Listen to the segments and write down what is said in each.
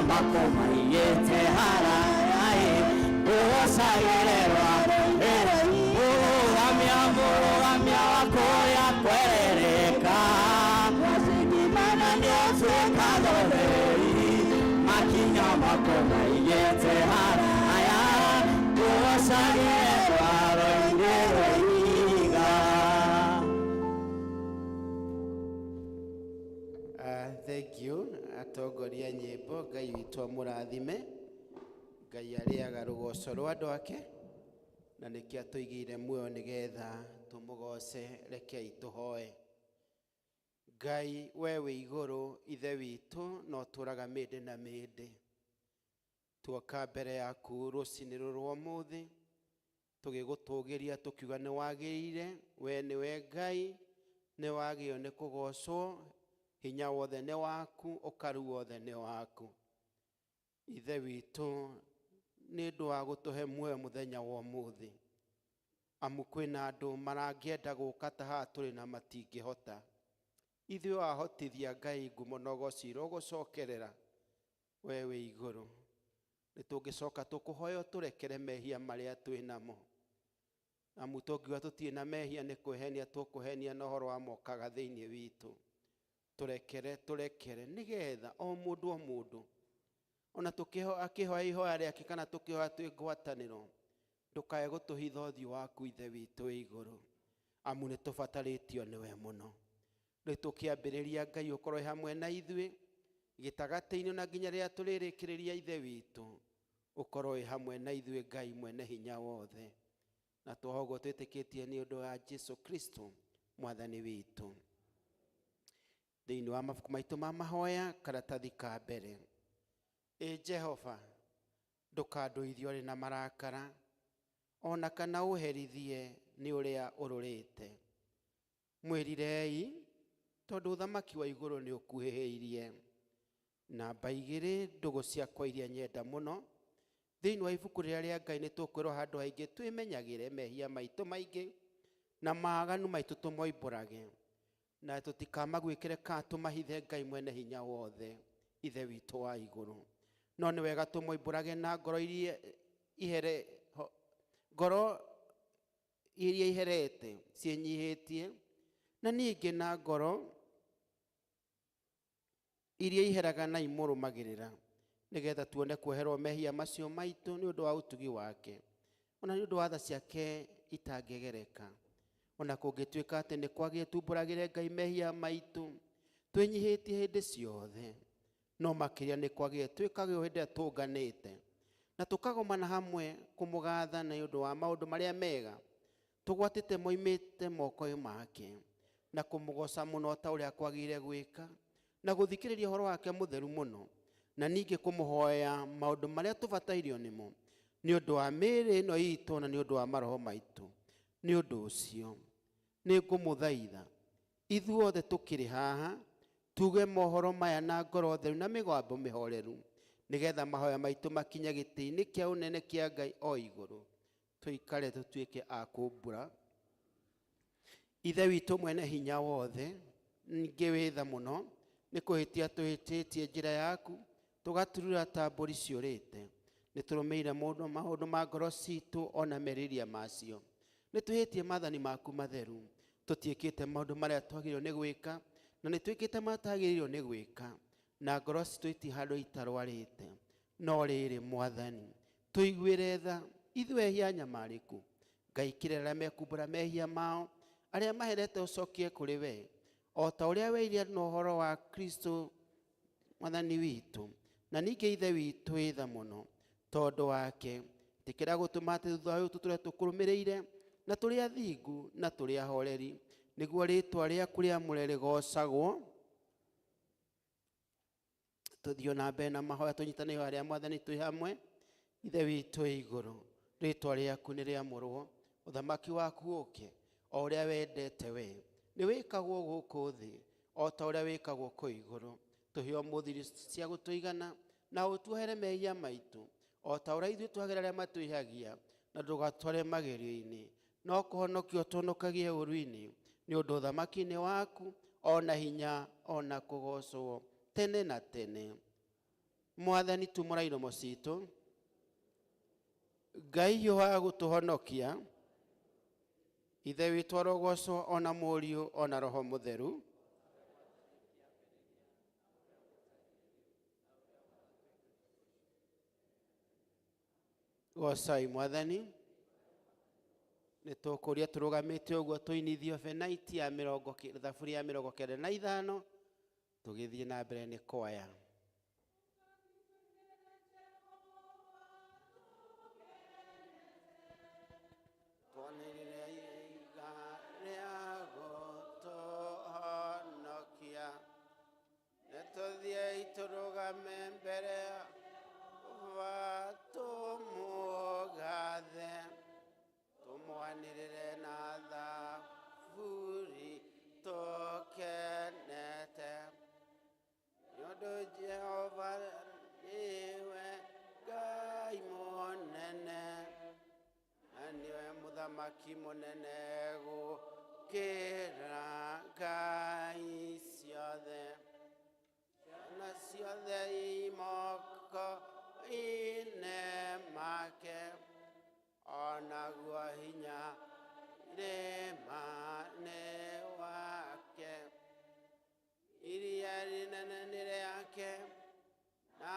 Makwa maigĩte haraya ngũgocagĩrĩrwa mũrũgamia mũrũgamia wa kũrĩa kwerereka na nĩũtuĩka theri makinya makwa maigĩte haraya ngũgocagĩrĩrwa rwa-inĩ rwa ihiga. Thank you atongoria nyĩmbo. Ngai witũ amũrathime. Ngai arĩaga rũgoco rwa andũ ake, na nĩkĩo atũigĩire muoyo nĩgetha tũmũgoce. Rekei tũhoe. Ngai we wĩ igũrũ, Ithe witũ, na ũtũũraga mĩndĩ na mĩndĩ, tuoka mbere yaku rũcinĩ rũrũ rwa ũmũthĩ tũgĩgũtũgĩria, tũkiuga nĩ wagĩrĩire. We nĩwe Ngai, nĩ wagĩrĩirwo nĩ kũgocwo. Hinya wothe nĩ waku, ũkaru wothe nĩ waku. Ithe witũ, nĩ ũndũ wa gũtũhe muoyo mũthenya wa ũmũthĩ, amu kwĩna andũ marangĩenda gũka ta haha tũrĩ na matingĩhota. Ithuĩ wahotithia, Ngai, ngumo na ũgoci irogũcokerera we wĩ igũrũ. Nĩ tũngĩcoka tũkũhoya ũtũrekere mehia marĩa twĩ namo, amu tũngiuga tũtirĩ na mehia nĩ kwĩhenia tũkũhenia, na ũhoro wa mokaga thĩinĩ witũ. Tũrekere, tũrekere, nĩgetha o mũndũ o mũndũ ona akĩhoya ihoya rĩake kana tũkĩhoya twĩ ngwatanĩro, ndũkae gũtũhitha ũthiũ waku, Ithe witũ wĩ igũrũ, amu nĩ tũbatarĩtio nĩwe mũno. Rĩu tũkĩambĩrĩria, Ngai, ũkorwo hamwe na ithuĩ gĩtagatĩ-inĩ na nginya rĩrĩa tũrĩrĩkĩrĩria. Ithe witũ, ũkorwo wĩ hamwe na ithuĩ, Ngai mwene hinya wothe, na twoha ũguo twĩtĩkĩtie nĩ ũndũ wa Jesu Kristo Mwathani witũ. Thĩinĩ wa mabuku maitũ ma mahoya, karatathi ka mbere. Ĩ Jehova, ndũkandũithie ũrĩ na marakara, ona kana ũherithie nĩ ũrĩa ũrũrĩte. Mwĩrirei, tondũ ũthamaki wa igũrũ nĩ ũkuhĩhĩirie. Namba 2, ndũgũ ciakwa iria nyenda mũno, thĩinĩ wa ibuku rĩrĩa rĩa Ngai nĩ tũkwĩrwo handũ haingĩ twĩmenyagĩre mehia maitũ maingĩ na maaganu maitũ, tũmoimbũrage na tũtikamaguĩkĩre kana tũmahithe Ngai mwene hinya wothe, Ithe witũ wa igũrũ. No nĩ wega tũmoimbũrage na ngoro iria ihere ngoro iria iherete ciĩnyihĩtie, na ningĩ na ngoro iria iheraga na imũrũmagĩrĩra, nĩgetha tuone kuoherwo mehia macio maitũ nĩ ũndũ wa ũtugi wake, ona nĩ ũndũ wa tha ciake itangĩgereka. Ona kũngĩtuĩka atĩ nĩ kwagĩrĩire tumbũragĩre Ngai mehia maitũ twĩnyihĩtie hĩndĩ ciothe, no makĩria nĩ kwagĩrĩire twĩkage ũũ hĩndĩ ĩrĩa tũnganĩte na tũkagomana hamwe kũmũgatha nĩ ũndũ wa maũndũ marĩa mega tũgwatĩte moimĩte moko-inĩ make, na kũmũgoca mũno ta ũrĩa kwagĩrĩire gwĩka, na gũthikĩrĩria ũhoro wake mũtheru mũno, na ningĩ kũmũhoya maũndũ marĩa tũbatairio nĩmo nĩ ũndũ wa mĩĩrĩ ĩno itũ na nĩ ũndũ wa maroho maitũ. Nĩ ũndũ ũcio nĩ ngũmũthaitha ithuothe tũkĩrĩ haha tuge mohoro maya na ngoro theru na mĩgambo mĩhoreru, nĩgetha mahoya maitũ makinye gĩtĩ-inĩ kĩa ũnene kĩa Ngai o igũrũ. Tũikare tũtuĩke a kumbura. Ithe witũ mwene hinya wothe, ningĩ wĩ tha mũno, nĩ kũhĩtia tũhĩtĩtie njĩra yaku, tũgaturura ta mbũri ciũrĩte. Nĩ tũrũmĩire mũndũ maũndũ ma ngoro citũ ona merirĩria macio. Nĩ twĩhĩtie maathani maku matheru. Tũtiĩkĩte maũndũ marĩa twagĩrĩirwo nĩ gwĩka, na nĩ twĩkĩte matagĩrĩirwo nĩ gwĩka, na ngoro citũ iti handũ itarwarĩte. No rĩrĩ, Mwathani, tũiguĩre tha ithuĩ ehia anyamarĩku. Ngai, kĩrĩra arĩa mekumbũra mehia mao, arĩa maherete ũcokie kũrĩ we, o ta ũrĩa weire na ũhoro wa Kristo Mwathani witũ. Na ningĩ Ithe witũ wĩ tha mũno, tondũ wake ĩtĩkĩra gũtũma atĩ thutha ũyũ tũtũre tũkũrũmĩrĩire na tũrĩ athingu na tũrĩ ahoreri, nĩguo rĩtwa rĩaku rĩamũre rĩgocagwo. Tũthiĩ na mbere na mahoya, tũnyitane ihoya rĩa Mwathani twĩ hamwe. Ithe witũ wĩ igũrũ, rĩtwa rĩaku nĩ rĩamũrwo, ũthamaki waku ũke, o ũrĩa wendete we nĩ wĩkagwo gũkũ thĩ o ta ũrĩa wĩkagwo kũu igũrũ. Tũhe ũmũthĩ irio cia gũtũigana, na ũtuohere mehia maitũ o ta ũrĩa ithuĩ tuohagĩra arĩa matwĩhagia, na ndũgatware magerio-inĩ, no kũhonokio tũhonokagie ũũru-inĩ, nĩ ũndũ ũthamaki nĩ waku, ona hinya, ona kũgocwo tene na tene. Mwathani tumũra iromo citũ. Ngai hiũhaga gũtũhonokia. Ithe witũ arogocwo ona Mũriũ ona Roho Mũtheru. Gocai Mwathani. Nĩ tũkũria tũrũgamĩte ũguo tũinithio benaiti ya mĩrongo thaburi ya 95 tũgĩthiĩ na mbere nĩ kwaya. Twanĩrĩre iga rĩa gũtũhonokia. Nĩ tũthiĩi tũrũgame mbere wa tũmũgathe. Tũmwanĩrĩre na thaburi tũkenete. Nĩ ũndũ Jehova nĩwe Ngai mũnene, na nĩwe mũthamaki mũnene gũkĩra ngai ciothe. Ciana ciothe i moko-inĩ make, onaguo hinya irĩma-inĩ wake. Iria rĩnene nĩ rĩake, na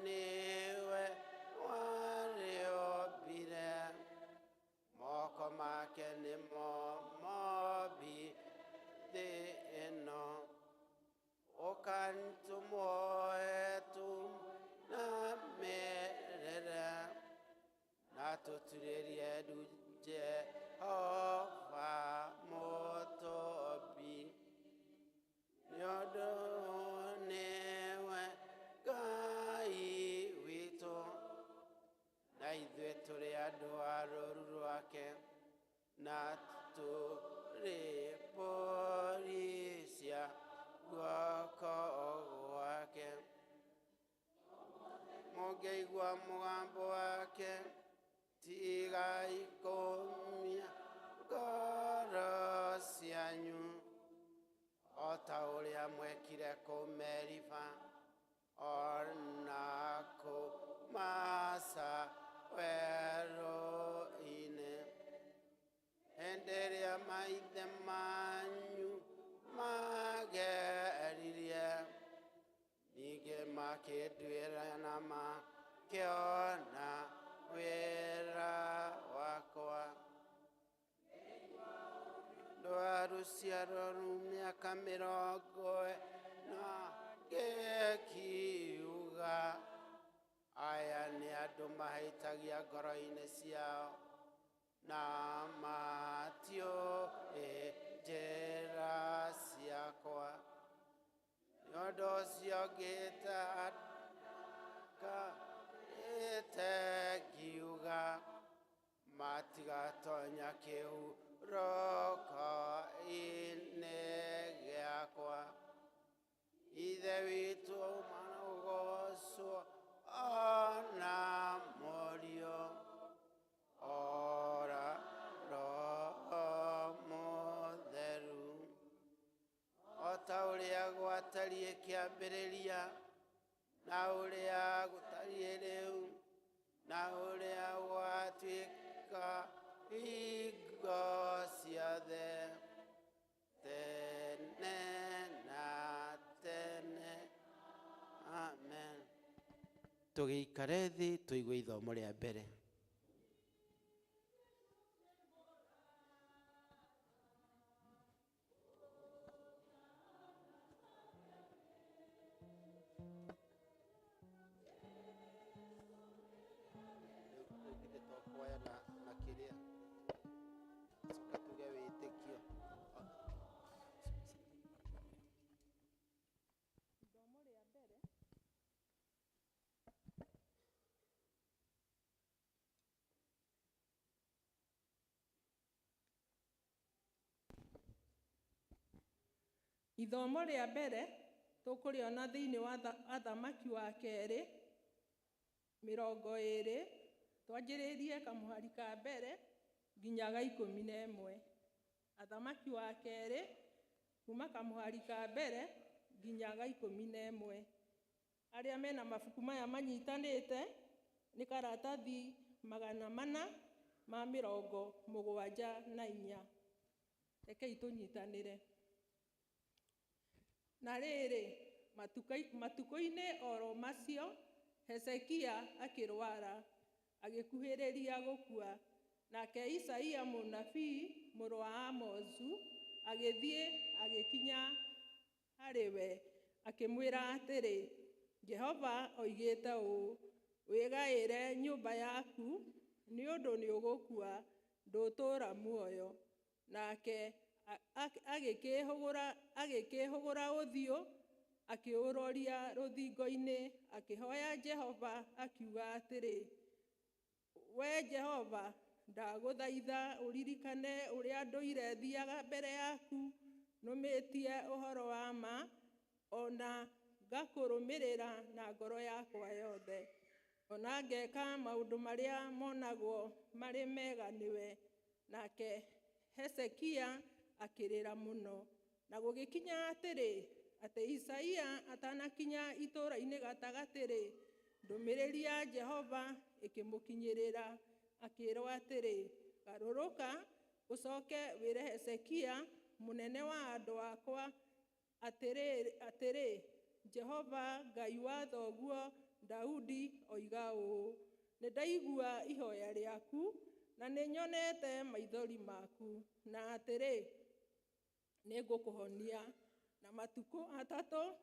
nĩwe warĩũmbire. Moko make nĩmo mombi thĩ ĩno. Ũkani tũmuoe tũmũinamĩrĩre, na tũturĩrie ndu Jehova mũtũmbi. Nĩ ũndũ nĩwe Ngai witũ, na ithuĩ tũrĩ andũ a rũũru rwake, na tũrĩ mbũri cia guoko gwake. Mũngĩigua mũgambo wake, tigai kũũmia ngoro cianyu, o ta ũrĩa mwekire kũu Meriba, ona kũu Masa werũ-inĩ. Hĩndĩ ĩrĩa maithe manyu mageririe, ningĩ makĩnduĩra na makĩona wĩra wakwa. Rwa rũciaro rũu mĩaka 40 ngĩkiuga, aya nĩ andũ mahĩtagia ngoro-inĩ ciao, na matiũĩ njĩra ciakwa. Nĩ ũndũ ũcio ngĩĩta ngiuga, matigatonya kĩhurũko-inĩ gĩakwa. Ithe witũ ũgocwo ona Mũriũ ora Roho Mũtheru, o ta ũrĩa gwatariĩ kĩambĩrĩria, na ũrĩa gũtariĩ rĩu, na ũrĩa gwatuĩka hingo ciothe, tene na tene. Amen. Tũgĩikare thĩ tũigue ithomo rĩa mbere. Rĩu githĩ to kuoya na kĩrĩa coka tuge wĩtĩkio. Ithomo rĩa mbere ithomo rĩa mbere tũkũrĩona thĩinĩ wa Athamaki wa kerĩ 20, twanjĩrĩrie kamũhari ka mbere nginya ga 11. Athamaki wa kerĩ kuma kamũhari ka mbere nginya ga 11. Arĩa mena mabuku maya manyitanĩte nĩ karatathi 474. Rekei tũnyitanĩre. Na rĩrĩ, matukũ-inĩ oro macio Hezekia akĩrwara, agĩkuhĩrĩria gũkua. Nake Isaia mũnabii mũrũ wa Amozu agĩthiĩ agĩkinya harĩ we, akĩmwĩra atĩrĩ, Jehova oigĩte ũũ, wĩgaĩre nyũmba yaku, nĩ ũndũ nĩũgũkua, ndũtũũra muoyo. Nake agĩkĩĩhũgũra ũthiũ, akĩũroria rũthingo-inĩ, akĩhoya Jehova, akiuga atĩrĩ, we Jehova, ndagũthaitha ũririkane ũrĩa ndũire thiaga mbere yaku nũmĩtie ũhoro wa ma, ona ngakũrũmĩrĩra na ngoro yakwa yothe, ona ngeka maũndũ marĩa monagwo marĩ mega nĩwe. Nake Hezekia akĩrĩra mũno. Na gũgĩkinya atĩrĩ, atĩ Isaia atanakinya itũũra-inĩ gatagatĩ-rĩ, ndũmĩrĩri ya Jehova ĩkĩmũkinyĩrĩra, akĩĩrwo atĩrĩ, garũrũka ũcoke wĩre Hezekia mũnene wa andũ akwa atĩrĩ, Jehova Ngai wa thoguo Daudi oiga ũũ, nĩndaigua ihoya rĩaku na nĩnyonete maithori maku, na atĩrĩ, nĩngũkũhonia. Na matukũ 3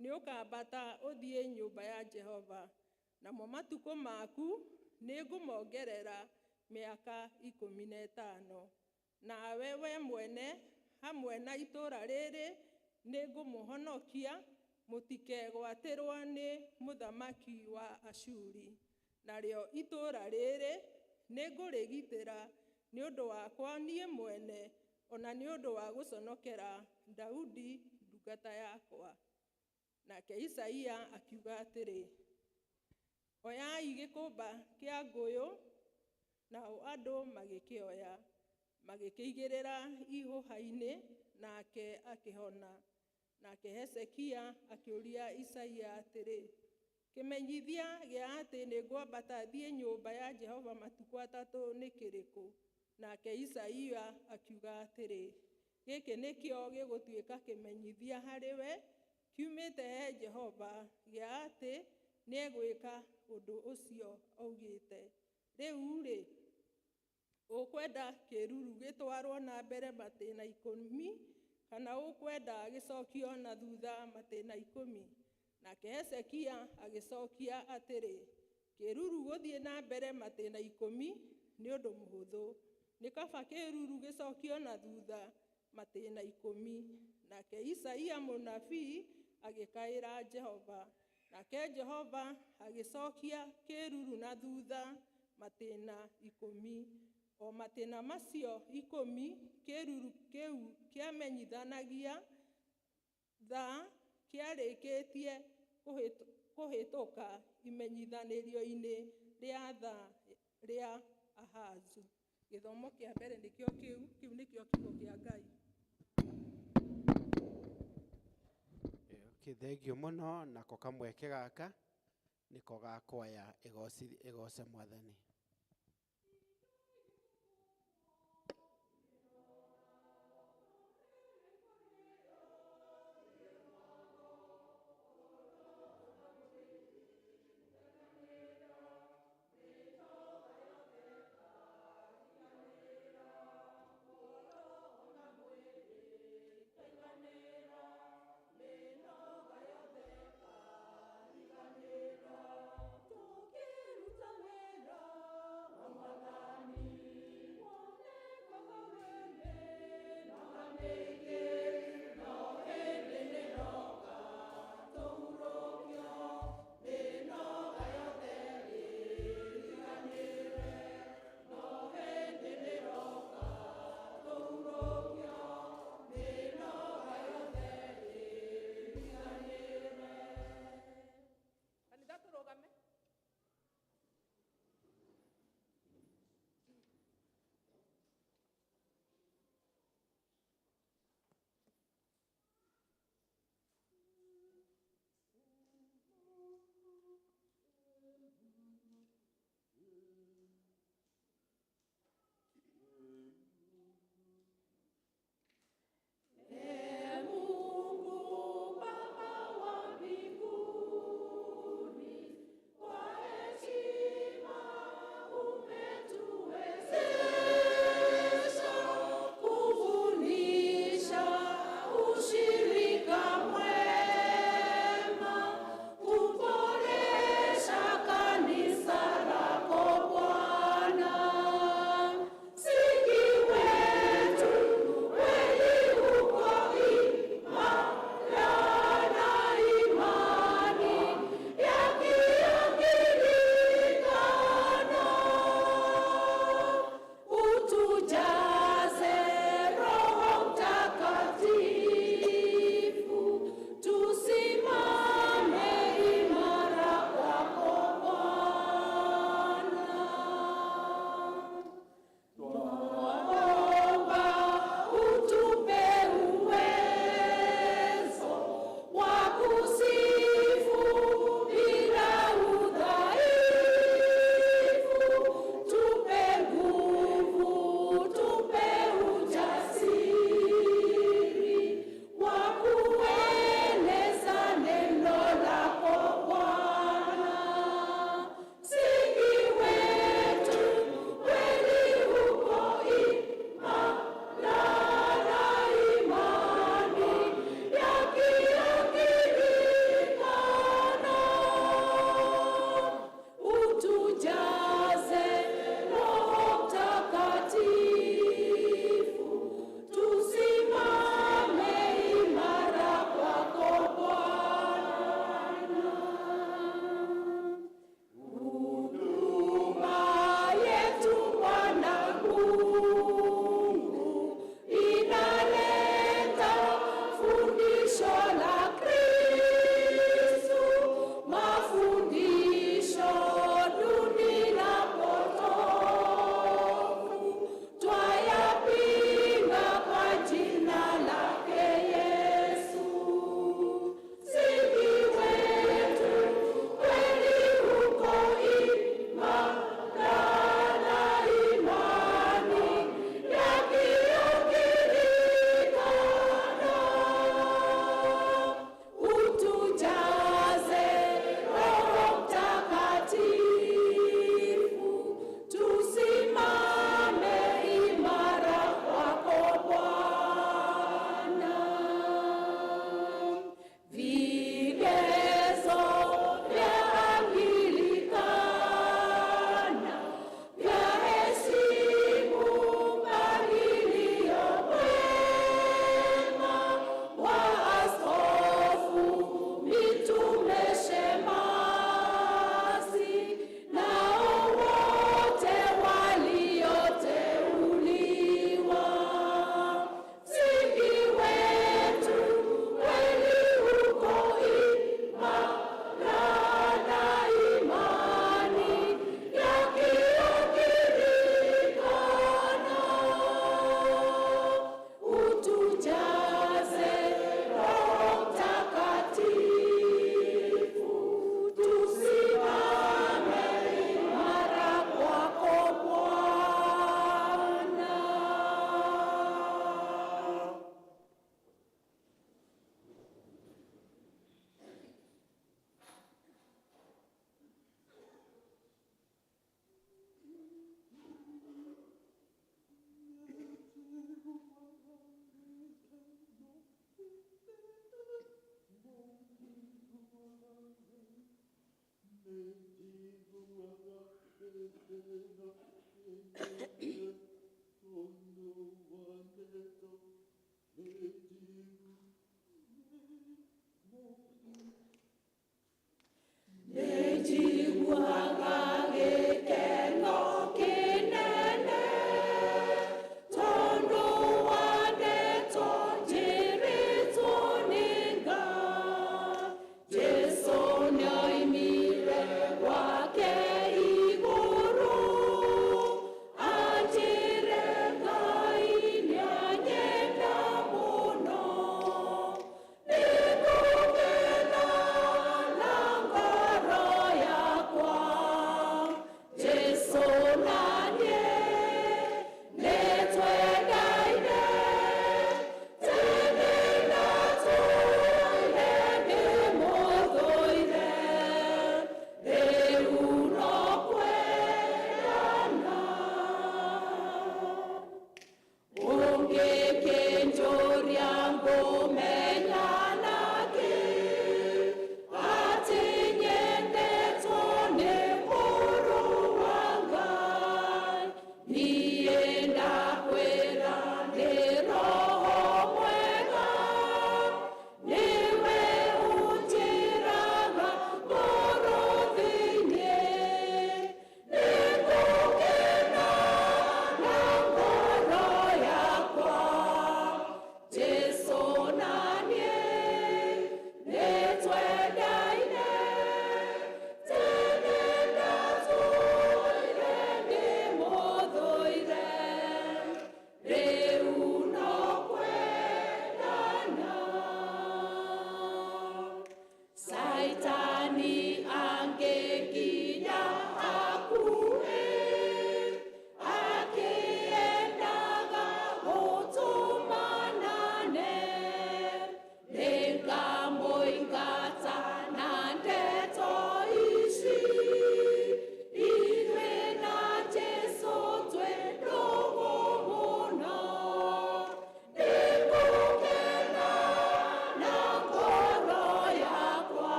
nĩũkambata ũthiĩ nyũmba ya Jehova, namo matukũ maku nĩngũmongerera mĩaka 15. Nawe we mwene hamwe na itũũra rĩrĩ nĩngũmũhonokia, mũtikegwatĩrwo nĩ mũthamaki wa Ashuri. Narĩo itũũra rĩrĩ nĩngũrĩgitĩra nĩ ũndũ wakwa niĩ mwene, ona nĩ ũndũ wa gũconokera Daudi ndungata yakwa. Nake Isaia akiuga atĩrĩ, oyai gĩkũmba kĩa ngũyũ. Nao andũ magĩkĩoya, magĩkĩigĩrĩra ihũha-inĩ, nake akĩhona. Nake Hezekia akĩũria Isaia atĩrĩ, kĩmenyithia gĩa atĩ nĩngwambata thiĩ nyũmba ya Jehova matukũ 3 nĩ kĩrĩkũ? Nake Isaia akiuga atĩrĩ, gĩkĩ nĩkĩo gĩgũtuĩka kĩmenyithia harĩ we kiumĩte he Jehova gĩa atĩ nĩegwĩka ũndũ ũcio augĩte. Rĩu-rĩ, ũkwenda kĩruru gĩtwarwo na mbere matĩna 10, kana ũkwenda gĩcokio na thutha matĩna 10? Nake Hezekia agĩcokia atĩrĩ, kĩruru gũthiĩ na mbere matĩna 10 nĩ ũndũ mũhũthũ, nĩ kaba kĩruru gĩcokio na thutha matĩna 10. Nake Isaia mũnabii agĩkaĩra Jehova, nake Jehova agĩcokia kĩruru na thutha matĩna 10. O matĩna macio 10 kĩruru kĩu kĩamenyithanagia thaa kĩarĩkĩtie kũhĩtũka imenyithanĩrio-inĩ rĩa thaa rĩa Ahazu. Gĩthomo kĩa mbere nĩkĩo kĩu, kĩu nĩkĩo kiugo kĩa Ngai. Okay, thengio mũno nako kamweke gaka nĩko ga kwaya ĩgoce Mwathani. Tukiruta wĩra.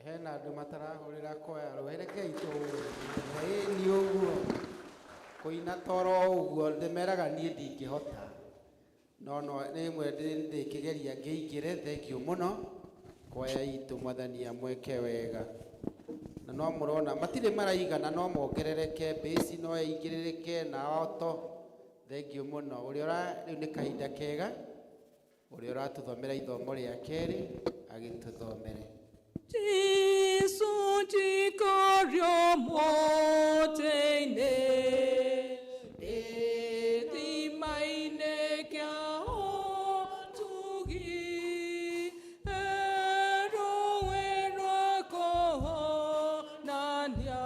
Hena andũ matarahũrĩra kwaya rũĩ, rekei tũhũre. Ĩni ũguo kũina toro ũguo ndĩmeraga niĩ ndingĩhota, no no rĩmwe ndĩkĩgeria ngĩingĩre. Thengiũ mũno kwaya itũ, Mwathani amweke wega. Na no mũrona matirĩ maraigana, no mongerereke, mbĩci no ĩingĩrĩrĩke na oto. Thengiũ mũno ũrĩa ũra rĩu nĩ kahinda kega. Ũrĩa ũratũthomera ithomo rĩa kerĩ agĩtũthomere. Jesu jikario motene Etimaine kia otugi Ero ero kohonania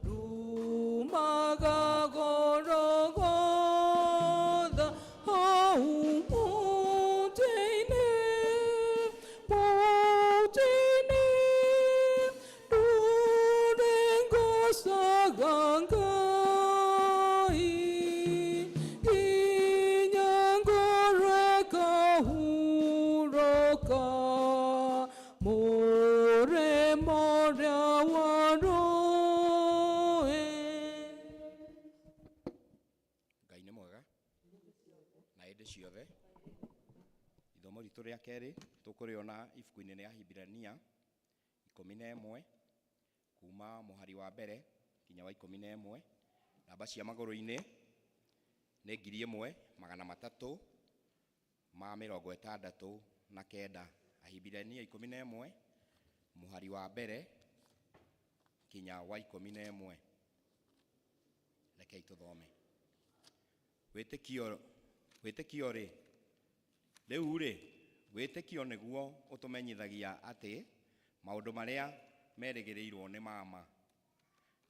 Rumaga gorogodha Hau motene Motene Rurengo sagangai Kinyangoreka huroka More more waroe. Ngai nĩ mwega na hĩndĩ ciothe. Ithomo ritũ rĩa kerĩ tũkũrĩona ibuku-inĩ rĩa Hibirania 11 kuma mũhari wa mbere nginya wa 11. Namba cia magũrũ-inĩ nĩ 1369. Ahibirania 11 mũhari wa mbere nginya wa 11. Rekei tũthome. Wĩtĩkio, wĩtĩkio rĩ, rĩu rĩ, wĩtĩkio nĩguo ũtũmenyithagia atĩ maũndũ marĩa merĩgĩrĩirwo nĩ mama,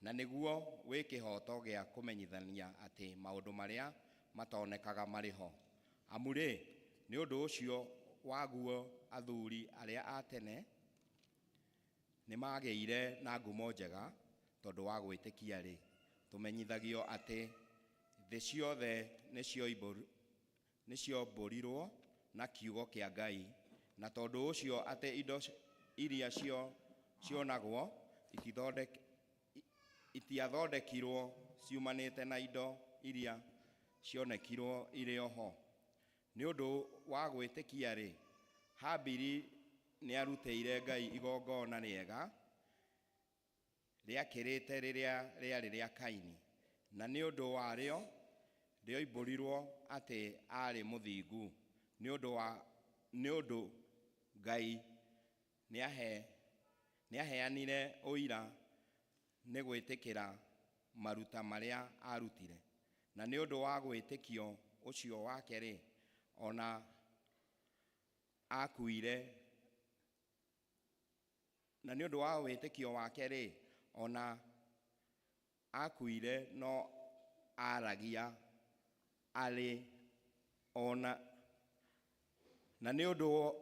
na nĩguo wĩ kĩhoto gĩa kũmenyithania atĩ maũndũ marĩa matonekaga marĩ ho. Amu rĩ, nĩ ũndũ ũcio waguo athuri arĩa a tene nĩ magĩire na ngumo njega tondũ wa gwĩtĩkia rĩ, tũmenyithagio atĩ thĩ ciothe nĩciombũrirwo na kiugo kĩa Ngai, na tondũ ũcio atĩ indo iria cionagwo itiathondekirwo ciumanĩte na indo iria cionekirwo irĩ o ho. Nĩ ũndũ wa gwĩtĩkia rĩ, Habili nĩarutĩire Ngai igongona rĩega rĩakĩrĩte rĩrĩa rĩarĩ rĩa Kaini, na nĩ ũndũ warĩo rĩoimbũrirwo atĩ aarĩ mũthingu. Nĩ ũndũ Ngai nĩaheanire ũira nĩ gwĩtĩkĩra maruta marĩa arutire. Na nĩ ũndũ wa gwĩtĩkio ũcio wake rĩ, ona akuire, na nĩ ũndũ wa wĩtĩkio wake rĩ, ona akuire no aragia arĩ ona, na nĩ ũndũ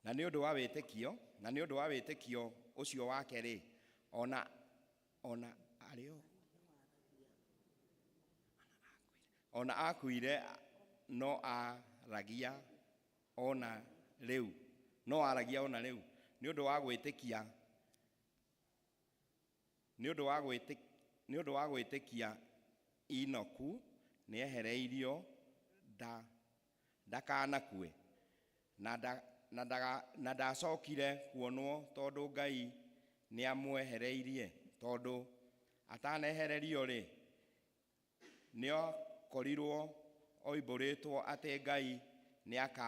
na nĩ ũndũ wa wĩtĩkio, na nĩ ũndũ wa wĩtĩkio ũcio wake rĩ, ona arĩ o ona akuire no aragia ona rĩu, no aragia ona rĩu nĩ ũndũ wa gwĩtĩkia, nĩ ũndũ wa gwĩtĩ-, nĩ ũndũ wa gwĩtĩkia Enoku nĩehereirio ndakanakue, na ndacokire kuonwo tondũ Ngai nĩamwehereirie. Tondũ atanehererio rĩ, nĩakorirwo oimbũrĩtwo atĩ Ngai nĩaka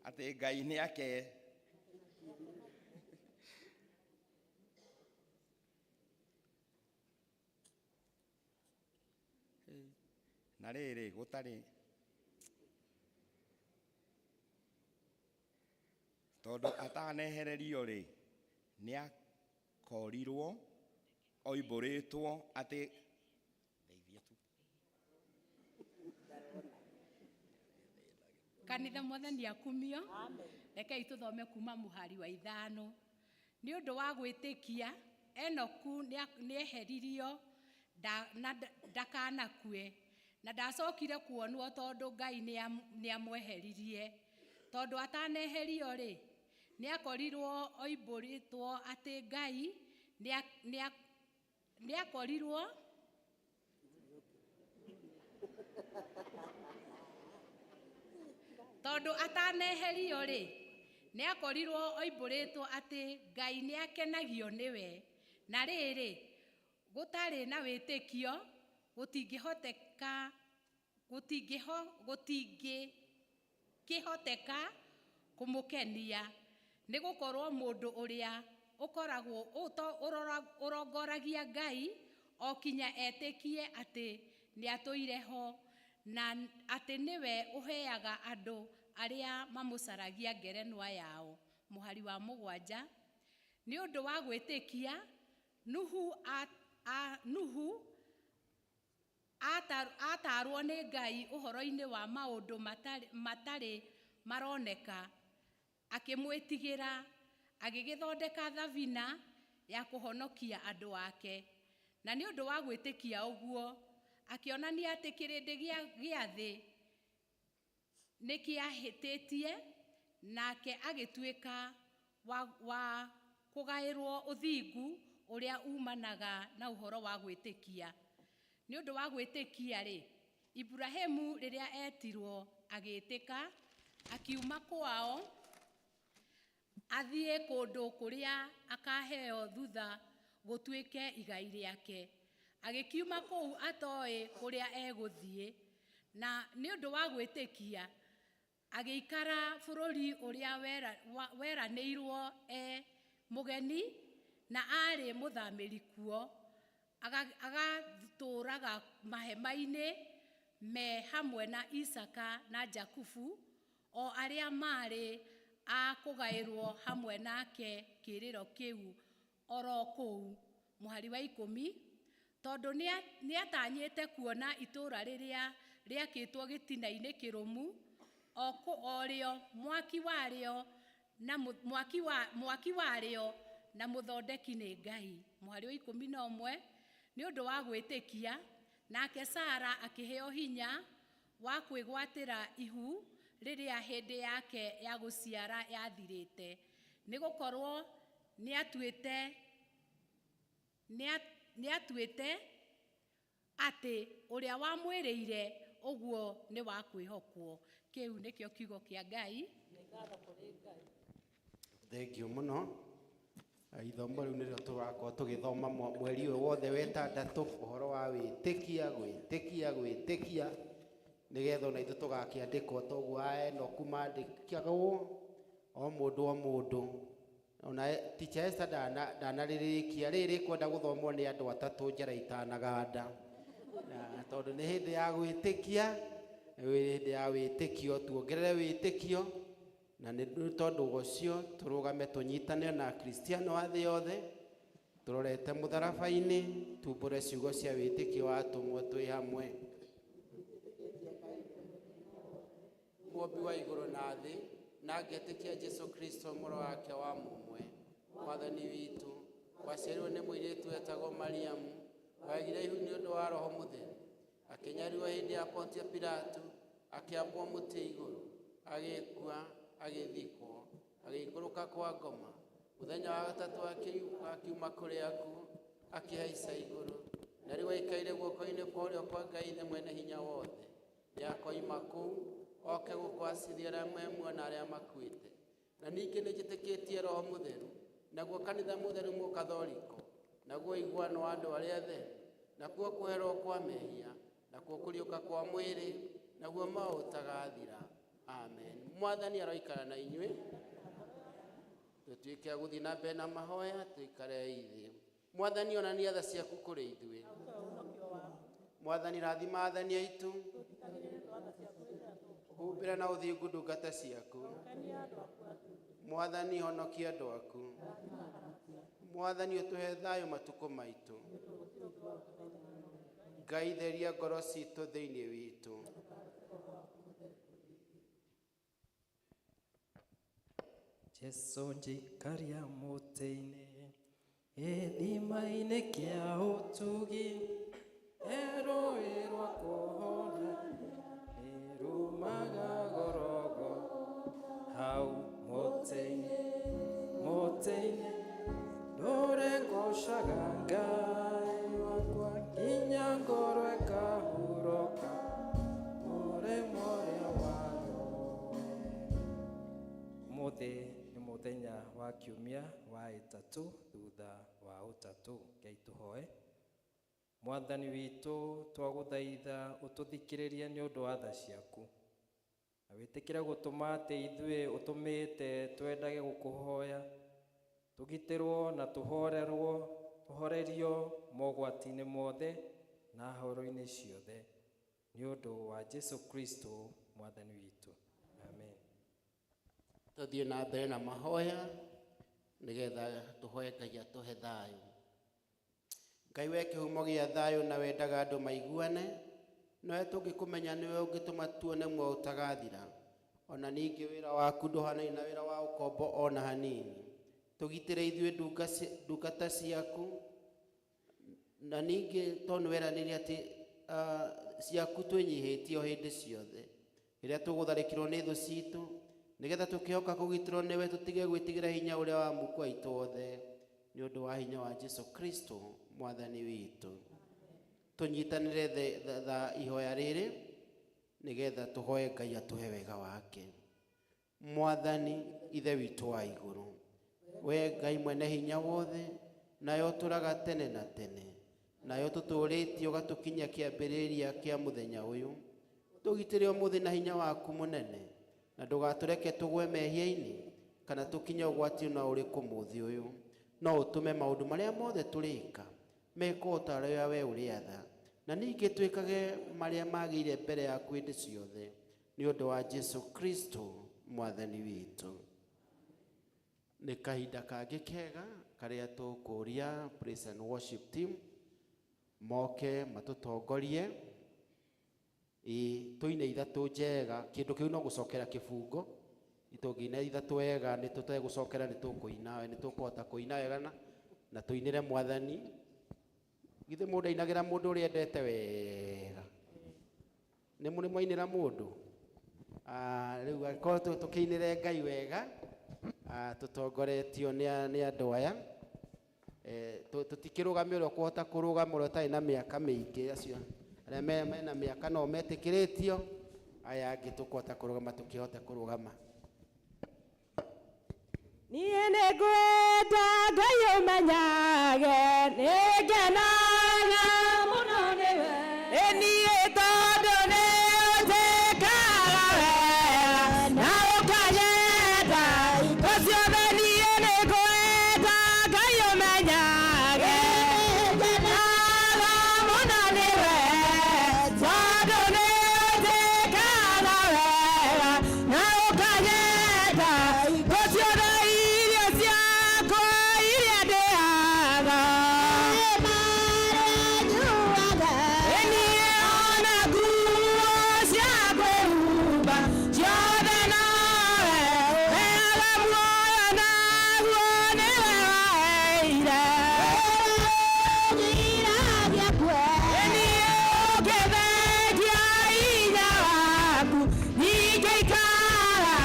atĩ Ngai nĩake na rĩrĩ gũtarĩ tondũ atanehererio rĩ, nĩakorirwo oimbũrĩtwo atĩ ndeithia tu. Kanitha mwathani akumio. Rekei tũthome kuma mũhari wa 5. Nĩ ũndũ wa gwĩtĩkia Enoku nĩeheririo na ndakanakue, na ndacokire kuonwo tondũ Ngai nĩamweheririe. Tondũ ataneherio rĩ, nĩakorirwo oimbũrĩtwo atĩ Ngai nĩakorirwo tondũ ataneherio rĩ, Nĩ akorirwo oimbũrĩtwo atĩ Ngai nĩ akenagio nĩwe. Na rĩrĩ, gũtarĩ na wĩtĩkio gũtingĩhoteka gũtingĩkĩhoteka kũmũkenia, nĩ gũkorwo mũndũ ũrĩa ũkoragwo ũrongoragia Ngai o kinya etĩkie atĩ nĩatũire ho na atĩ nĩwe ũheaga andũ arĩa mamũcaragia ngerenwa yao. Mũhari wa 7, nĩ ũndũ wa gwĩtĩkia Nuhu atarwo nĩ Ngai ũhoro-inĩ wa maũndũ matarĩ maroneka, akĩmwĩtigĩra, agĩgĩthondeka thabina ya kũhonokia andũ ake. Na nĩ ũndũ wa gwĩtĩkia ũguo akĩonania atĩ kĩrĩndĩ gĩa thĩ nĩ kĩahĩtĩtie, nake agĩtuĩka wa kũgaĩrwo ũthingu ũrĩa umanaga na ũhoro wa gwĩtĩkia. Nĩ ũndũ wa gwĩtĩkia rĩ, Ibrahimu rĩrĩa etirwo agĩtĩka, akiuma kwao athiĩ kũndũ kũrĩa akaheo thutha gũtuĩke igai rĩake. Agĩkiuma kũu atoĩ kũrĩa egũthiĩ, na nĩ ũndũ wa gwĩtĩkia agĩikara bũrũri ũrĩa weranĩirwo e mũgeni, na arĩ mũthamĩri kuo, agatũũraga mahema-inĩ me hamwe na Isaka na Jakubu, o arĩa maarĩ a kũgaĩrwo hamwe nake kĩĩrĩro kĩu oro kũu. Mũhari wa 10, tondũ nĩatanyĩte kuona itũũra rĩrĩa rĩakĩtwo gĩtina-inĩ kĩrũmu, o rĩo mwaki warĩo na mũthondeki nĩ Ngai. Mũhari wa 11, nĩ ũndũ wa gwĩtĩkia nake Sara akĩheo hinya wa kwĩgwatĩra ihu rĩrĩa hĩndĩ yake ya gũciara yathirĩte, nĩ gũkorwo nĩatuĩte atĩ ũrĩa wamwĩrĩire ũguo nĩ wa kwĩhokwo. Kĩu nĩkĩo kiugo kĩa Ngai. Thengiũ mũno. Ithomo rĩu nĩrĩo tũrakorwo tũgĩthoma mweri ũyũ wothe wa ĩtandatũ, ũhoro wa wĩtĩkia, gwĩtĩkia, gwĩtĩkia, nĩgetha ona ithuĩ tũgakĩandĩkwo toguo a Enoku mandĩkagwo, o mũndũ o mũndũ. Ona Teacher Esther ndanarĩrĩkia, rĩrĩ rĩkwenda gũthomwo nĩ andũ atatũ njara itanaganda. Na tondũ nĩ hĩndĩ ya gwĩtĩkia, nĩ hĩndĩ ya wĩtĩkio, tuongerere wĩtĩkio, na nĩ tondũ ũcio tũrũgame tũnyitane na Akristiano a thĩ yothe, tũrorete mũtharaba-inĩ, tumbũre ciugo cia wĩtĩkio wa atũmwo twĩ hamwe. Mũũmbi wa igũrũ na thĩ, na ngetĩkia Jesũ Kristo mũrũ wake wa mũmwe, Mwathani witũ, waciarirwo nĩ mũirĩtu wetagwo Mariamu, wagire ihu nĩ ũndũ wa Roho Mũtheru, akĩnyarirwo hĩndĩ ya Pontio Pilato, akĩambwo mũtĩ igũrũ, agĩkua, agĩthikwo, agĩikũrũka kwa ngoma. Mũthenya wa gatatũ akiuma kũrĩ akuũ, akĩhaica igũrũ, na rĩu aikaire guoko-inĩ kwa ũrĩo kwa Ngai Ithe mwene hinya wothe. Nĩakoima kũu oke gũkũ acirithie arĩa me muoyo na arĩa makuĩte. Na ningĩ nĩnjĩtĩkĩtie Roho Mũtheru, naguo kanitha mũtheru mũkathoriko, naguo ũiguano wa andũ arĩa atheru, nakuo kũherwo kwa mehia, nakuo kũriũka kwa mwĩrĩ, naguo muoyo ũtagathira. Amen. Mwathani aroikara na inyuĩ. Tũtuĩke a gũthiĩ na mbere na mahoya, tũikare thĩ. Mwathani onania tha ciaku kũrĩ ithuĩ. Mwathani rathima athani aitũ, humbĩra na ũthingu ndungata ciaku. Mwathani honokia andũ aku. Mwathani ũtũhe thayũ matukũ maitũ. Ngai theria ngoro citũ thĩinĩ witũ. Jesu njikaria mũtĩ-inĩ, gĩthima-inĩ kĩa ũtugi, rũĩ rwa kũhona nĩrumaga gorogo hau mũtĩ-inĩ, mũtĩ-inĩ ndũre ngocaga Ngai wakwa nginya ngoro ĩkahurũka mũrĩmo ũrĩa wa rũĩ. Ũmũthĩ nĩ mũthenya wa kiumia wa ĩtatũ thutha wa ũtatũ. Ngai tũhoe. Mwathani witũ, twagũthaitha ũtũthikĩrĩrie nĩ ũndũ wa tha ciaku, na wĩtĩkĩre gũtũma atĩ ithuĩ ũtũmĩte twendage gũkũhoya, tũgitĩrwo na tũhorerwo tũhorerio mogwati-inĩ mothe na horo-inĩ ciothe, nĩ ũndũ wa Jesu Kristo Mwathani witũ. Amen. Tũthiĩ na mbere na mahoya nĩgetha tũhoe Ngai atũhe thayũ. Ngai we kĩhumo gĩa thayũ na wendaga andũ maiguane, nowe tũngĩkũmenya nĩwe ũngĩtũma tuone muoyo ũtagathira. Ona ningĩ wĩra waku ndũhanaine na wĩra wa ũkombo ona hanini. Tũgitĩre ithuĩ ndungata ciaku, na ningĩ tondũ nĩweranĩire atĩ ciaku twĩnyihĩtie o hĩndĩ ciothe rĩrĩa tũgũtharĩkĩrwo nĩ thũ citũ, nĩgetha tũkĩhoka kũgitĩrwo nĩwe tũtige gwĩtigĩra hinya ũrĩa wa muku aitũ othe, nĩ ũndũ wa hinya wa Jesu Kristo Mwathani witũ. Tũnyitanĩre tha ihoya rĩrĩ nĩgetha tũhoe Ngai atũhe wega wake. Mwathani Ithe witũ wa igũrũ, we Ngai mwene hinya wothe, nayo ũtũraga tene na tene, nayo tũtũũrĩtie ũgatũkinyia kĩambĩrĩria kĩa mũthenya ũyũ, tũgitĩre ũmũthĩ na hinya waku mũnene, na ndũgatũreke tũgwe mehia-inĩ kana tũkinye ũgwati na ũrĩkũ mũthĩ ũyũ. No ũtũme maũndũ marĩa mothe tũrĩka mekwo ta ũrĩa we ũrĩatha, na ningĩ twĩkage marĩa magĩrĩire mbere yaku hĩndĩ ciothe, nĩ ũndũ wa Jesu Kristo Mwathani witũ. Nĩ kahinda kangĩ kega karĩa tũkũria praise and worship team moke matũtongorie. Ĩ tũine ithatũ njega, kĩndũ kĩu no gũcokera kĩbungo. Tũngĩina ithatũ wega nĩ tũtegũcokera, nĩ tũkũina, nĩ tũkũhota kũina wega na tũinĩre Mwathani. Githĩ mũndũ ainagĩra mũndũ ũrĩa endete wega? Nĩ mũrĩ mwainĩra mũndũ? Rĩu angĩkorwo tũkĩinĩre Ngai wega, tũtongoretio nĩ andũ aya. Tũtikĩrũgame ũrĩa ũkũhota kũrũgama ũrĩa ũtarĩ na mĩaka mĩingĩ, acio arĩa mena mĩaka no metĩkĩrĩtio, aya angĩ tũkũhota kũrũgama tũkĩhote kũrũgama. Niĩ nĩngwenda Ngai ũmenyage nĩngenaga mũno nĩwe, ĩ niĩ tondũ nĩũnjĩkaga wega na ũkanyenda hingo ciothe. Niĩ nĩngwenda Ngai ũmenyage nĩngenaga mũno nĩwe, tondũ nĩũnjĩkaga wega na ũkanyenda hingo ciothe. Irio ciakwa iria ndĩaga, niĩ ona nguo cia kwĩhumba ciothe nowe heaga muoyo, naguo nĩwe waheire. Niĩ ũngĩthengia hinya waku ingĩikara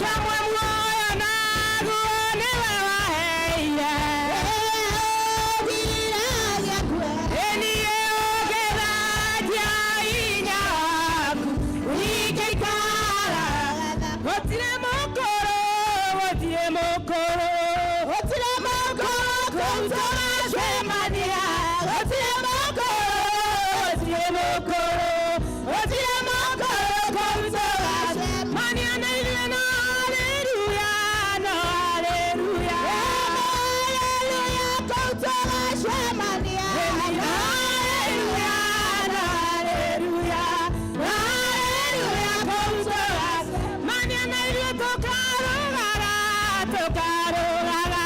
kamwe muoyo, naguo nĩwe waheire. Niĩ ũngĩthengia hinya waku ingĩikara. Gũtirĩ mũkũrũ, gũtirĩ mũkũrũ, gũtirĩ mũkũrũ kũu tũgacemania. Gũtirĩ mũkũrũ, gũtirĩ mũkũrũ, gũtirĩ mũkũrũ kũu tũgacemania. Na ithuĩ no haleluya, no haleluya, kũu tũgacemania. Haleluya, no haleluya, no haleluya kũu tũgacemania. Na ithuĩ tũkarũgaga, tũkarũgaga,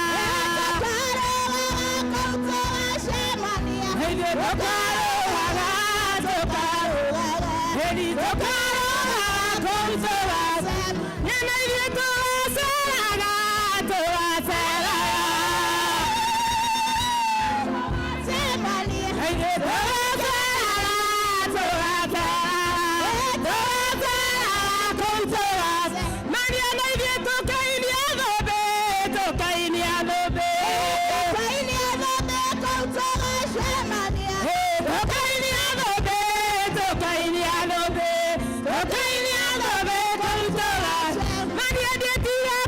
ithuĩ tũkarũgaga, tũkarũgaga, ĩni tũkarũgaga kũu tũgacemania. Na ithuĩ tũgaceraga, tũgaceraga, ithuĩ tũgaceraga, tũgaceraga, tũgaceraga kũu tũgacemania. Na ithuĩ tũkainia thũmbĩ, tũkainia thũmbĩ, tũkainia thũmbĩ, tũkainia thũmbĩ, tũkainia thũmbĩ kũu tũgacemania. Ndiĩtiga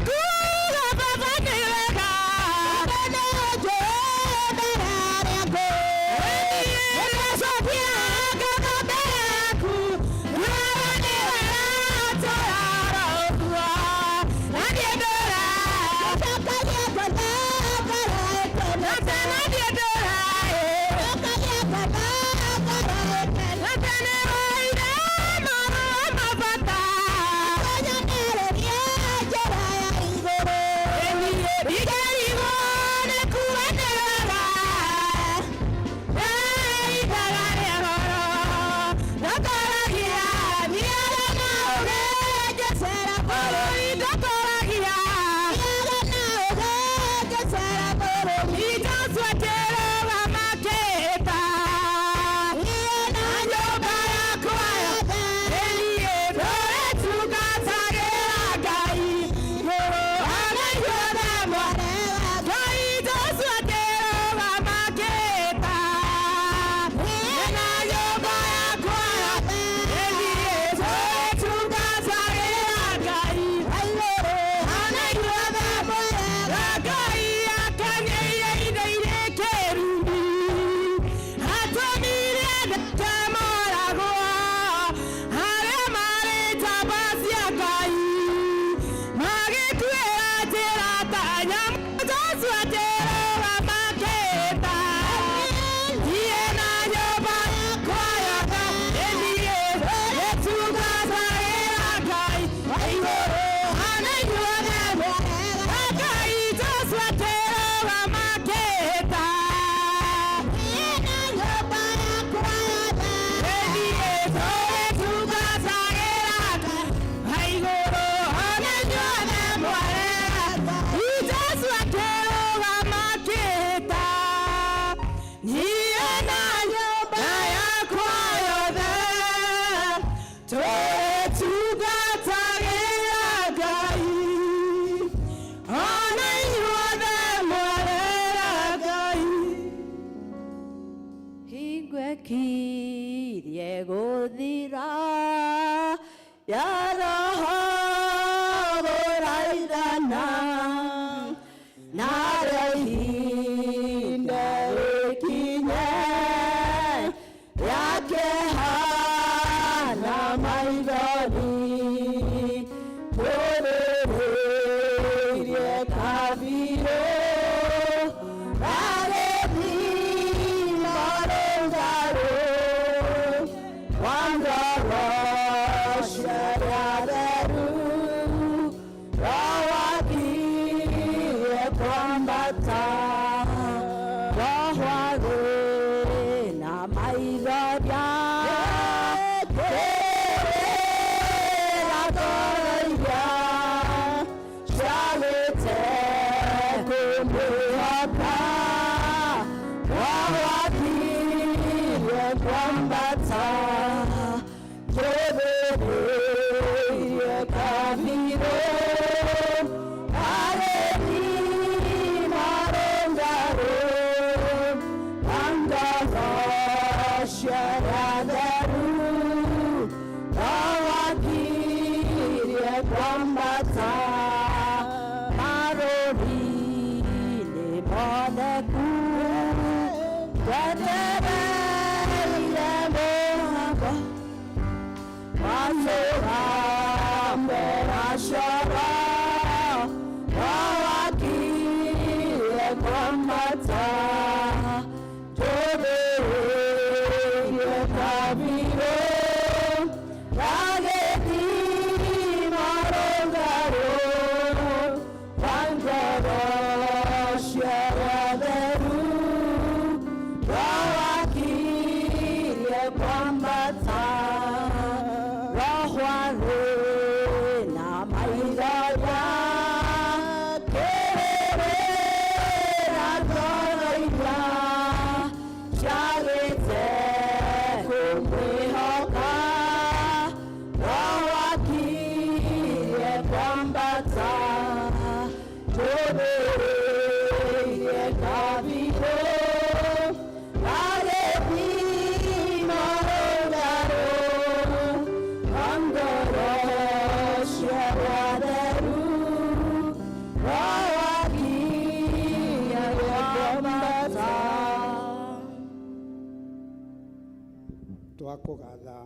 Twakugatha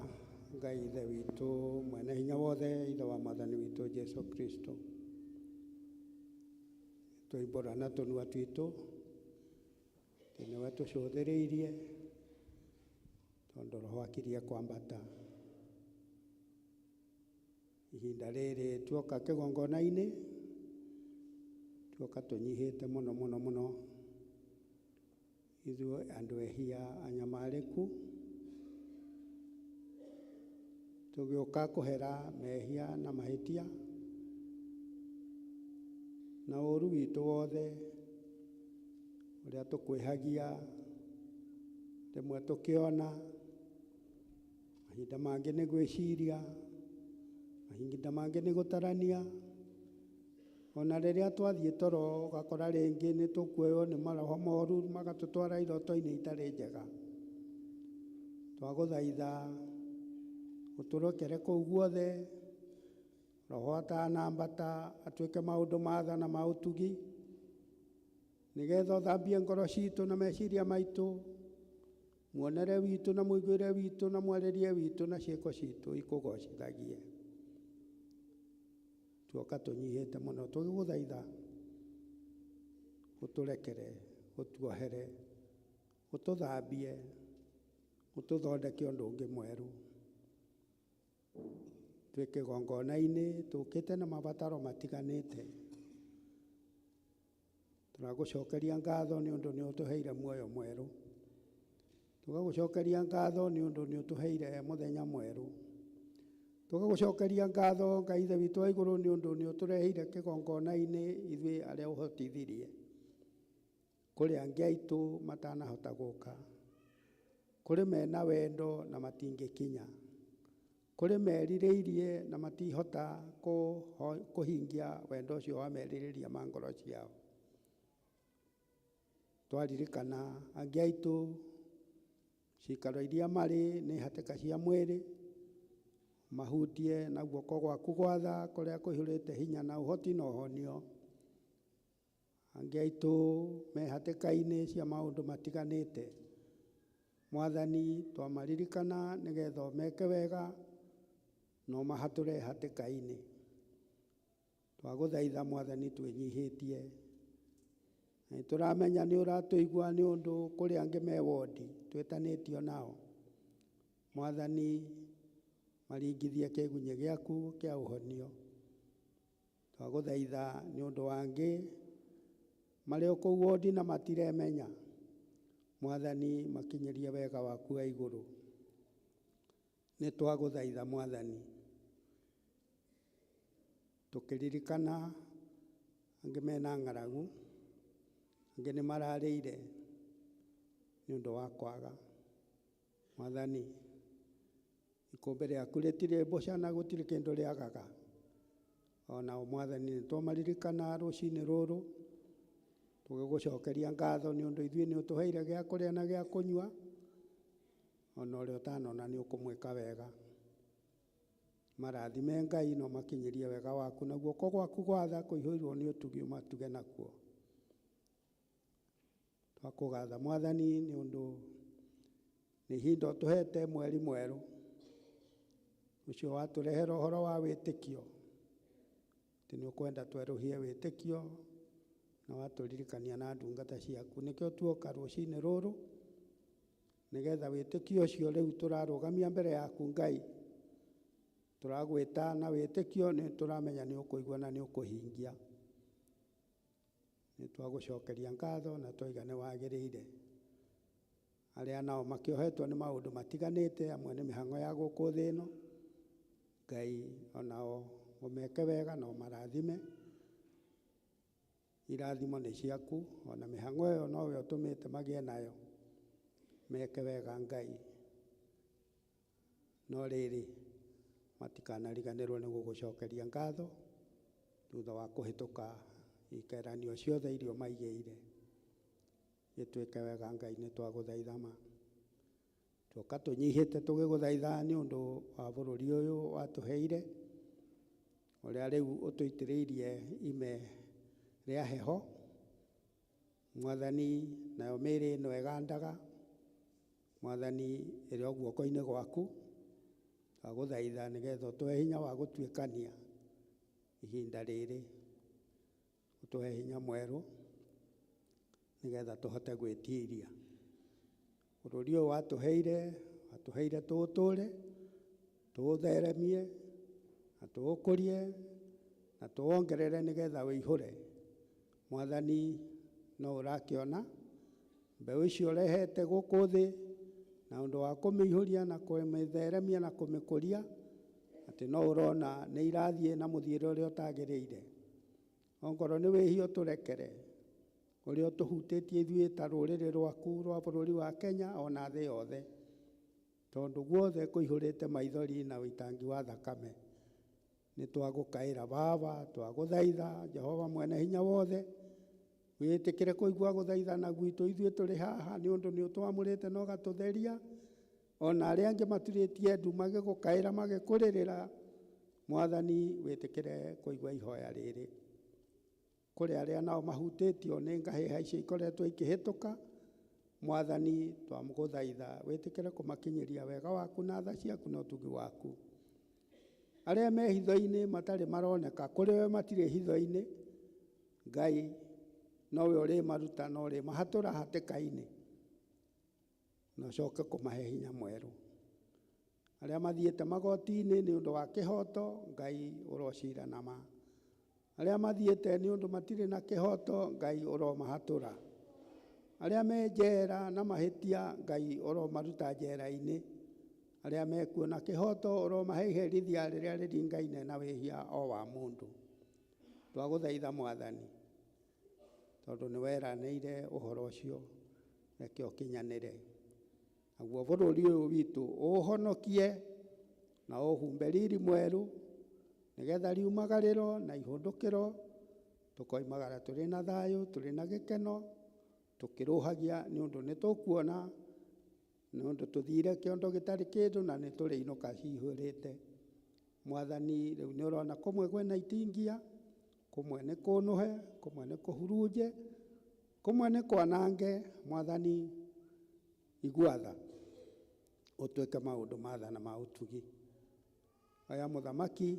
Ngai Ithe witũ mwene hinya wothe, Ithe wa Mwathani witũ Jesu Kristo. Twoimbũra na tũnua twitũ atĩ nĩwe tũcũthĩrĩirie tondũ Roho akirie kwambata. Ihinda rĩrĩ tuoka kĩgongona-inĩ, tuoka tũnyihĩte mũno mũno mũno, ithuĩ andũ ehia anyamarĩku, tũgĩũka kũhera mehia na mahĩtia na ũũru witũ wothe ũrĩa tũkwĩhagia, rĩmwe tũkĩona, mahinda mangĩ nĩ gwĩciria, mahinda mangĩ nĩ gũtarania, ona rĩrĩa twathiĩ toro ũgakora rĩngĩ nĩ tũkuoywo nĩ maroho moru magatũtwara iroto-inĩ itarĩ njega. Twagũthaitha ũtũrekere kũu guothe, Roho atanambata atuĩke maũndũ ma tha na ma ũtugi, nĩgetha ũthambie ngoro citũ na meciria maitũ, muonere witũ na mũiguĩre witũ na mwarĩrie witũ na ciĩko citũ ikũgocithagie. Tuoka tũnyihĩte mũno tũgĩgũthaitha ũtũrekere, ũtuohere, ũtũthambie, ũtũthondeke ũndũ ũngĩ mwerũ. Twĩ kĩgongona-inĩ tũkĩte na mabataro matiganĩte. Tũragũcokeria ngatho nĩ ũndũ nĩ ũtũheire muoyo mwerũ. Tũgagũcokeria ngatho nĩ ũndũ nĩ ũtũheire mũthenya mwerũ. Tũgagũcokeria ngatho Ngai Ithe witũ wa igũrũ nĩ ũndũ nĩ ũtũreheire kĩgongona-inĩ ithuĩ arĩa ũhotithirie. Kũrĩ angĩ aitũ matanahota gũka, kũrĩ mena wendo na matingĩkinya, kũrĩ merirĩirie na matihota kũhingia wendo ũcio wa merirĩria ma ngoro ciao. Twaririkana angĩ aitũ cikaro iria marĩ nĩ hatĩka cia mwĩrĩ, mahutie na guoko gwaku gwatha kũrĩa kũihũrĩte hinya na ũhoti na ũhonio. Angĩ aitũ me hatĩka-inĩ cia maũndũ matiganĩte, Mwathani twamaririkana nĩgetha ũmeke wega no mahatũre hatĩka-inĩ. Twagũthaitha Mwathani twĩnyihĩtie. Na nĩtũramenya nĩ ũratũigua nĩ ũndũ kũrĩ angĩ me wondi twĩtanĩtio nao. Mwathani maringithie kĩgunyĩ gĩaku kĩa ũhonio. Twagũthaitha nĩ ũndũ wa angĩ marĩ o kũu wondi na matiremenya. Mwathani makinyĩrie wega waku wa igũrũ. Nĩ twagũthaitha Mwathani tũkĩririkana angĩ mena ng'aragu, angĩ nĩ mararĩire nĩ ũndũ wa kwaga. Mwathani ikũmbĩ rĩaku rĩtirĩ mbũca na gũtirĩ kĩndũ rĩagaga. Onao Mwathani nĩ twamaririkana rũcinĩ rũrũ tũgĩgũcokeria ngatho nĩ ũndũ ithuĩ nĩ ũtũheire gĩa kũrĩa na gĩa kũnyua, ona ũrĩa ũtanona nĩ ũkũmwĩka wega. Marathime Ngai no makinyĩrie wega waku na guoko gwaku gwa tha kũihũirwo nĩ ũtugi ũmatuge nakuo. Twakũgatha Mwathani nĩ ũndũ nĩ ihinda ũtũhete mweri mwerũ ũcio watũrehera ũhoro wa wĩtĩkio, atĩ nĩ ũkwenda twerũhie wĩtĩkio na watũririkania na ndungata ciaku. Nĩkĩo tuoka rũcinĩ rũrũ nĩgetha wĩtĩkio ũcio rĩu tũrarũgamia mbere yaku Ngai. Tũragwĩta na wĩtĩkio nĩ tũramenya nĩ ũkũigua na nĩ ũkũhingia. Nĩ twagũcokeria ngatho na twaiga nĩ wagĩrĩire. Arĩa nao makĩohetwo nĩ maũndũ matiganĩte, amwe nĩ mĩhang'o ya gũkũ thĩ ĩno, Ngai onao ũmeke wega na ũmarathime. Irathimo nĩ ciaku, ona mĩhang'o ĩyo nowe ũtũmĩte magĩe nayo. Meke wega Ngai. No rĩrĩ matikanariganĩrwo nĩ gũgũcokeria ngatho thutha wa kũhĩtũka ikeranio ciothe iria ũmaigĩire. Gĩtuĩke wega Ngai, nĩ twagũthaitha ma. Tuoka tũnyihĩte tũgĩgũthaitha nĩ ũndũ wa bũrũri ũyũ watũheire, ũrĩa rĩu ũtũitĩrĩirie ime rĩa heho. Mwathani, nayo mĩĩrĩ ĩno ĩgandaga, Mwathani ĩrĩ o guoko-inĩ gwaku. Twagũthaitha nĩgetha ũtũhe hinya wa gũtuĩkania ihinda rĩrĩ, ũtũhe hinya mwerũ nĩgetha tũhote gwĩtiria. Bũrũri ũyũ watũheire, watũheire tũũtũre, tũũtheremie na tũũkũrie na tũwongerere nĩgetha ũihũre. Mwathani no ũrakĩona mbeũ icio ũrehete gũkũ thĩ na ũndũ wa kũmĩihũria na kũmĩtheremia na kũmĩkũria, atĩ no ũrona nĩ irathiĩ na mũthiĩre ũrĩa ũtagĩrĩire. Ongorwo nĩ wĩhia ũtũrekere, ũrĩa ũtũhutĩtie ithuĩ ta rũrĩrĩ rwaku rwa bũrũri wa Kenya ona thĩ yothe, tondũ guothe kũihũrĩte maithori na ũitangi wa thakame. Nĩ twagũkaĩra Baba, twagũthaitha Jehova mwene hinya wothe, wĩtĩkĩre kũigua gũthaithana gwitũ ithuĩ tũrĩ haha nĩ ũndũ nĩ ũtwamũrĩte na ũgatũtheria. Ona arĩa angĩ maturĩtie ndu magĩgũkaĩra magĩkũrĩrĩra, Mwathani wĩtĩkĩre kũigua ihoya rĩrĩ. Kũrĩ arĩa nao mahutĩtio nĩ ngahĩha icio ikoretwo ikĩhĩtũka, Mwathani twamũgũthaitha wĩtĩkĩre kũmakinyĩria wega waku na tha ciaku na ũtugi waku. Arĩa me hitho-inĩ matarĩ maroneka, kũrĩ we matirĩ hitho-inĩ, Ngai nowe ũrĩmaruta na ũrĩmahatũra hatĩka-inĩ na ũcoke kũmahe hinya mwerũ. Arĩa mathiĩte magoti-inĩ nĩ ũndũ wa kĩhoto, Ngai ũrocira na ma. Arĩa mathiĩte nĩ ũndũ matirĩ na kĩhoto, Ngai ũromahatũra. Arĩa me njera na mahĩtia, Ngai ũromaruta njera-inĩ. Arĩa mekuo na kĩhoto, ũromahe iherithia rĩrĩa rĩringaine na wĩhia o wa mũndũ. Twagũthaitha Mwathani, tondũ nĩ weranĩire ũhoro ũcio, reke ũkinyanĩre. Naguo bũrũri ũyũ witũ ũũhonokie na ũhumbe riri mwerũ, nĩgetha riumagarĩro na ihũndũkĩro tũkoimagara tũrĩ na thayũ, tũrĩ na gĩkeno, tũkĩrũhagia nĩ ũndũ nĩ tũkuona, nĩ ũndũ tũthire kĩondo gĩtarĩ kĩndũ na nĩ tũrĩinũka cihũrĩte. Mwathani, rĩu nĩ ũrona kũmwe kwĩna itingia, kũmwe nĩ kũnũhe, kũmwe nĩ kũhurunje, kũmwe nĩ kwanange. Mwathani, igua tha, ũtuĩke maũndũ ma tha na ma ũtugi. Oya mũthamaki,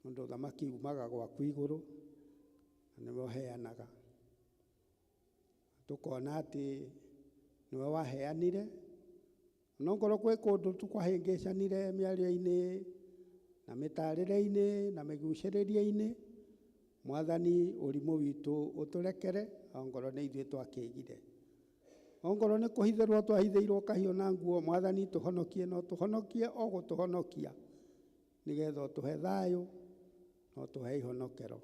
Nĩ ũndũ ũthamaki umaga gwaku igũrũ na nĩwe ũheanaga. Tũkona atĩ nĩwe waheanire nongorwo kwĩ kũndũ tũkwahĩngĩcanire mĩario-inĩ na mĩtarĩre-inĩ na mĩgucĩrĩrie-inĩ, Mwathani ũrimũ witũ ũtũrekere ongorwo nĩ ithuĩ twakĩgire. Ongorwo nĩ kũhithĩrwo twahithĩirwo kahiũ na nguo, Mwathani tũhonokie no tũhonokie o gũtũhonokia nĩgetha ũtũhe thayũ na ũtũhe ihonokero.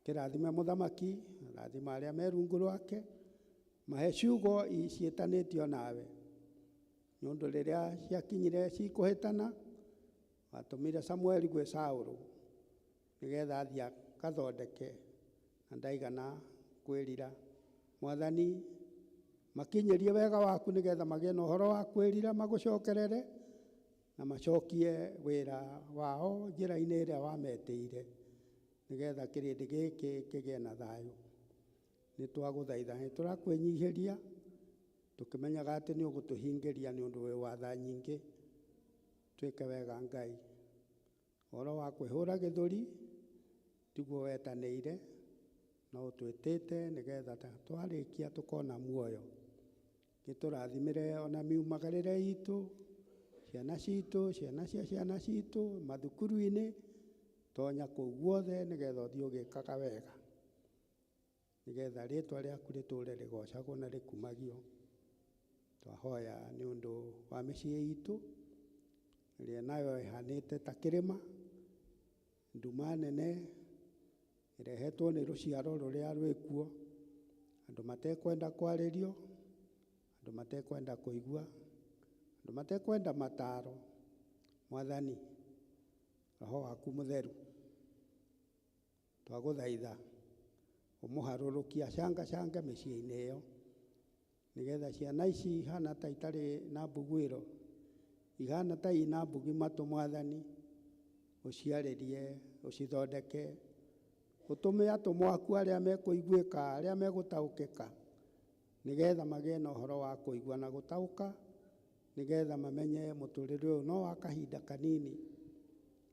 Kĩrathime mũthamaki, rathima arĩa me rungu rwake, mahe ciugo ciĩtanĩtio nawe. Nĩ ũndũ rĩrĩa ciakinyire cikũhĩtana, watũmire Samueli gwĩ Saũlũ nĩgetha athiĩ akathondeke na ndaigana kwĩrira. Mwathani makinyĩrie wega waku nĩgetha magĩe na ũhoro wa kwĩrira magũcokerere na macokie wĩra wao njĩra-inĩ ĩrĩa wametĩire nĩgetha kĩrĩndĩ gĩkĩ kĩgĩe na thayũ. Nĩ twagũthaitha nĩ tũrakwĩnyihĩria tũkĩmenyaga atĩ nĩ ũgũtũhingĩria nĩ ũndũ wĩ wa tha nyingĩ. Twĩke wega Ngai. Ũhoro wa kwĩhũra gĩthũri tiguo wetanĩire, no ũtwĩtĩte nĩgetha twarĩkia tũkona muoyo. Gĩtũrathimĩre ona miumagarĩre itũ, ciana citũ, ciana cia ciana citũ, mathukuru-inĩ, tonya kũu guothe nĩgetha ũthiĩ ũgĩkaga wega. Nĩgetha rĩtwa rĩaku rĩtũre rĩgocagwo na rĩkumagio. Twahoya nĩ ũndũ wa mĩciĩ itũ, ĩrĩa nayo ĩhanĩte ta kĩrĩma, nduma nene ĩrehetwo nĩ rũciaro rũrĩa rwĩkuo, andũ matekwenda kwarĩrio, andũ matekwenda kũigua, andũ matekwenda mataro. Mwathani, Roho waku mũtheru, twagũthaitha ũmũharũrũkie acangacange mĩciĩ-inĩ ĩyo nĩgetha ciana ici ihana ta itarĩ na mbuguĩro, ihana ta ina mbugi matũ, Mwathani, ũciarĩrie, ũcithondeke, ũtũme atũmwo aku arĩa mekũiguĩka, arĩa megũtaũkĩka, nĩgetha magĩe na ũhoro wa kũigua na gũtaũka, nĩgetha mamenye mũtũrĩre ũyũ no wa kahinda kanini,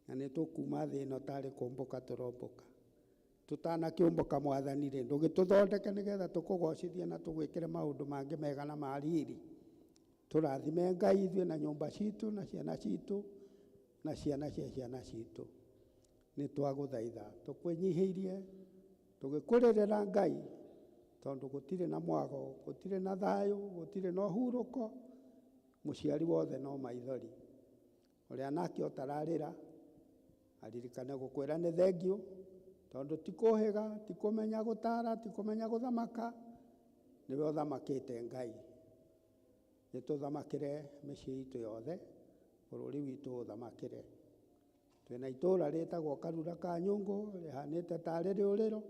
na nĩ tũkuma thĩ ĩno tarĩ kũmbũka tũrombũka. Tũtanakĩũmbũka Mwathani rĩ, ndũgĩtũthondeke nĩgetha tũkũgocithie na tũgwĩkĩre maũndũ mangĩ mega na ma riri. Tũrathime Ngai ithuĩ na nyũmba citũ na ciana citũ na ciana cia ciana citũ. Nĩ twagũthaitha tũkwĩnyihĩirie tũgĩkũrĩrĩra Ngai, tondũ gũtirĩ na mwago, gũtirĩ na thayũ, gũtirĩ na ũhurũko, mũciari wothe no maithori. Ũrĩa nake ũtararĩra aririkane gũkwĩra nĩ thengiũ, tondũ ti kũhĩga, ti kũmenya gũtara, ti kũmenya gũthamaka, nĩwe ũthamakĩte Ngai. Nĩ tũthamakĩre mĩciĩ itũ yothe, bũrũri witũ ũthamakĩre. Twĩna itũũra rĩtagwo Karura ka Nyũngũ, rĩhanĩte tarĩ rĩũrĩro,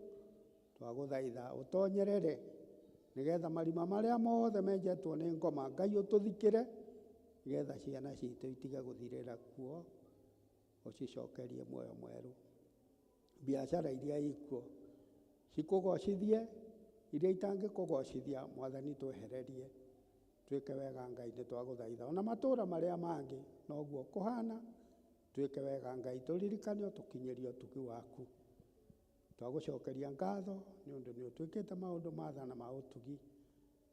twagũthaitha ũtonyerere nĩgetha marima marĩa mothe menjetwo nĩ ngoma Ngai ũtũthikĩre, nĩgetha ciana citũ itige gũthirĩra kuo, ũcicokerie muoyo mwerũ. Biacara iria ikuo cikũgocithie, iria itangĩkũgocithia Mwathani twehererie. Twĩke wega Ngai, nĩ twagũthaitha. Ona matũũra marĩa mangĩ noguo kũhana, twĩke wega Ngai, tũririkane ũtũkinyĩrie ũtugi waku. Twagũcokeria ngatho nĩ ũndũ nĩ ũtwĩkĩte maũndũ ma tha na ma ũtugi,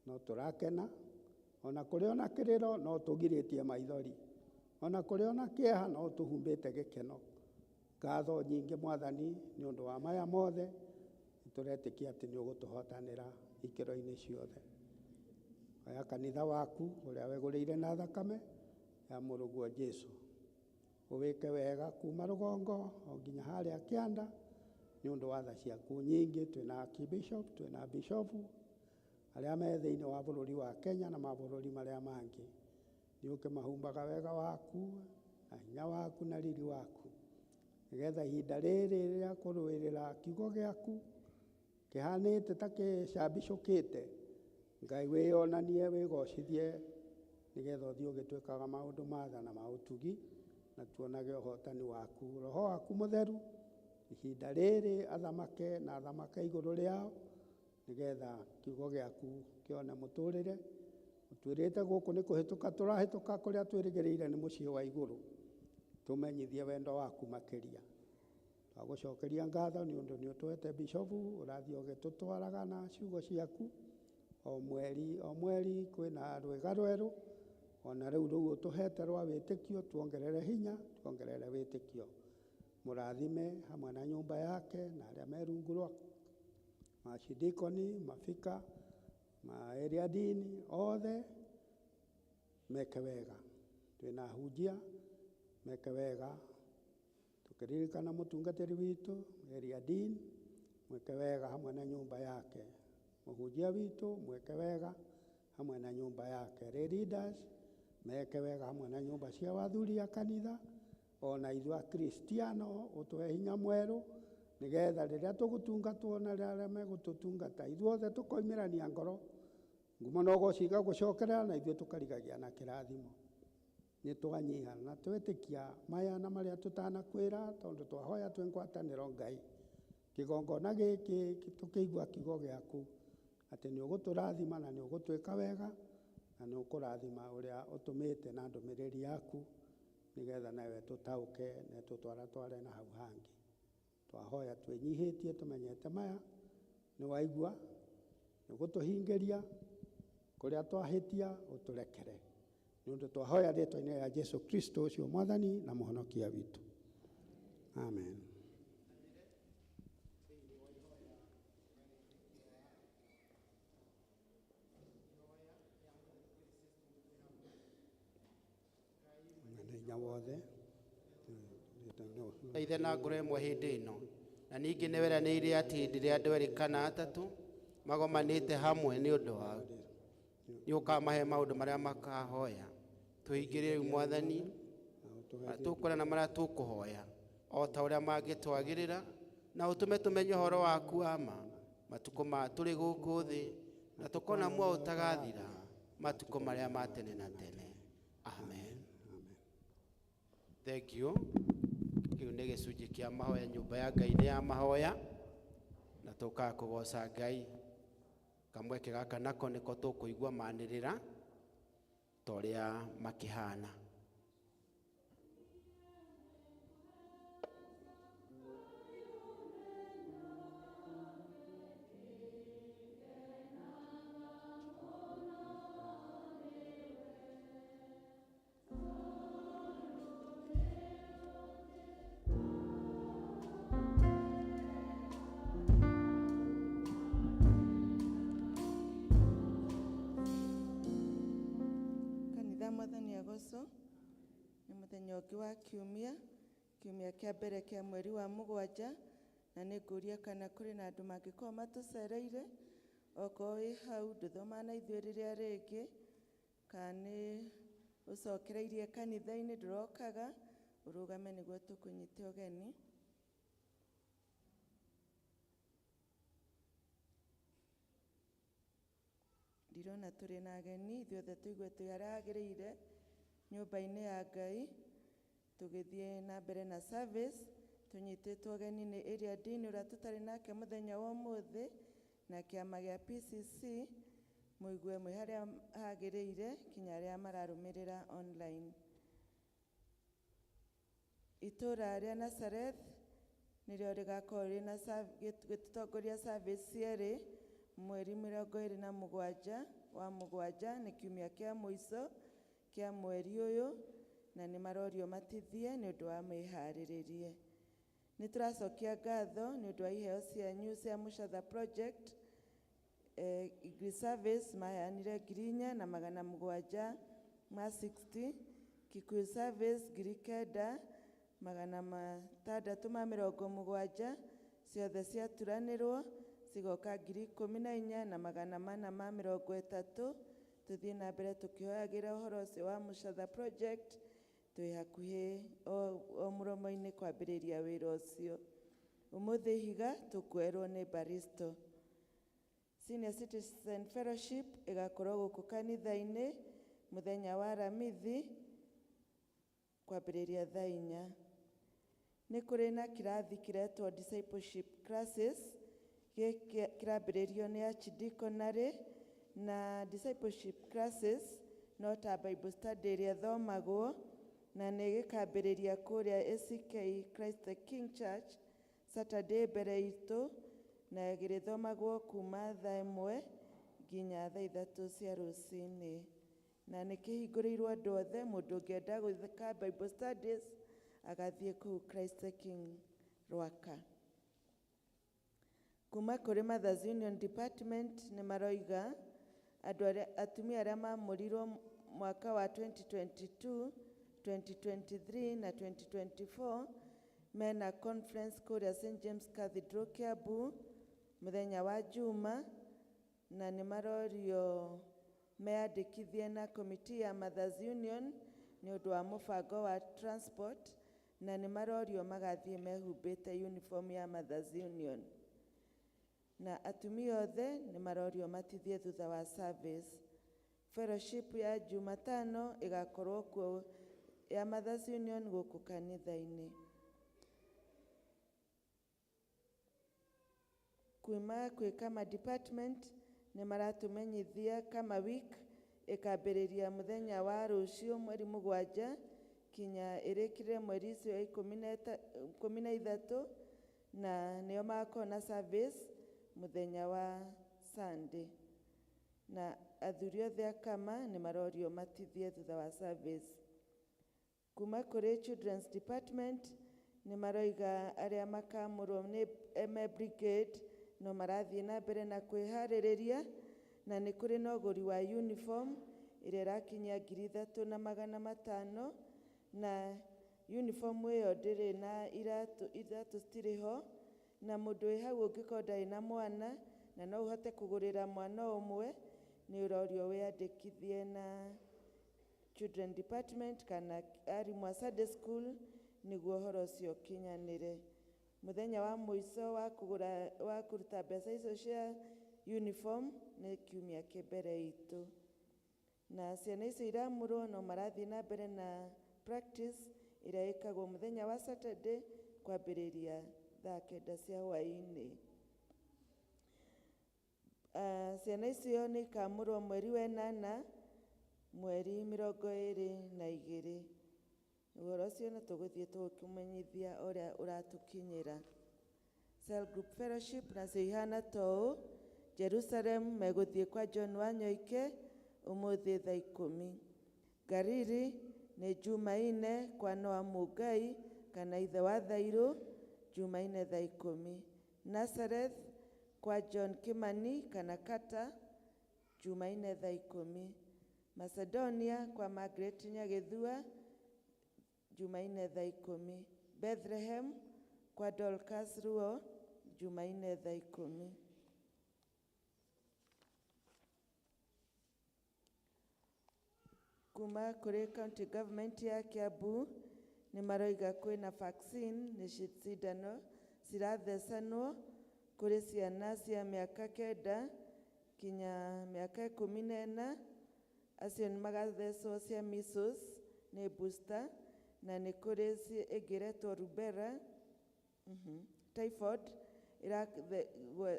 no tũrakena. Ona kũrĩ ona kĩrĩro no tũgirĩtie maithori, ona kũrĩ ona kĩeha no tũhumbĩte gĩkeno. Ngatho nyingĩ Mwathani nĩ ũndũ wa maya mothe, nĩtũretĩkia atĩ nĩ ũgũtũhotanĩra ikĩro-inĩ ciothe. Oya kanitha waku ũrĩa wegũrĩire na thakame ya mũrũguo Jesũ, ũwĩke wega kuma rũgongo o nginya harĩa kĩanda, nĩ ũndũ wa tha ciaku nyingĩ. Twĩna archbishop, twĩna bishopu arĩa me thĩinĩ wa bũrũri wa Kenya na mabũrũri marĩa mangĩ. Nĩ ũkĩmahumbaga wega waku na hinya waku na riri waku, nĩgetha ihinda rĩrĩ rĩa kũrũĩrĩra kiugo gĩaku kĩhanĩte ta kĩcambicũkĩte, Ngai wĩyonanie wĩgocithie, nĩgetha ũthiĩ ũgĩtwĩkaga maũndũ ma tha na ma ũtugi, na tuonage ũhotani waku. Roho waku mũtheru ihinda rĩrĩ athamake na athamake igũrũ rĩao, nĩgetha kiugo gĩaku kĩone mũtũrĩre. Ũtwĩrĩte gũkũ nĩ kũhĩtũka tũrahĩtũka kũrĩa twĩrĩgĩrĩire nĩ mũciĩ wa igũrũ. Tũmenyithie wendo waku makĩria. Twagũcokeria ngatho nĩ ũndũ nĩ ũtũhete bishofu ũrathiĩ ũgĩtũtwaraga na ciugo ciaku o mweri o mweri kwĩna rwĩga rwerũ ona rĩu rũu ũtũhete rwa wĩtĩkio tuongerere hinya tuongerere wĩtĩkio mũrathime hamwe na nyũmba yake na arĩa me rungu rwaku mashidikoni mafika ma area dean othe meke wega twĩna ahunjia meke wega tukiririkana mũtungatĩri witũ area dean mwĩke wega hamwe na nyũmba yake mũhunjia witũ mwĩke wega hamwe na nyũmba yake lay leaders meke wega hamwe na nyũmba cia athuri a kanitha ona ithuĩ akristiano ũtũhe hinya mwerũ nĩgetha rĩrĩa tũgũtungatwo na arĩa megũtũtungata ithuothe tũkoimĩrania ngoro ngumo na ũgoci igagũcokerera na ithuĩ tũkarigagia na kĩrathimo nĩ twanyiha na twĩtĩkia maya na marĩa tũtanakwĩra tondũ twahoya twĩ ngwatanĩro Ngai kĩgongona gĩkĩ tũkĩigua kiugo gĩaku atĩ nĩ ũgũtũrathima na nĩ ũgũtwĩka wega na nĩ ũkũrathima ũrĩa ũtũmĩte na ndũmĩrĩri yaku nĩgetha nawe tũtaũke na tũtwaratware na hau hangĩ twahoya twĩnyihĩtie tũmenyete maya nĩ waigua nĩ ũgũtũhingĩria kũrĩa twahĩtia ũtũrekere nĩ ũndũ twahoya rĩtwa-inĩ rĩa Jesu Kristo ũcio mwathani na mũhonokia witũ amen. Mwene hinya wothe Ithe na ngoro ĩmwe hĩndĩ ĩno na ningĩ nĩ weranĩire atĩ hĩndĩ ĩrĩa andũ erĩ kana atatũ magomanĩte hamwe nĩ ũndũ waku nĩ ũkamahe maũndũ marĩa makahoya tũhingĩrie rĩu mwathani marĩa tũkwenda na marĩa tũkũhoya o ta ũrĩa mangĩtwagĩrĩra na ũtũme tũmenye ũhoro waku wa ma matukũ ma tũrĩ gũkũ thĩ na tũkona muoyo ũtagathira matukũ marĩa ma tene na tene amen. Thank you. Kĩu nĩ gĩcunjĩ kĩa mahoya nyũmba ya Ngai nĩ ya mahoya na tũkaga kũgoca Ngai kamweke gaka nako nĩko tũkũigua manĩrĩra ta ũrĩa makĩhana. Kanitha mwathani agocwo nĩ mũthenya ũngĩ wa kiumia kiumia kĩa mbere kĩa mweri wa mũgwanja na nĩ ngũria kana kũrĩ na andũ mangĩkorwo matũcereire okorwo wĩ hau ndũthoma na ithuĩ rĩrĩa rĩngĩ kana nĩ ũcokereirie kanitha-inĩ ndũrokaga ũrũgame nĩguo tũkũnyite ũgeni. Ndirona tũrĩ na ageni ithuothe tũigue twĩ harĩa hagĩrĩire nyũmba-inĩ ya Ngai tũgĩthiĩ na mbere na service tũnyitĩtwo ũgeni nĩ area dean ũrĩa tũtarĩ nake mũthenya wa ũmũthĩ na kĩama gĩa PCC mũigue mwĩ harĩa hagĩrĩire kinya arĩa mararũmĩrĩra online. Itũra rĩa Nazareth nĩrĩo rĩgakorwo rĩna gĩtũtongoria service cierĩ mweri 27 wa mũgwanja nĩ kiumia kĩa mũico kĩa mweri ũyũ na nĩ marorio matithie nĩ ũndũ wa mĩharĩrĩrie. Nĩ tũracokia ngatho nĩ ũndũ wa iheo cianyu cia Mũcatha Project. English Service maheanire 4,760, Kikuyu Service 9,670, ciothe ciaturanĩrwo cigoka 14,430. Tũthiĩ na mbere tũkĩhoyagĩra ũhoro ũcio wa Mũcatha Project twĩ hakuhĩ o mũromo-inĩ kwambĩrĩria wĩra ũcio. Ũmũthĩ ihiga tũkuerwo nĩ Baristo. Senior Citizen Fellowship ĩgakorwo gũkũ kanitha-inĩ mũthenya wa Aramithi kwambĩrĩria thaa 4. Nĩ kũrĩ na kĩrathi kĩretwo discipleship classes gĩkĩ kĩrambĩrĩrio nĩ Archdeaconry na discipleship classes no ta Bible study ĩrĩa ĩthomagwo na nĩ gĩkambĩrĩria kũrĩa ACK Christ the King Church Saturday mbere itũ na gĩrĩthomagwo kuma thaa 1 nginya thaa 3 cia rũcinĩ, na nĩ kĩhingũrĩirwo andũ othe. Mũndũ ũngĩenda gwĩka Bible studies agathiĩ kũu Christ the King Rwaka. Kuma kũrĩ Mothers Union Department nĩ maroiga andũ arĩa atumia arĩa mamũrirwo mwaka wa 2022, 2023 na 2024 mena conference kũrĩa St James Cathedral Kiambu mũthenya wa Juma, na nĩ marorio meyandĩkithie na committee ya Mothers Union nĩ ũndũ wa mũbango wa transport, na nĩ marorio magathiĩ mehumbĩte uniform ya Mothers Union, na atumia othe nĩ marorio matithie thutha wa service. Fellowship ya Jumatano ĩgakorwo kuo ya Mothers Union gũkũ kanitha-inĩ. Kuma kwĩ Kama department nĩ maratũmenyithia Kama week ĩkambĩrĩria mũthenya wa rũciũ mweri 7 kinya ĩrĩkĩre mweri ũcio 13, na nĩo magakorwo na service mũthenya wa Sunday, na athuri othe a Kama nĩ marorio matithie thutha wa service. Kuma kũrĩ Children's Department nĩ maroiga arĩa makamũrwo nĩ MA Brigade no marathiĩ na mbere na kwĩharĩrĩria, na nĩ kũrĩ na ũgũri wa uniform ĩrĩa ĩrakinyia 3500, na uniform ĩyo ndĩrĩ na iratũ, iratũ citirĩ ho, na mũndũ wĩ hau ũngĩkorwo ndarĩ na mwana na no ũhote kũgũrĩra mwana ũmwe, nĩ ũrorio wĩyandĩkithie na Children Department kana arimũ a Sunday school nĩguo ũhoro ũcio ũkinyanĩre. Mũthenya wa mũico wa kũgũra wa kũruta mbeca icio cia uniform nĩ kiumia kĩ mbere itũ, na ciana icio iramũrwo no marathiĩ na mbere na practice ĩrĩa ĩkagwo mũthenya wa Saturday kwambĩrĩria thaa 9 cia hwaĩ-inĩ. Ciana icio nĩ ikamũrwo mweri wa 8 mweri 22. Ũhoro ũcio nĩ tũgũthiĩ tũgĩkũmenyithia ũrĩa ũratũkinyĩra. Cell Group Fellowship nacio ihana ta ũũ: Jerusalem megũthiĩ kwa John Wanyoike ũmũthĩ thaa 10. Gariri nĩ Jumaine kwa Noah Mungai kana ithe wa Thairũ Jumaine thaa 10. Nazareth kwa John Kimani kana Kata Jumaine thaa 10. Macedonia kwa Margaret Nyagĩthua Jumaine thaa 10. Bethlehem kwa Dorcas Ruo Jumaine thaa 10. Kuma kũrĩ county government ya Kiambu nĩ maroiga kwĩna vaccine, nĩ cindano cirathecanwo kũrĩ ciana cia mĩaka 9 kinya mĩaka 14. Acio nĩ magathecwo cia measles, nĩ booster, na nĩ kũrĩ ĩngĩ ĩretwo rubella, typhoid ĩrathecwo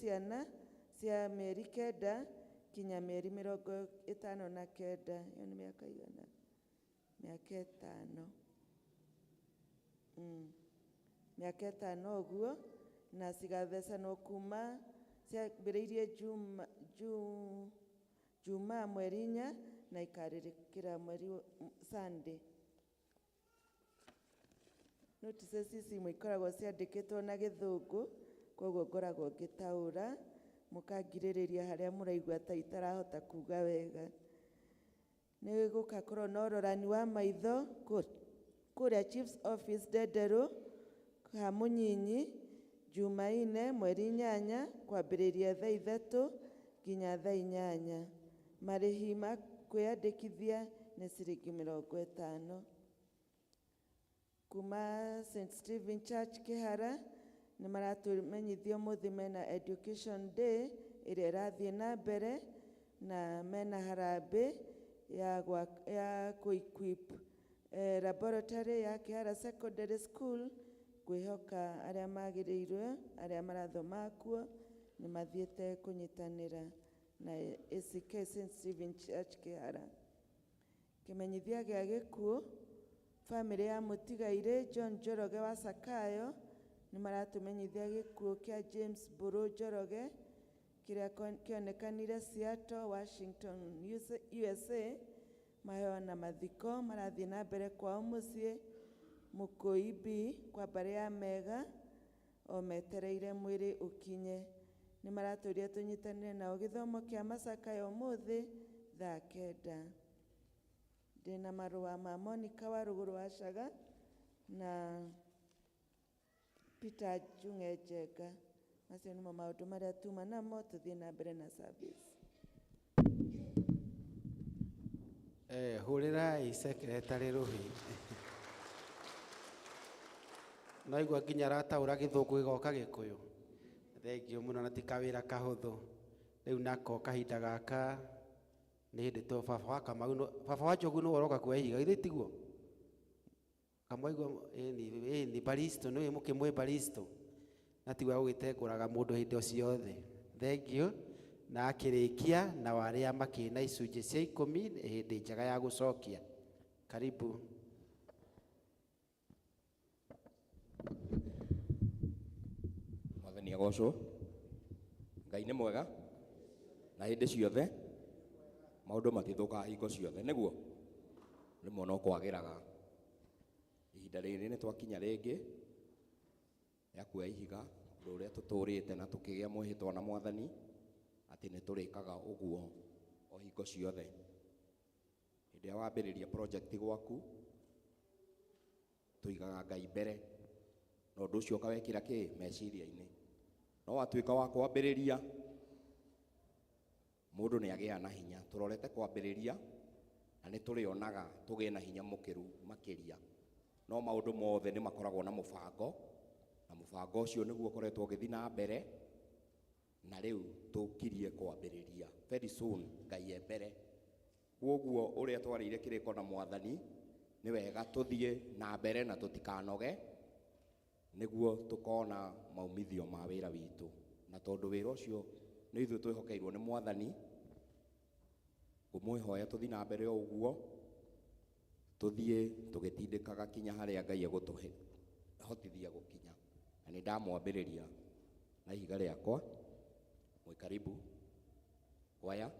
ciana cia mĩeri 9 kinya mĩeri 59. Ĩyo nĩ mĩaka igana? Mĩaka 5. Mĩaka 5 ũguo, na cigathecanwo kuma ciambĩrĩirie Juma mweri 4 na ikarĩrĩkĩra mweri Sunday. Notices ici imwe ikoragwo ciandĩkĩtwo na Gĩthũngũ, koguo ngoragwo ngĩtaũra, mũkangirĩrĩria harĩa mũraigua ta itarahota kuga wega. Nĩ gũgakorwo na ũrorani wa maitho kũrĩa Chief's Office Ndenderũ ha Mũnyinyi Jumaine mweri 8 kwambĩrĩria thaa 3 nginya thaa 8. Marĩhi ma kwĩyandĩkithia nĩ ciringi 50. Kuma St Stephen Church Kĩhara nĩ maratũmenyithia ũmũthĩ mena Education Day ĩrĩa ĩrathiĩ na mbere, na mena harambĩ ya kũ-equip laboratory ya Kĩhara Secondary School. Ngwĩhoka arĩa magĩrĩirwo arĩa marathoma kuo nĩ mathiĩte kũnyitanĩra na ACK St Stephen Church Kĩhara. Kĩmenyithia gĩa gĩkuũ, bamĩrĩ ya mũtigairĩ John Njoroge wa Sakayo Nĩ maratũmenyithia gĩkuũ kĩa James Mbũrũ Njoroge kĩrĩa kĩonekanire Seattle, Washington, USA. Maheo na mathiko marathiĩ na mbere kwao mũciĩ Mũkũi B kwa mbarĩ ya Mega o metereire mwĩrĩ ũkinye. Nĩ maratũria tũnyitanĩre nao gĩthomo kĩa macakaya ũmũthĩ thaa 9. Ndĩna marũa ma Monica wa Rũgũrũ wa Caga na Peter Njung'e Njenga. Macio nĩmo maũndũ marĩa tuma namo, tũthiĩ na mbere na service. Hũrĩrai secretary rũhĩ. No igua nginya arataũra gĩthũngũ gĩgoka gĩkũyũ. Thengiũ mũno na ti kawĩra kahũthũ. Rĩu nako kahinda gaka nĩ hĩndĩ to baba wa Kamau baba wa Njogu nĩwe ũroka kuoya ihiga, githĩ tiguo? Kamwaigua ĩni baristo, nĩwe mũkĩmũĩ baristo. Na tiwe ũgĩtengũraga mũndũ hĩndĩ o ciothe. Thengiũ. Na akĩrĩkia na arĩa makĩna icunjĩ cia 10 nĩ hĩndĩ njega ya gũcokia. Karibu. Mwathani agocwo. Ngai nĩ mwega na hĩndĩ ciothe maũndũ matithũkaga hingo ciothe, nĩguo rĩmwe no kwagĩraga. Ihinda rĩrĩ nĩ twakinya rĩngĩ ya kuoya ihiga, ũndũ ũrĩa tũtũrĩte na tũkĩgĩa mwĩhĩtwa na Mwathani atĩ nĩ tũrĩkaga ũguo o hingo ciothe. Hĩndĩ ĩrĩa wambĩrĩria project gwaku, tũigaga Ngai mbere, na ũndũ ũcio ũkawekĩra kĩ meciria-inĩ. No watuĩka wa kwambĩrĩria, mũndũ nĩ agĩaga na hinya. Tũrorete kwambĩrĩria na nĩ tũrĩonaga tũgĩe na hinya mũkĩru makĩria. No maũndũ mothe nĩ makoragwo na mũbango, na mũbango ũcio nĩguo ũkoretwo ũgĩthiĩ na mbere, na rĩu tũkirie kwambĩrĩria very soon, Ngai e mbere. Kwoguo ũrĩa twarĩire kĩrĩko na Mwathani, nĩ wega tũthiĩ na mbere na tũtikanoge, nĩguo tũkona maumithio ma wĩra witũ. Na tondũ wĩra ũcio nĩ ithuĩ twĩhokeirwo nĩ Mwathani, ngũmwĩhoya tũthiĩ na mbere o ũguo, tũthiĩ tũgĩtindĩkaga kinya harĩa Ngai egũtũhotithia gũkinya. Na nĩ ndamwambĩrĩria na ihiga rĩakwa. Mwĩ karibu. Kwaya.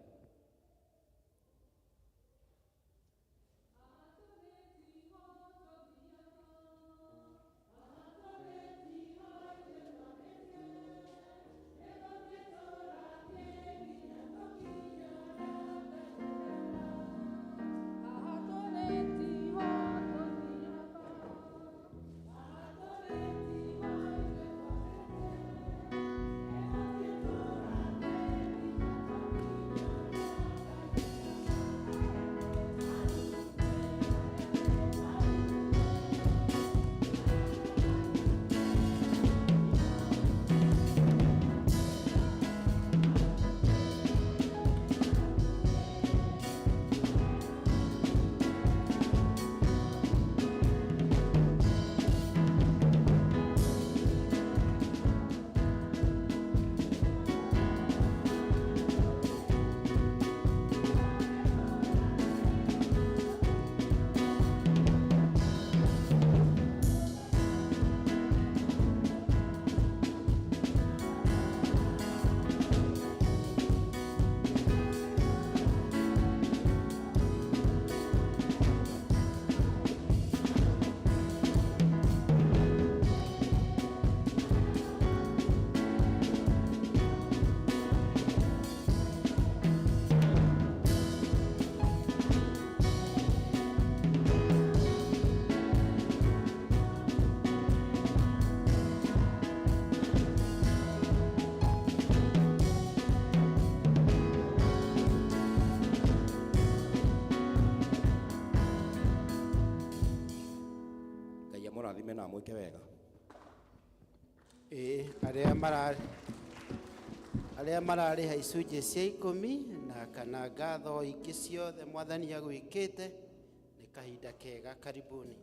Amũrathime na amwĩke wega. Ĩĩ, arĩa mararĩha icunjĩ cia 10 na kana ngatho ingĩ ciothe Mwathani agwĩkĩte, nĩ kahinda kega. Karibuni.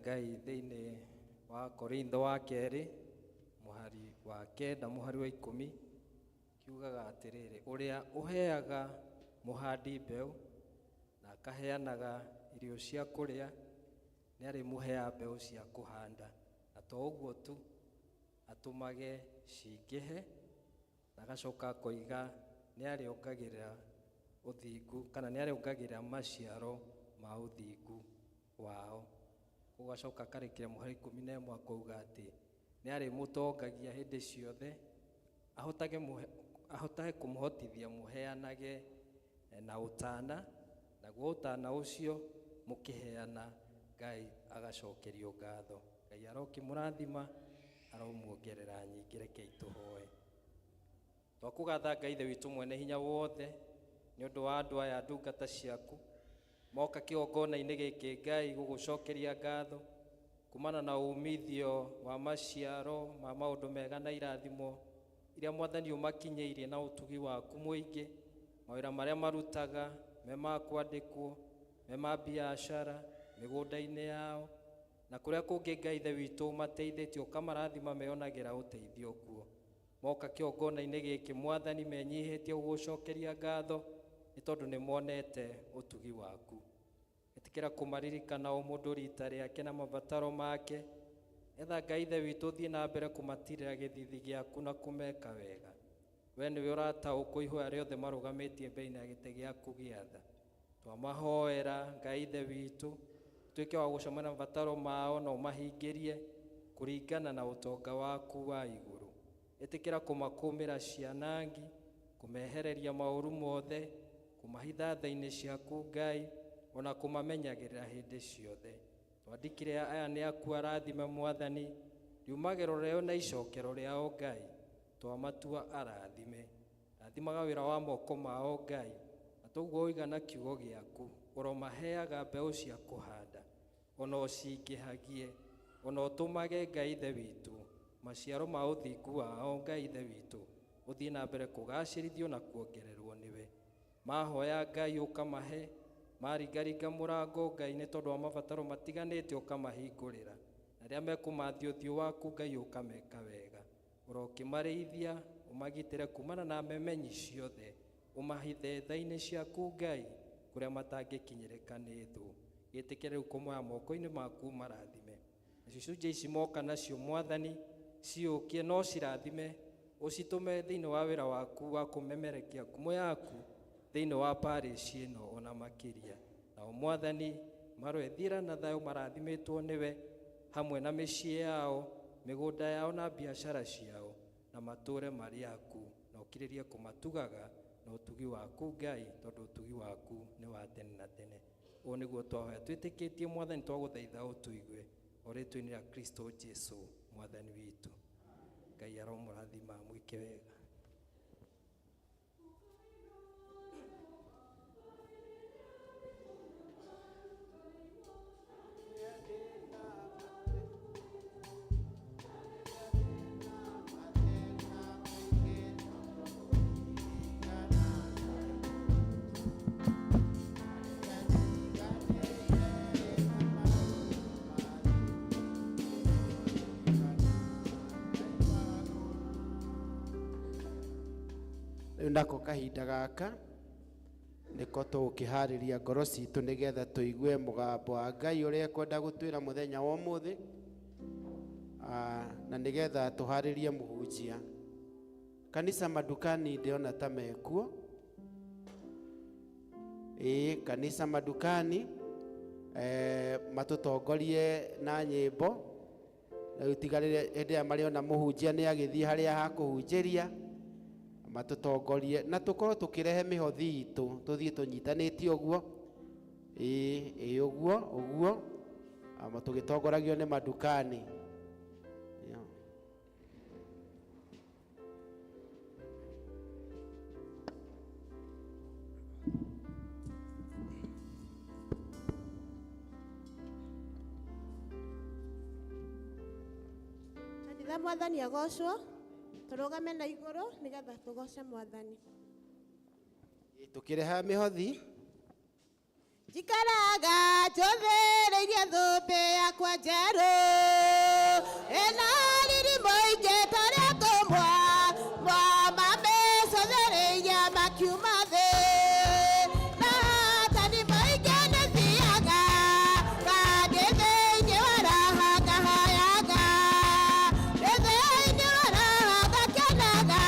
Ngai thĩinĩ wa Korintho wa kerĩ mũhari wa 9 mũhari wa 10 kiugaga atĩrĩrĩ, ũrĩa ũheaga mũhandi mbeũ na akaheanaga irio cia kũrĩa nĩ arĩmũheaga mbeũ cia kũhanda, na to ũguo tu, atũmage cingĩhe, na agacoka akoiga nĩ arĩongagĩrĩra ũthingu, kana nĩ arĩongagĩrĩra maciaro ma ũthingu wao. Ũgacoka akarĩkĩra mũhari 11 akauga atĩ nĩ arĩmũtongagia hĩndĩ ciothe, ahotage kũmũhotithia mũheanage na ũtana, naguo ũtana ũcio mũkĩheana Ngai agacokerio ngatho. Ngai arokĩmũrathima, aromuongerera nyingĩ. Rekei tũhoe. Twakũgatha Ngai Ithe witũ mwene hinya wothe nĩ ũndũ wa andũ aya ndungata ciaku moka kĩgongona-inĩ gĩkĩ Ngai gũgũcokeria ngatho kumana na umithio wa maciaro ma maũndũ mega na irathimo iria Mwathani ũmakinyĩirie na ũtugi waku mũingĩ, mawĩra marĩa marutaga me ma kwandĩkwo, me ma biacara, mĩgũnda-inĩ yao na kũrĩa kũngĩ Ngai Ithe witũ ũmateithĩtie ũkamarathima meyonagĩra ũteithio kuo. Moka kĩgongona-inĩ gĩkĩ Mwathani menyihĩtie gũgũcokeria ngatho nĩ tondũ nĩ monete ũtugi waku. Ĩtĩkĩra kũmaririkana o mũndũ rita rĩake na mabataro make, etha Ngai Ithe witũ ũthiĩ na mbere kũmatirĩra gĩthithi gĩaku na kũmeka wega. We nĩwe ũrataũkwo ihoya rĩothe marũgamĩtie mbere ya gĩtĩ gĩaku gĩa tha. Twamahoera Ngai Ithe witũ tuĩke wa gũcemania na mabataro mao na ũmahingĩrie kũringana na ũtonga waku wa igũrũ. Ĩtĩkĩra kũmakũmĩra cianangi, kũmehereria maũru mothe, kũmahitha tha-inĩ ciaku Ngai, ona kũmamenyagĩrĩra hĩndĩ ciothe. Twandĩkire aya nĩ aku arathime Mwathani, riumagĩro rĩao na icokero rĩao Ngai, twamatua arathime. Rathimaga wĩra wa moko mao Ngai, na toguo ũigana kiugo gĩaku, ũromaheaga mbeũ cia kũhanda, ona ũcingĩhagie, ona ũtũmage Ngai Ithe witũ maciaro ma ũthingu wao Ngai Ithe witũ ũthiĩ na mbere kũgacĩrithio na kuongererwo nĩwe. Mahoya Ngai ũkamahe, maringaringa mũrango Ngai nĩ tondũ wa mabataro matiganĩte ũkamahingũrĩra, na rĩrĩa mekũmathia ũthiũ waku Ngai ũkameka wega. Ũrokĩmarĩithia, ũmagitĩre kumana na memenyi ciothe, ũmahithe tha-inĩ ciaku Ngai kũrĩa matangĩkinyĩrĩka nĩ thũ. Gĩtĩkĩre rĩu kũmoya moko-inĩ maku marathime. Nacio icunjĩ ici moka nacio Mwathani ciũkie no cirathime, ũcitũme thĩinĩ wa wĩra waku wa kũmemerekia ngumo yaku thĩinĩ wa parish ĩno ona makĩria. Nao Mwathani maroethiĩra na thayũ marathimĩtwo nĩwe hamwe na mĩciĩ yao, mĩgũnda yao na biacara ciao, na matũre marĩ aku, na ũkirĩrie kũmatugaga na ũtugi waku Ngai, tondũ ũtugi waku nĩ wa tene na tene. Ũũ nĩguo twahoya twĩtĩkĩtie Mwathani, twagũthaitha ũtũigue o rĩtwa-inĩ rĩa Kristo Jesu Mwathani witũ. Ngai aromũrathima, mwĩke wega. Rĩu nako kahinda gaka nĩko tũgũkĩharĩria ngoro citũ nĩgetha tũigue mũgambo wa Ngai ũrĩa ekwenda gũtwĩra mũthenya wa ũmũthĩ, na nĩgetha tũharĩrie mũhunjia. Kanitha madukani ndĩrona ta mekuo. Ĩĩ, kanitha madukani matũtongorie na nyĩmbo. Rĩu tiga rĩrĩa hĩndĩ ĩrĩa marĩona mũhunjia nĩ agĩthiĩ harĩa hakũhunjĩria, matũtongorie na tũkorwo tũkĩrehe mĩhothi itũ, tũthiĩ tũnyitanĩtie ũguo. Ĩĩ, ĩĩ, ũguo, ũguo, ama tũgĩtongoragio nĩ madukani. Kanitha Mwathani agocwo, tũrũgame na igũrũ nĩgetha tũgoce Mwathani. Tũkĩreha mĩhothi. Njikaraga njũthĩrĩirie thũmbĩ yakwa njerũ ĩna riri mũingĩ tarĩa tũmwa mwamamĩcũthĩrĩirie makiuma thĩ na tani maingĩ nĩ thiaga kandĩ thĩinĩ wa raha ngahayaga ndĩ thĩinĩ wa raha ngakenaga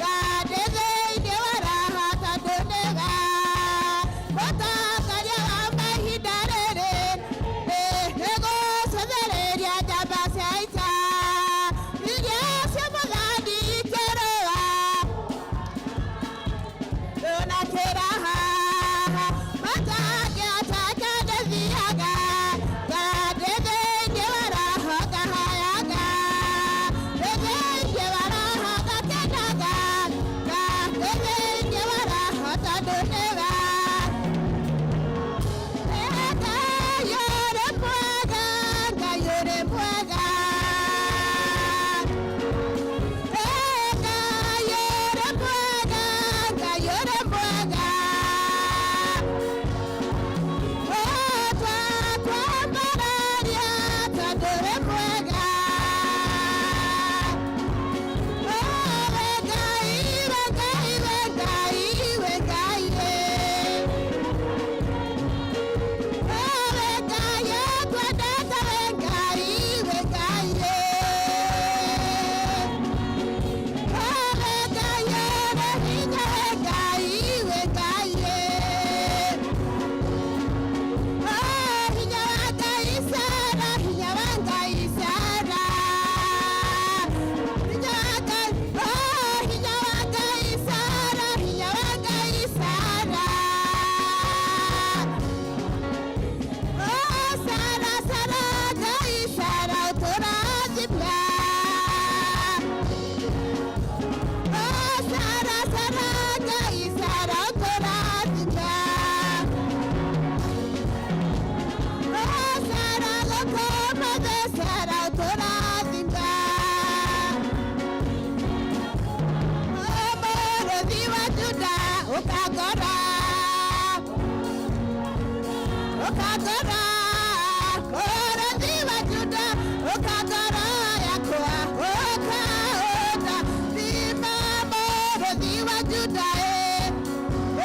kandĩ thĩinĩ wa raha tondũ nĩga mũtongoria wa mahinda rĩrĩ nĩgũcũthĩrĩria njamba cia ita iria cia mũthani ikĩrũa na kĩraha matangĩataka ndĩthiaga kandĩ thĩinĩ wa raha ngahayaga ndĩ thĩinĩ wa raha ngakenaga kandĩ thĩinĩ wa raha tondũ nĩwe Ngai ũrĩ mwega, Ngai ũrĩ mwega. Ngai ũrĩ mwega, Ngai ũrĩ mwega. Twakwambararia tondũ wĩ mwega. We Ngai, we Ngai, we Ngai, we Ngai, Oh, Sara, Sara, Ngai, Sara, ũtũrathime. Oh, Sara, Sara, Ngai, Sara, ũtũrathime. Oh, Sara, gũkũmũthĩ, Sara, ũtũrathime. Oh, mũrũthi wa Juda, ũkangora ukagora ũrũthi wa Juda ũkagora yakwa ũkaũta thima mũrũthi wa Juda ĩ ĩ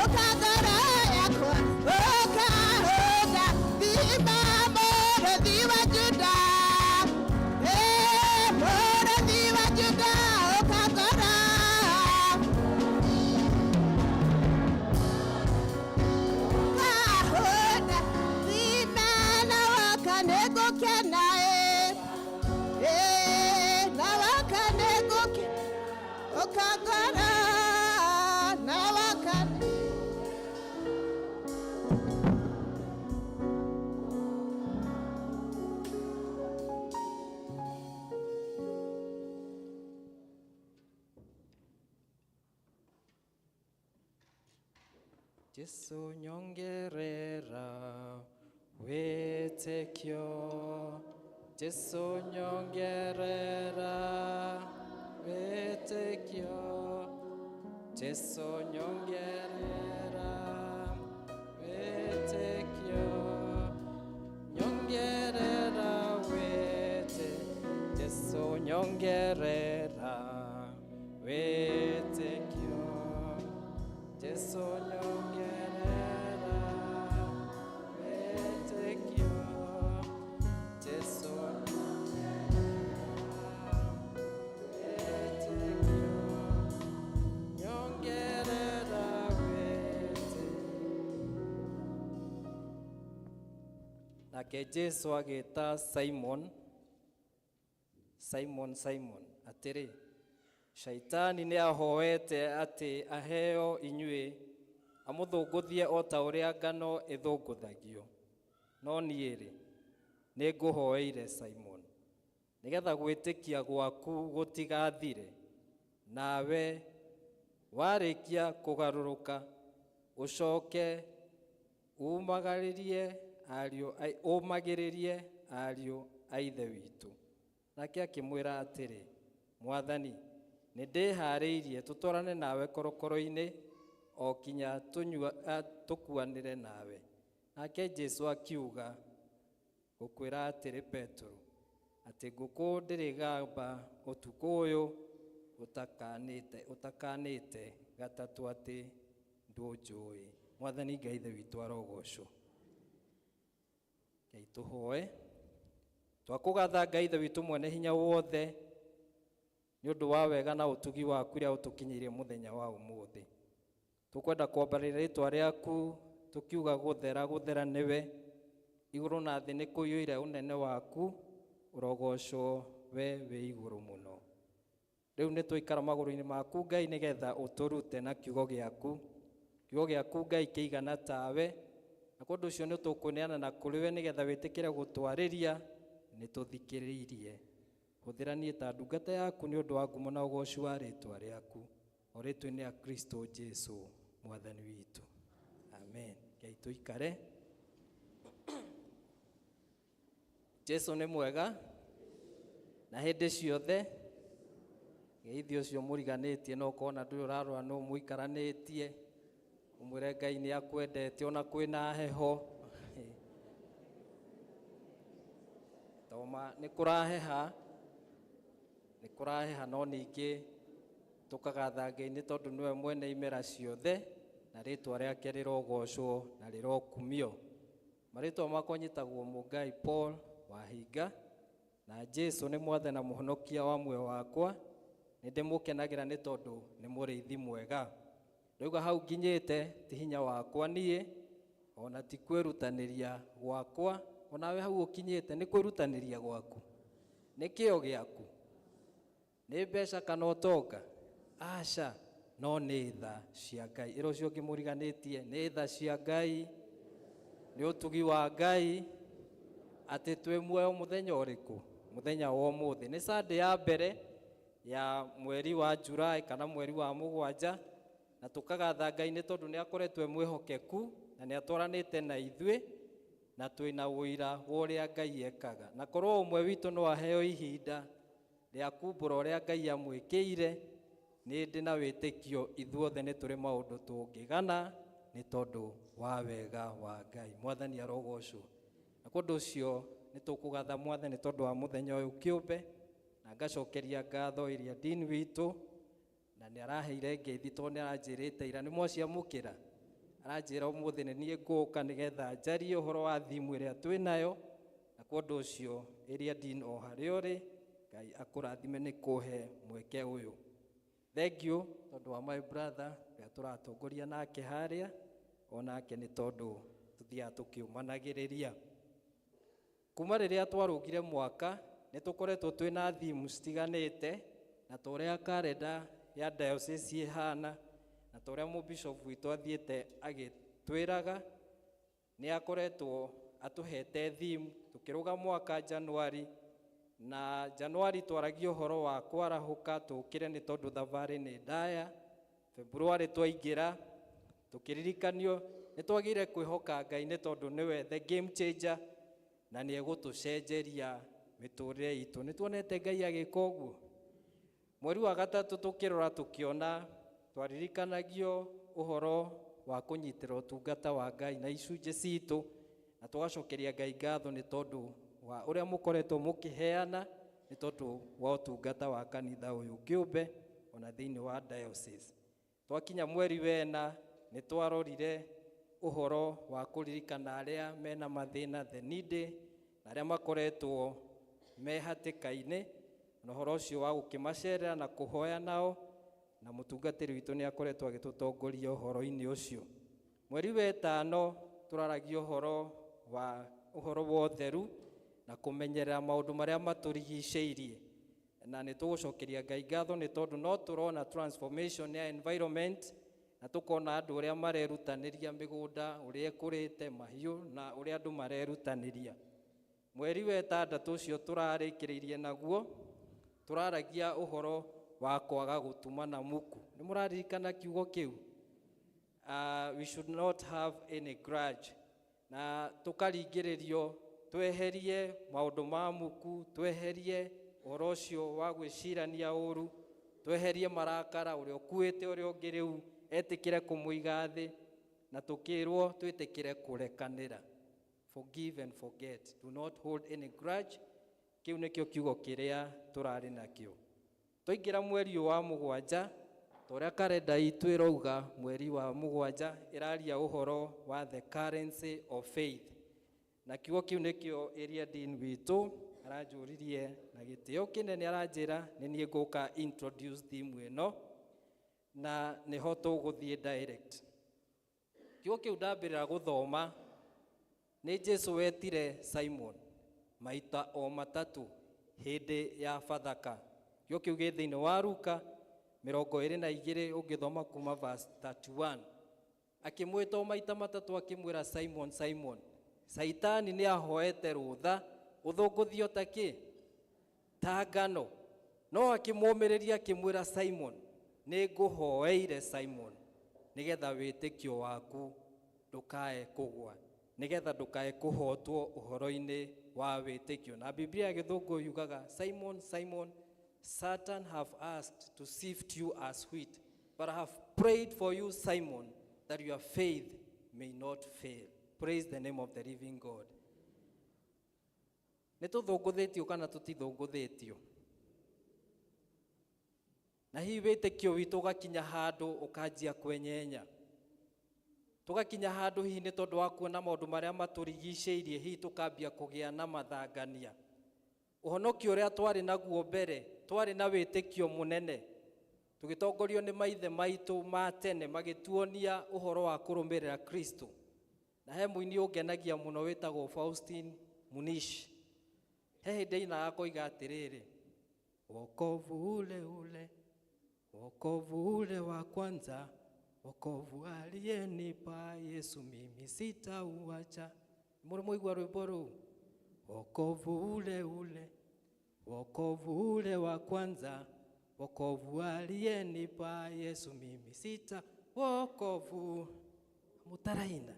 ũkagora yakwa ũkaũta thima mũrũthi wa Juda ĩ mũrũthi wa Juda ũkagora kahũna thima na waka nĩngũkena ĩ ĩ na waka nĩngũkena ũkagora na waka Jesu nyongerera wĩtĩkio Jesu nyongerera wĩtĩkio Jesu nyongerera wĩtĩkio nyongerera wĩtĩ Jesu nyongerera wĩtĩkio Jesu nyongerera wĩtĩkio Jesu wĩtĩkio nyongerera wĩtĩkio Nake Jesu agĩta Simon Simon Simon atĩrĩ Shaitani nĩ ahoete atĩ aheo inyuĩ amũthũngũthie o ta ũrĩa ngano ĩthũngũthagio no niĩ-rĩ nĩ ngũhoeire Simon nĩgetha gwĩtĩkia gwaku gũtigathire nawe warĩkia kũgarũrũka ũcoke ũmagĩrĩrie ariũ ũmagĩrĩrie ariũ a ithe witũ nake akĩmwĩra atĩrĩ mwathani Nĩ ndĩharĩirie tũtwarane nawe korokoro-inĩ o kinya tũkuanĩre nawe. Nake Jesu akiuga, ngũkwĩra atĩrĩ Petero, atĩ ngũkũ ndĩrĩgamba ũtukũ ũyũ ũtakanĩte gatatũ atĩ ndũnjũĩ. Mwathani Ngai Ithe witũ arogocwo. Ngai tũhoe. Twakũgatha Ngai Ithe witũ mwene hinya wothe nĩ ũndũ wa wega na ũtugi waku ũrĩa ũtũkinyĩirie mũthenya wa ũmũthĩ. Tũkwenda kwambarĩria rĩtwa rĩaku tũkiuga gũthera gũthera nĩwe. Igũrũ na thĩ nĩ kũiyũire ũnene waku, ũrogocwo we wĩ igũrũ mũno. Rĩu nĩ twaikara magũrũ-inĩ maku Ngai nĩgetha ũtũrute na kiugo gĩaku. Kiugo gĩaku Ngai kĩigana tawe, na kwa ũndũ ũcio nĩ tũkũneana na kũrĩ we nĩgetha wĩtĩkĩre gũtwarĩria, nĩ tũthikĩrĩirie. Hũthĩra niĩ ta ndungata yaku nĩ ũndũ wa ngumo na ũgoci wa rĩtwa rĩaku, o rĩtwa-inĩ rĩa Kristo Jesu Mwathani witũ. Amen. Ngai tũikare. Jesu nĩ mwega na hĩndĩ ciothe. Geithio ũcio mũriganĩtie no ũkona ndũrĩ ũrarora nũ mũikaranĩtie, ũmwĩre Ngai nĩ akwendete ona kwĩna heho. Toma nĩ kũraheha, nĩ kũraheha no ningĩ tũkagatha Ngai nĩ tondũ nĩwe mwene imera ciothe na rĩtwa rĩake rĩrogocwo na rĩrokumio. Marĩtwa makwa nyĩtagwo Mũngai Paul Wahinga, na Jesu nĩ mwathani na mũhonokia wa muoyo wakwa. Nĩ ndĩmũkenagĩra nĩ tondũ nĩ mũrĩithi mwega. Ndauga hau nginyĩte ti hinya wakwa niĩ, ona ti kwĩrutanĩria gwakwa, onawe hau ũkinyĩte nĩ kwĩrutanĩria gwaku, nĩ kĩo gĩaku, nĩ mbeca kana ũtonga, aca, no nĩ tha cia Ngai. Ĩra ũcio ũngĩ mũriganĩtie, nĩ tha cia Ngai, nĩ ũtugi wa Ngai, atĩ twĩ muoyo mũthenya ũrĩkũ? Mũthenya wa ũmũthĩ. Nĩ Sunday ya mbere ya mweri wa Julai kana mweri wa mũgwanja, na tũkagatha Ngai nĩ tondũ nĩ akoretwo e mwĩhokeku na nĩ atwaranĩte na ithuĩ, na twĩna ũira wa ũrĩa Ngai ekaga. Na korwo ũmwe witũ no aheo ihinda rĩa kumbũra ũrĩa Ngai amwĩkĩire, nĩ ndĩ na wĩtĩkio ithuothe nĩ tũrĩ maũndũ tũngĩgana nĩ tondũ wa wega wa Ngai. Mwathani arogocwo. Na kwa ũndũ ũcio nĩ tũkũgatha Mwathani tondũ wa mũthenya ũyũ kĩũmbe, na ngacokeria ngatho ĩrĩa dean witũ, na nĩ araheire ngeithi tondũ nĩ aranjĩrĩte ira nĩ mwaciamũkĩra. Aranjĩra ũmũthĩ nĩ niĩ ngũka nĩgetha njarie ũhoro wa thimu ĩrĩa twĩnayo, na kwa ũndũ ũcio ĩrĩa dean o harĩa ũrĩ, Ngai akũrathime nĩ kũhe mweke ũyũ. Thank you tondũ wa my brother ũrĩa tũratongoria nake harĩa, onake nĩ tondũ tũthiaga tũkĩũmanagĩrĩria. Kuma rĩrĩa twarũgire mwaka nĩ tũkoretwo twĩna thimu citiganĩte, na ta ũrĩa karenda ya diocese ĩhana, na ta ũrĩa mũbishop witũ athiĩte agĩtwĩraga, nĩ akoretwo atũhete thimu. Tũkĩrũga mwaka January, na January twaragia ũhoro wa kwarahũka tũkĩre nĩ tondũ thabarĩ nĩ ndaya. February twaingĩra tũkĩririkanio nĩ twagĩrĩire kwĩhoka Ngai nĩ tondũ nĩwe the game changer, na nĩ egũtũcenjeria mĩtũrĩre itũ. Nĩ tuonete Ngai agĩka ũguo. Mweri wa gatatũ tũkĩrora tũkĩona twaririkanagio ũhoro wa kũnyitĩra ũtungata wa Ngai na icunjĩ citũ, na tũgacokeria Ngai ngatho nĩ tondũ wa ũrĩa mũkoretwo mũkĩheana nĩ tondũ wa ũtungata wa kanitha ũyũ kĩũmbe ona thĩinĩ wa diocese. Twakinya mweri wena nĩ twarorire ũhoro wa kũririkana arĩa mena mathĩna, the needy, na arĩa makoretwo me hatĩka-inĩ, na ũhoro ũcio wa gũkĩmacerera na kũhoya nao, na mũtungatĩri witũ nĩ akoretwo agĩtũtongoria ũhoro-inĩ ũcio. Mweri wa ĩtano tũraragia ũhoro wa ũtheru na kũmenyerera maũndũ marĩa matũrigicĩirie, na nĩ tũgũcokeria Ngai ngatho nĩ tondũ no tũrona transformation ya environment, na tũkona andũ ũrĩa marerutanĩria mĩgũnda, ũrĩa ĩkũrĩte, mahiũ, na ũrĩa andũ marerutanĩria. Mweri wa ĩtandatũ ũcio tũrarĩkĩrĩirie naguo, tũraragia ũhoro wa kwaga gũtumana muku. Nĩ mũraririkana kiugo kĩu? We should not have any grudge. Na tũkaringĩrĩrio tweherie maũndũ ma muku, tweherie ũhoro ũcio wa gwĩcirania ũru, Tweherie marakara, ũrĩa ũkuĩte ũrĩa ũngĩ rĩu etĩkĩre kũmũiga thĩ, na tũkĩrwo twĩtĩkĩre kũrekanĩra. Forgive and forget, do not hold any grudge. Kĩu nĩkĩo kiugo kĩrĩa tũrarĩ nakĩo. Twaingĩra mweri ũyũ wa mũgwanja, ta ũrĩa karenda itũ ĩrauga, mweri wa mũgwanja ĩraria ũhoro wa the currency of faith. Na kiugo kĩu nĩkĩo area dean witũ aranjũririe na gĩtĩo kĩnene, aranjĩra nĩ niĩ ngũka introduce theme ĩno, na nĩho tũgũthiĩ direct. Kiugo kĩu ndambĩrĩra gũthoma, nĩ Jesu wetire Simon maita o matatũ hĩndĩ ya Bathaka. Kiugo kĩu gĩ thĩinĩ wa Luka 22, ũngĩthoma kuma verse 31. Akĩmwĩta o maita matatũ, akĩmwĩra, "Simon, Simon, Saitani nĩ ahoete rũtha ũthũngũthio ta kĩ ta ngano." No akĩmũmĩrĩria, akĩmwĩra, "Simon, nĩ ngũhoeire, Simon, nĩgetha wĩtĩkio waku ndũkae kũgwa, nĩgetha ndũkae kũhotwo ũhoro-inĩ wa wĩtĩkio." Na Biblia ya Gĩthũngũ yugaga, "Simon, Simon, Satan have asked to sift you as wheat, but I have prayed for you, Simon, that your faith may not fail." Praise the name of the living God. Nĩ tũthũngũthĩtio kana tũtithũngũthĩtio? Na hihi wĩtĩkio witũ ũgakinya handũ ũkanjia kwenyenya, tũgakinya handũ hihi nĩ tondũ wa kuona maũndũ marĩa matũrigicĩirie, hihi tũkambia kũgĩa na mathangania. Ũhonokio ũrĩa twarĩ naguo mbere, twarĩ na wĩtĩkio mũnene, tũgĩtongorio nĩ maithe maitũ ma tene magĩtuonia ũhoro wa kũrũmĩrĩra Kristo. Na he mũini ũngenagia mũno wĩtagwo Faustin Munishi. He hĩndĩ ainaga akoiga atĩrĩrĩ, "Wokovu ule ule, wokovu ule wa kwanza, wokovu aliyenipa Yesu mimi sitauacha." Mũrĩ mwaigua rwĩmbo rũu? Wokovu ule ule, wokovu ule wa kwanza, wokovu aliyenipa Yesu mimi sita, wokovu mutaraina,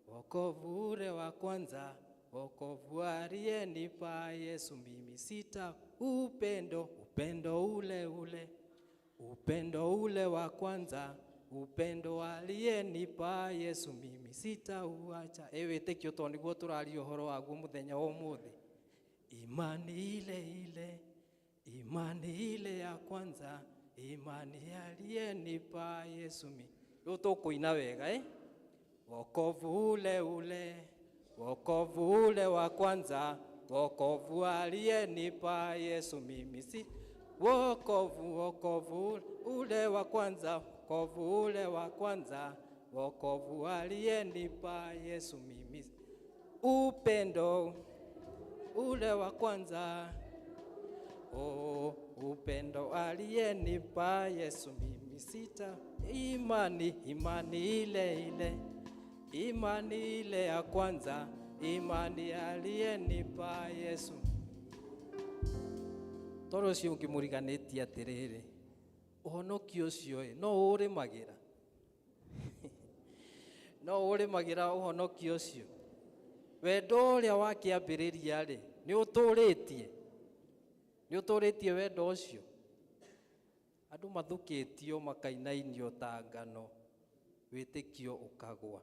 wokovu ule wa kwanza, wokovu aliyenipa Yesu mimi sita, upendo, upendo ule ule, upendo ule wa kwanza, upendo aliyenipa Yesu mimi sitauacha. Ĩ wĩtĩkio to nĩguo tũraria ũhoro waguo mũthenya wa ũmũthĩ. Imani ile ile, imani ile ya kwanza, imani aliyenipa Yesu mi. Rĩu tũkũina wega, eh? Wokovu ule ule, wokovu ule wa kwanza, wokovu aliyenipa Yesu mimi si, wokovu, wokovu ule wa kwanza, wokovu ule wa kwanza, wokovu aliyenipa Yesu mimi, upendo ule wa kwanza, oh, upendo aliyenipa Yesu mimi sita, imani, imani ile ile, imani ile ya kwanza, imani aliyenipa Yesu. Tondũ ũcio ũngĩmũriganĩtie atĩrĩrĩ, ũhonokio ũcio ĩ no ũrĩmagĩra, no ũrĩmagĩra ũhonokio ũcio. Wendo ũrĩa wa kĩambĩrĩria rĩ, nĩ ũtũrĩtie, nĩ ũtũrĩtie wendo ũcio. Andũ mathũkĩtio makainainio ta ngano, wĩtĩkio ũkagwa.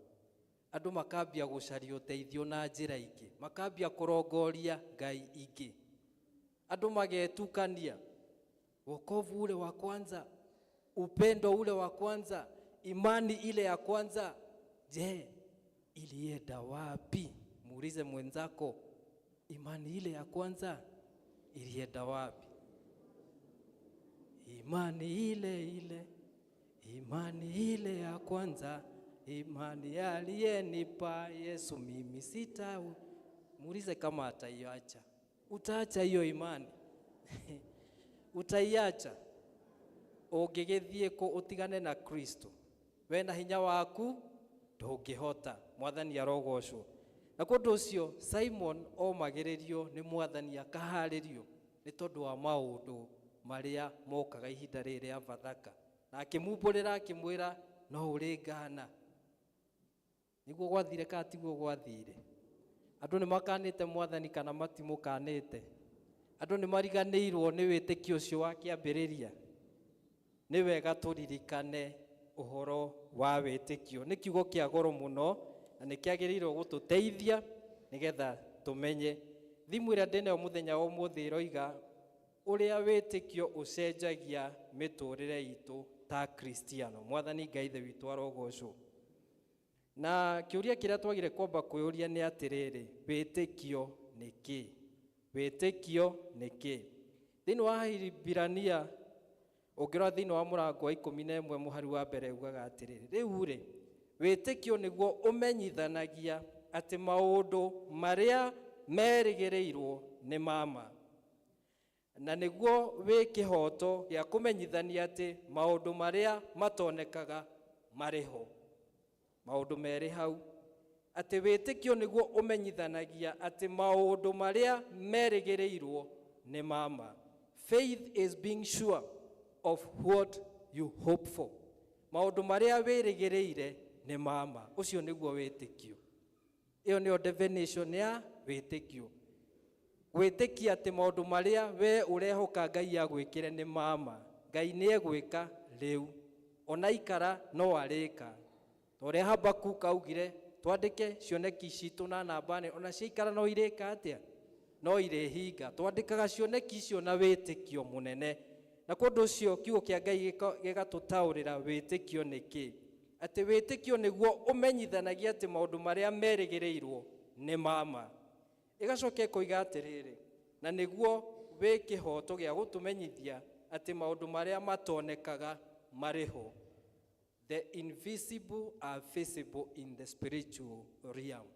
Andũ makambia gũcaria ũteithio na njĩra ingĩ, makambia kũrongoria ngai ingĩ, andũ magetukania. Wokovu ule wa kwanza, upendo ule wa kwanza, imani ile ya kwanza, je, ilienda wapi? Muulize mwenzako, imani ile ya kwanza ilienda wapi? Imani ile ile, imani ile ya kwanza, imani aliyenipa Yesu mimi sita. Muulize kama ataiacha. Utaacha hiyo imani? Utaiacha? Ũngĩgĩthiĩ kũ ũtigane na Kristo? We na hinya waku ndũngĩhota. Mwathani arogocwo. Na kũndũ ũcio Simon omagĩrĩrio nĩ Mwathani, akaharĩrio nĩ tondũ wa maũndũ marĩa mokaga ihinda rĩrĩ rĩa Bathaka, na akĩmumbũrĩra, akĩmwĩra, "No ũrĩ ngana." Nĩguo gwathire kana tiguo gwathire? Andũ nĩ makanĩte Mwathani kana matimũkanĩte? Andũ nĩ mariganĩirwo nĩ wĩtĩkio ũcio wa kĩambĩrĩria. Nĩ wega tũririkane ũhoro wa wĩtĩkio. Nĩ kiugo kĩa goro mũno na nĩ kĩagĩrĩirwo gũtũteithia nĩgetha tũmenye. Thimũ ĩrĩa ndĩnayo mũthenya wa ũmũthĩ ĩroiga ũrĩa wĩtĩkio ũcenjagia mĩtũrĩre itũ ta Kristiano. Mwathani Ngai Ithe witũ arogocwo. Na kĩũria kĩrĩa twagire kwamba kwĩyũria nĩ atĩrĩrĩ, wĩtĩkio nĩ kĩ? Wĩtĩkio nĩ kĩ? Thĩinĩ wa Ahibirania ũngĩrora thĩinĩ wa mũrango wa 11 mũhari wa mbere ugaga atĩrĩrĩ, rĩu rĩ, wĩtĩkio nĩguo ũmenyithanagia atĩ maũndũ marĩa merĩgĩrĩirwo nĩ mama, na nĩguo wĩ kĩhoto gĩa kũmenyithania atĩ maũndũ marĩa matonekaga marĩ ho. Maũndũ merĩ hau, atĩ wĩtĩkio nĩguo ũmenyithanagia atĩ maũndũ marĩa merĩgĩrĩirwo nĩ mama. Faith is being sure of what you hope for. Maũndũ marĩa wĩrĩgĩrĩire nĩ mama. Ũcio nĩguo wĩtĩkio. Ĩyo nĩyo definition ya wĩtĩkio. Gwĩtĩkia atĩ maũndũ marĩa we ũrehoka Ngai agwĩkĩre nĩ mama. Ngai nĩ egwĩka rĩu, ona ikara no arĩka. Ta ũrĩa Habakuk augire, twandĩke cioneki citũ na namba nene, ona ciaikara no irĩka atĩa? No irĩhinga. Twandĩkaga cioneki icio na wĩtĩkio mũnene. Na kwa ũndũ ũcio kiugo kĩa Ngai gĩgatũtaũrĩra wĩtĩkio nĩ kĩ. Atĩ wĩtĩkio nĩguo ũmenyithanagia atĩ maũndũ marĩa merĩgĩrĩirwo nĩ mama. Ĩgacoka ĩkoiga atĩrĩrĩ, na nĩguo wĩ kĩhoto gĩa gũtũmenyithia atĩ maũndũ marĩa matonekaga marĩ ho. The invisible are visible in the spiritual realm.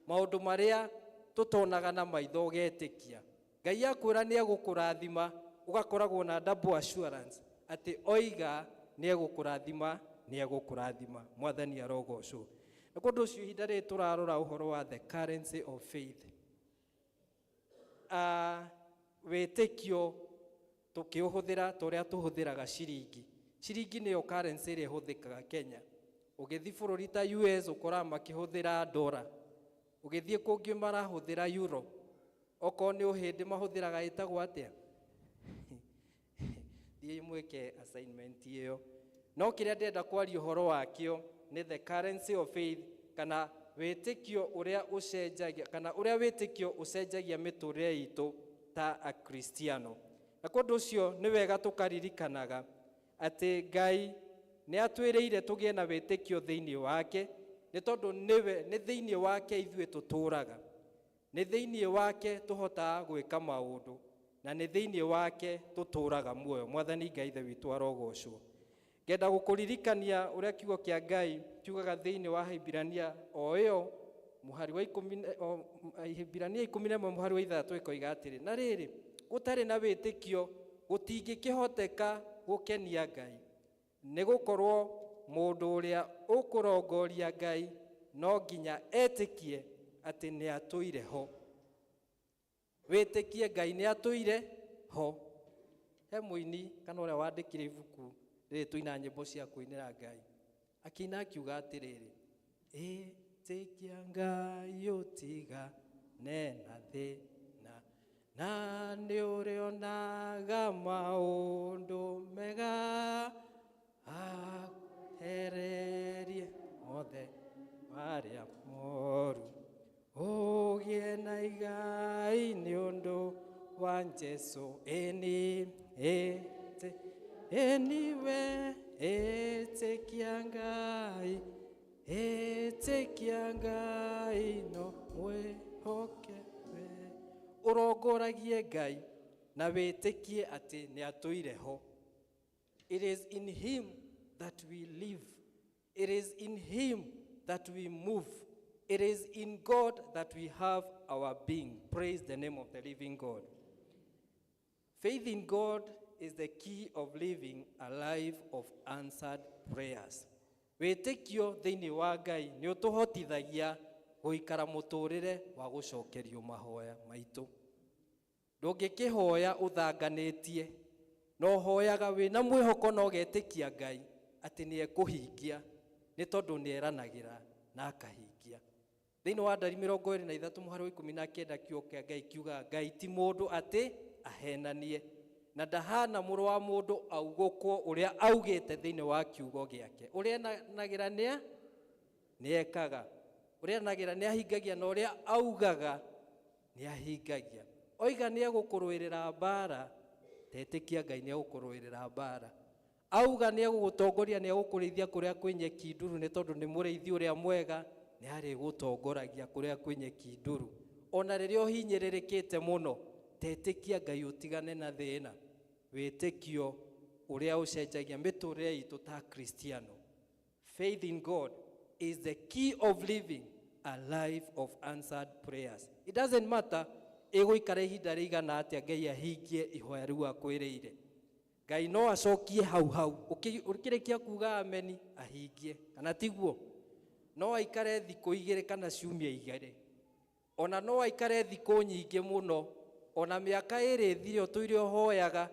Maũndũ marĩa tũtonaga na maitho ũgetĩkia. Ngai akwĩra nĩ egũkũrathima, ũgakoragwo na double assurance atĩ oiga nĩ egũkũrathima, nĩ egũkũrathima. Mwathani arogocwo. Na kwa ũndũ ũcio ihinda rĩrĩ tũrarora ũhoro wa the currency of faith. Wĩtĩkio tũkĩũhũthĩra ta ũrĩa tũhũthĩraga ciringi. Ciringi nĩyo currency ĩrĩa ĩhũthĩkaga Kenya. Ũgĩthiĩ bũrũri ta US ũkoraga makĩhũthĩra dollar. Ũgĩthiĩ kũngĩ marahũthĩra euro. Okorwo nĩ ũhĩndĩ mahũthĩraga ĩtagwo atĩa? Thiĩ mwĩke assignment ĩyo. No kĩrĩa ndĩrenda kwaria ũhoro wakĩo nĩ the currency of faith, kana wĩtĩkio ũrĩa ũcenjagia, kana ũrĩa wĩtĩkio ũcenjagia mĩtũrĩre itũ ta Akristiano. Na kwa ũndũ ũcio nĩ wega tũkaririkanaga atĩ Ngai nĩ atwĩrĩire tũgĩe na wĩtĩkio thĩinĩ wake, nĩ tondũ nĩwe, nĩ thĩinĩ wake ithuĩ tũtũraga, nĩ thĩinĩ wake tũhotaga gwĩka maũndũ, na nĩ thĩinĩ wake tũtũraga muoyo. Mwathani Ngai Ithe witũ arogocwo. Ngenda gũkũririkania ũrĩa kiugo kĩa Ngai kiugaga thĩinĩ wa Ahibirania o ĩyo mũhari wa ikũmi na, o, Ahibirania 11 mũhari wa 6 ĩkoiga atĩrĩ, na rĩrĩ, gũtarĩ na wĩtĩkio gũtingĩkĩhoteka gũkenia Ngai, nĩ gũkorwo mũndũ ũrĩa ũkũrongoria Ngai no nginya etĩkie atĩ nĩ atũire ho. Wĩtĩkie Ngai nĩ atũire ho. He mũini kana ũrĩa wandĩkire ibuku rĩrĩ tũina nyĩmbo cia kũinĩra Ngai, akĩina akiuga atĩrĩrĩ, ĩtĩkia Ngai ũtigane na thĩna, na nĩ ũrĩonaga maũndũ mega, akwehererie mothe marĩa moru, ũgĩe na igai nĩ ũndũ wa Jesũ. Ĩni, ĩni we, ĩtĩkia Ngai, ĩtĩkia Ngai no mwĩhoke we. Ũrongoragie Ngai na wĩtĩkie atĩ nĩ atũire ho. It is in him that we live. It is in him that we move. It is in God that we have our being. Praise the name of the living God. Faith in God is the key of living a life of answered prayers. Wĩtĩkio thĩinĩ wa Ngai nĩ ũtũhotithagia gũikara mũtũrĩre wa gũcokerio mahoya maitũ. Ndũngĩkĩhoya ũthanganĩtie, no hoyaga wĩna mwĩhoko na ũgetĩkia Ngai atĩ nĩ ekũhingia, nĩ tondũ nĩ eranagĩra na akahingia. Thĩinĩ wa Ndari 23 mũhari wa 19 kiugo kĩa Ngai kiugaga Ngai ti mũndũ atĩ ahenanie. Na ndahana mũrũ wa mũndũ augũkwo ũrĩa augĩte thĩinĩ wa kiugo gĩake. Ũrĩa eranagĩra nĩa nĩekaga, ũrĩa eranagĩra nĩahingagia, na ũrĩa augaga nĩahingagia. Oiga nĩegũkũrũĩrĩra mbara, tetĩkia Ngai nĩegũkũrũĩrĩra mbara. Auga nĩegũgũtongoria, nĩegũkũrĩithia kũrĩa kwĩ nyeki nduru, nĩ tondũ nĩ mũrĩithi ũrĩa mwega, nĩarĩgũtongoragia kũrĩa kwĩ nyeki nduru. Ona rĩrĩa ũhinyĩrĩrĩkĩte mũno, tetĩkia Ngai ũtigane na thĩna. Wĩtĩkio ũrĩa ũcenjagia mĩtũrĩre itũ ta Kristiano. Faith in God is the key of living a life of answered prayers. It doesn't matter ĩgũikara ihinda rĩigana atĩa Ngai ahingie ihoya rĩu akwĩrĩire. Ngai no acokie hau hau. Ũkĩrĩkia kuga ameni, ahingie. Kana tiguo? No aikare thikũ 2 kana ciumia 2. Ona no aikare thikũ nyingĩ mũno. Ona mĩaka 2 ĩthire ũtũire ũhoyaga,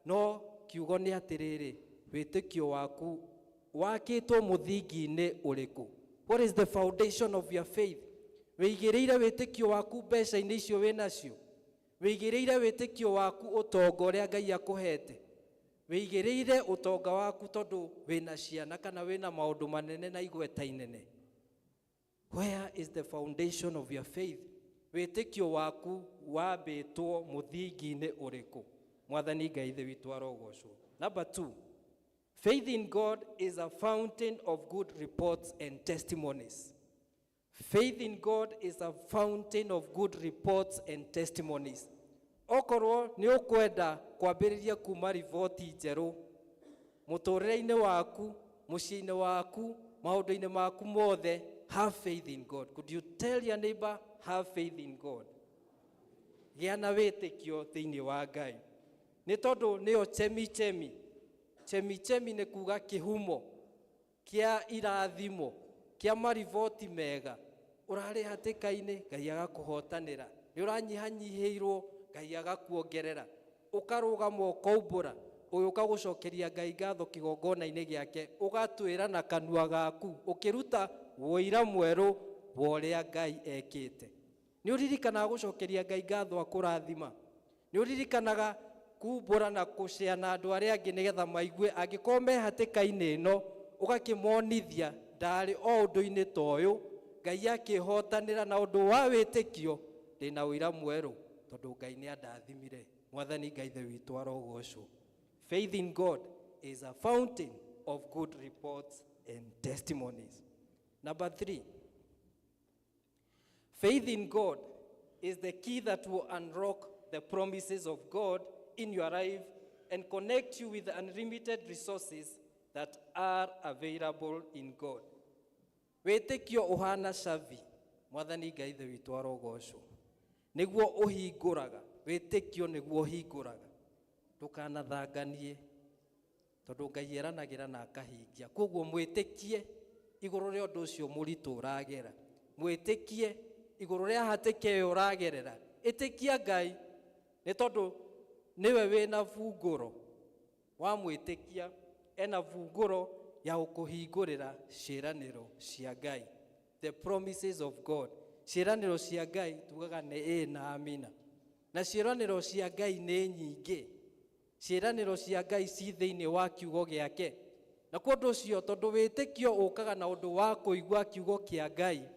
no kiugo nĩ atĩrĩrĩ, wĩtĩkio waku wakĩtwo mũthingi-inĩ ũrĩkũ? What is the foundation of your faith? Wĩigĩrĩire wĩtĩkio waku mbeca-inĩ icio wĩnacio? Wĩigĩrĩire wĩtĩkio waku ũtonga ũrĩa Ngai akũhete? Wĩigĩrĩire ũtonga waku tondũ wĩna ciana kana wĩna maũndũ manene na igweta inene? Where is the foundation of your faith? Wĩtĩkio waku wambĩtwo mũthingi-inĩ ũrĩkũ? Mwathani Ngai Ithe witũ arogocwo. Number 2, faith in God is a fountain of good reports and testimonies. Faith in God is a fountain of good reports and testimonies. Okorwo nĩ ũkwenda kwambĩrĩria kuma riboti njerũ mũtũrĩre-inĩ waku, mũciĩ-inĩ waku, maũndũ-inĩ maku mothe, have faith in God. Could you tell your neighbor, have faith in God? Gĩa na wĩtĩkio thĩinĩ wa Ngai. Nĩ tondũ nĩyo chemichemi. Chemichemi nĩ kuga kĩhumo kĩa irathimo, kĩa mariboti mega. Ũrarĩ hatĩka-inĩ, Ngai agakũhotanĩra. Nĩ ũranyihanyihĩirwo, Ngai agakuongerera. Ũkarũgama ũkaumbũra, ũgĩũka gũcokeria Ngai ngatho kĩgongona-inĩ gĩake, ũgatwĩra na kanua gaku, ũkĩruta ũira mwerũ wa ũrĩa Ngai ekĩte. Nĩ ũririkanaga gũcokeria Ngai ngatho akũrathima. Nĩ ũririkanaga kumbũra na kũcea na andũ arĩa angĩ nĩgetha maigue, angĩkorwo me hatĩka-inĩ ĩno, ũgakĩmonithia ndarĩ o ũndũ-inĩ ta ũyũ, Ngai akĩhotanĩra na ũndũ wa wĩtĩkio, ndĩna ũira mwerũ tondũ Ngai nĩ andathimire. Mwathani Ngai Ithe witũ arogocwo. Faith in God is a fountain of good reports and testimonies. Number 3, faith in God is the key that will unlock the promises of God in your life and connect you with the unlimited resources that are available in God. Wĩtĩkio ũhana cabi, Mwathani Ngai Ithe witũ arogocwo. Nĩguo ũhingũraga, wĩtĩkio nĩguo ũhingũraga. Ndũkanathanganie, tondũ Ngai eranagĩra na akahingia. Koguo mwĩtĩkie igũrũ rĩa ũndũ ũcio mũritũ ũragera. Mwĩtĩkie igũrũ rĩa hatĩka ĩyo ũragerera. Ĩtĩkia Ngai, nĩ tondũ nĩwe wĩna bungũro. Wamwĩtĩkia, ena bungũro ya gũkũhingũrĩra ciĩranĩro cia Ngai. The promises of God. Ciĩranĩro cia Ngai tugaga nĩ ĩ na amina. Na ciĩranĩro cia Ngai nĩ nyingĩ. Ciĩranĩro cia Ngai ci thĩinĩ wa kiugo gĩake. Na kwa ũndũ ũcio, tondũ wĩtĩkio ũkaga na ũndũ wa kũigua kiugo kĩa Ngai,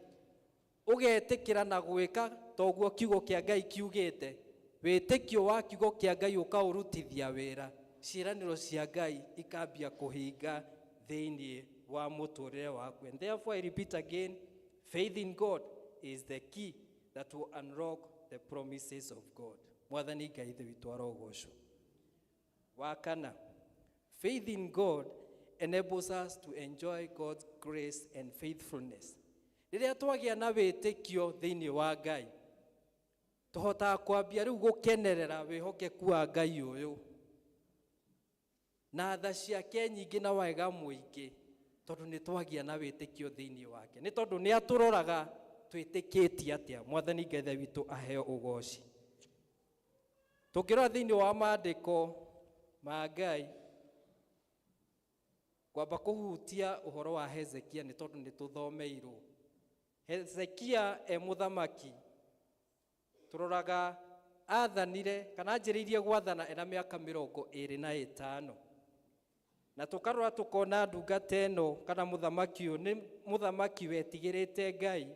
ũgetĩkĩra na gwĩka toguo kiugo kĩa Ngai kiugĩte, wĩtĩkio wa kiugo kĩa Ngai ũkaũrutithia wĩra, ciĩranĩro cia Ngai ikambia kũhinga thĩinĩ wa mũtũrĩre waku. And therefore I repeat again, faith in God is the key that will unlock the promises of God. Mwathani Ngai Ithe witũ arogocwo. Wa kana, faith in God enables us to enjoy God's grace and faithfulness. Rĩrĩa twagĩa na wĩtĩkio thĩinĩ wa Ngai, tũhotaga kwambia rĩu gũkenerera wĩhokeku wa Ngai ũyũ na tha ciake nyingĩ na wega mũingĩ, tondũ nĩ twagĩa na wĩtĩkio thĩinĩ wake, nĩ tondũ nĩ atũroraga twĩtĩkĩtie atĩa. Mwathani Ngai Ithe witũ aheo ũgoci. Tũngĩrora thĩinĩ wa maandĩko ma Ngai, ngwamba kũhutia ũhoro wa Hezekia nĩ tondũ nĩ tũthomeirwo. Hezekia e mũthamaki, tũroraga Athanire kana anjĩrĩirie gwathana ena mĩaka 25. Na tũkarora tũkona ndungata ĩno kana mũthamaki ũyũ nĩ mũthamaki wetigĩrĩte Ngai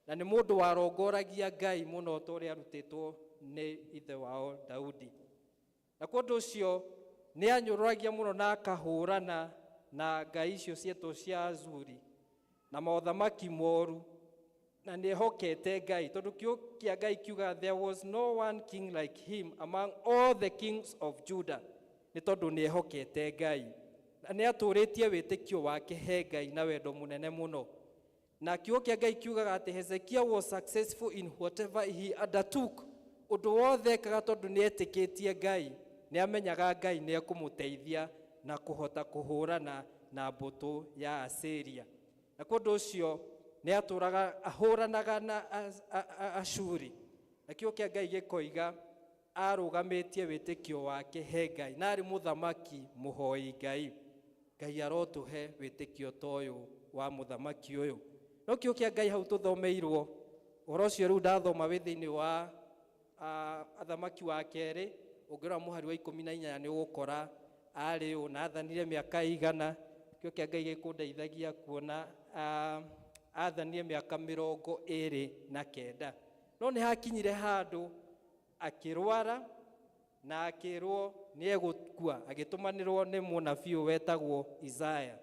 na nĩ mũndũ warongoragia Ngai mũno ta ũrĩa arutĩtwo nĩ ithe wao Daudi. Na kwa ũndũ ũcio nĩ anyũrũragia mũno na akahũrana na ngai icio cietwo cia Azuri na mothamaki moru, na nĩ ehokete Ngai tondũ kiugo kĩa Ngai kiuga there was no one king like him among all the kings of Judah, nĩ tondũ nĩ ehokete Ngai na nĩ atũrĩtie wĩtĩkio wake he Ngai na wendo mũnene mũno. Na kiugo kĩa Ngai kiugaga atĩ Hezekiah was successful in whatever he undertook. Ũndũ wothe ekaga tondũ nĩ etĩkĩtie Ngai, nĩ amenyaga Ngai nĩ ekũmũteithia na kũhota kũhũrana na mbũtũ ya Asiria. Na kwa ũndũ ũcio nĩ atũraga ahũranaga na Ashuri. Na kiugo kĩa Ngai gĩkoiga arũgamĩtie wĩtĩkio wake he Ngai na arĩ mũthamaki mũhoi Ngai. Ngai arotũhe wĩtĩkio ta ũyũ wa mũthamaki ũyũ. No kiugo kĩa Ngai hau tũthomeirwo ũhoro ũcio rĩu ndathoma wĩ thĩinĩ wa athamaki wa kerĩ, ũngĩrora mũhari wa 18 nĩ ũgũkora arĩ ũ na athanire mĩaka igana. Kiugo kĩa Ngai gĩkũndeithagia kuona athanire mĩaka 29. No nĩ hakinyire handũ akĩrwara na akĩrwo nĩ egũkua, agĩtũmanĩrwo nĩ mũnabii ũyũ wetagwo Isaya.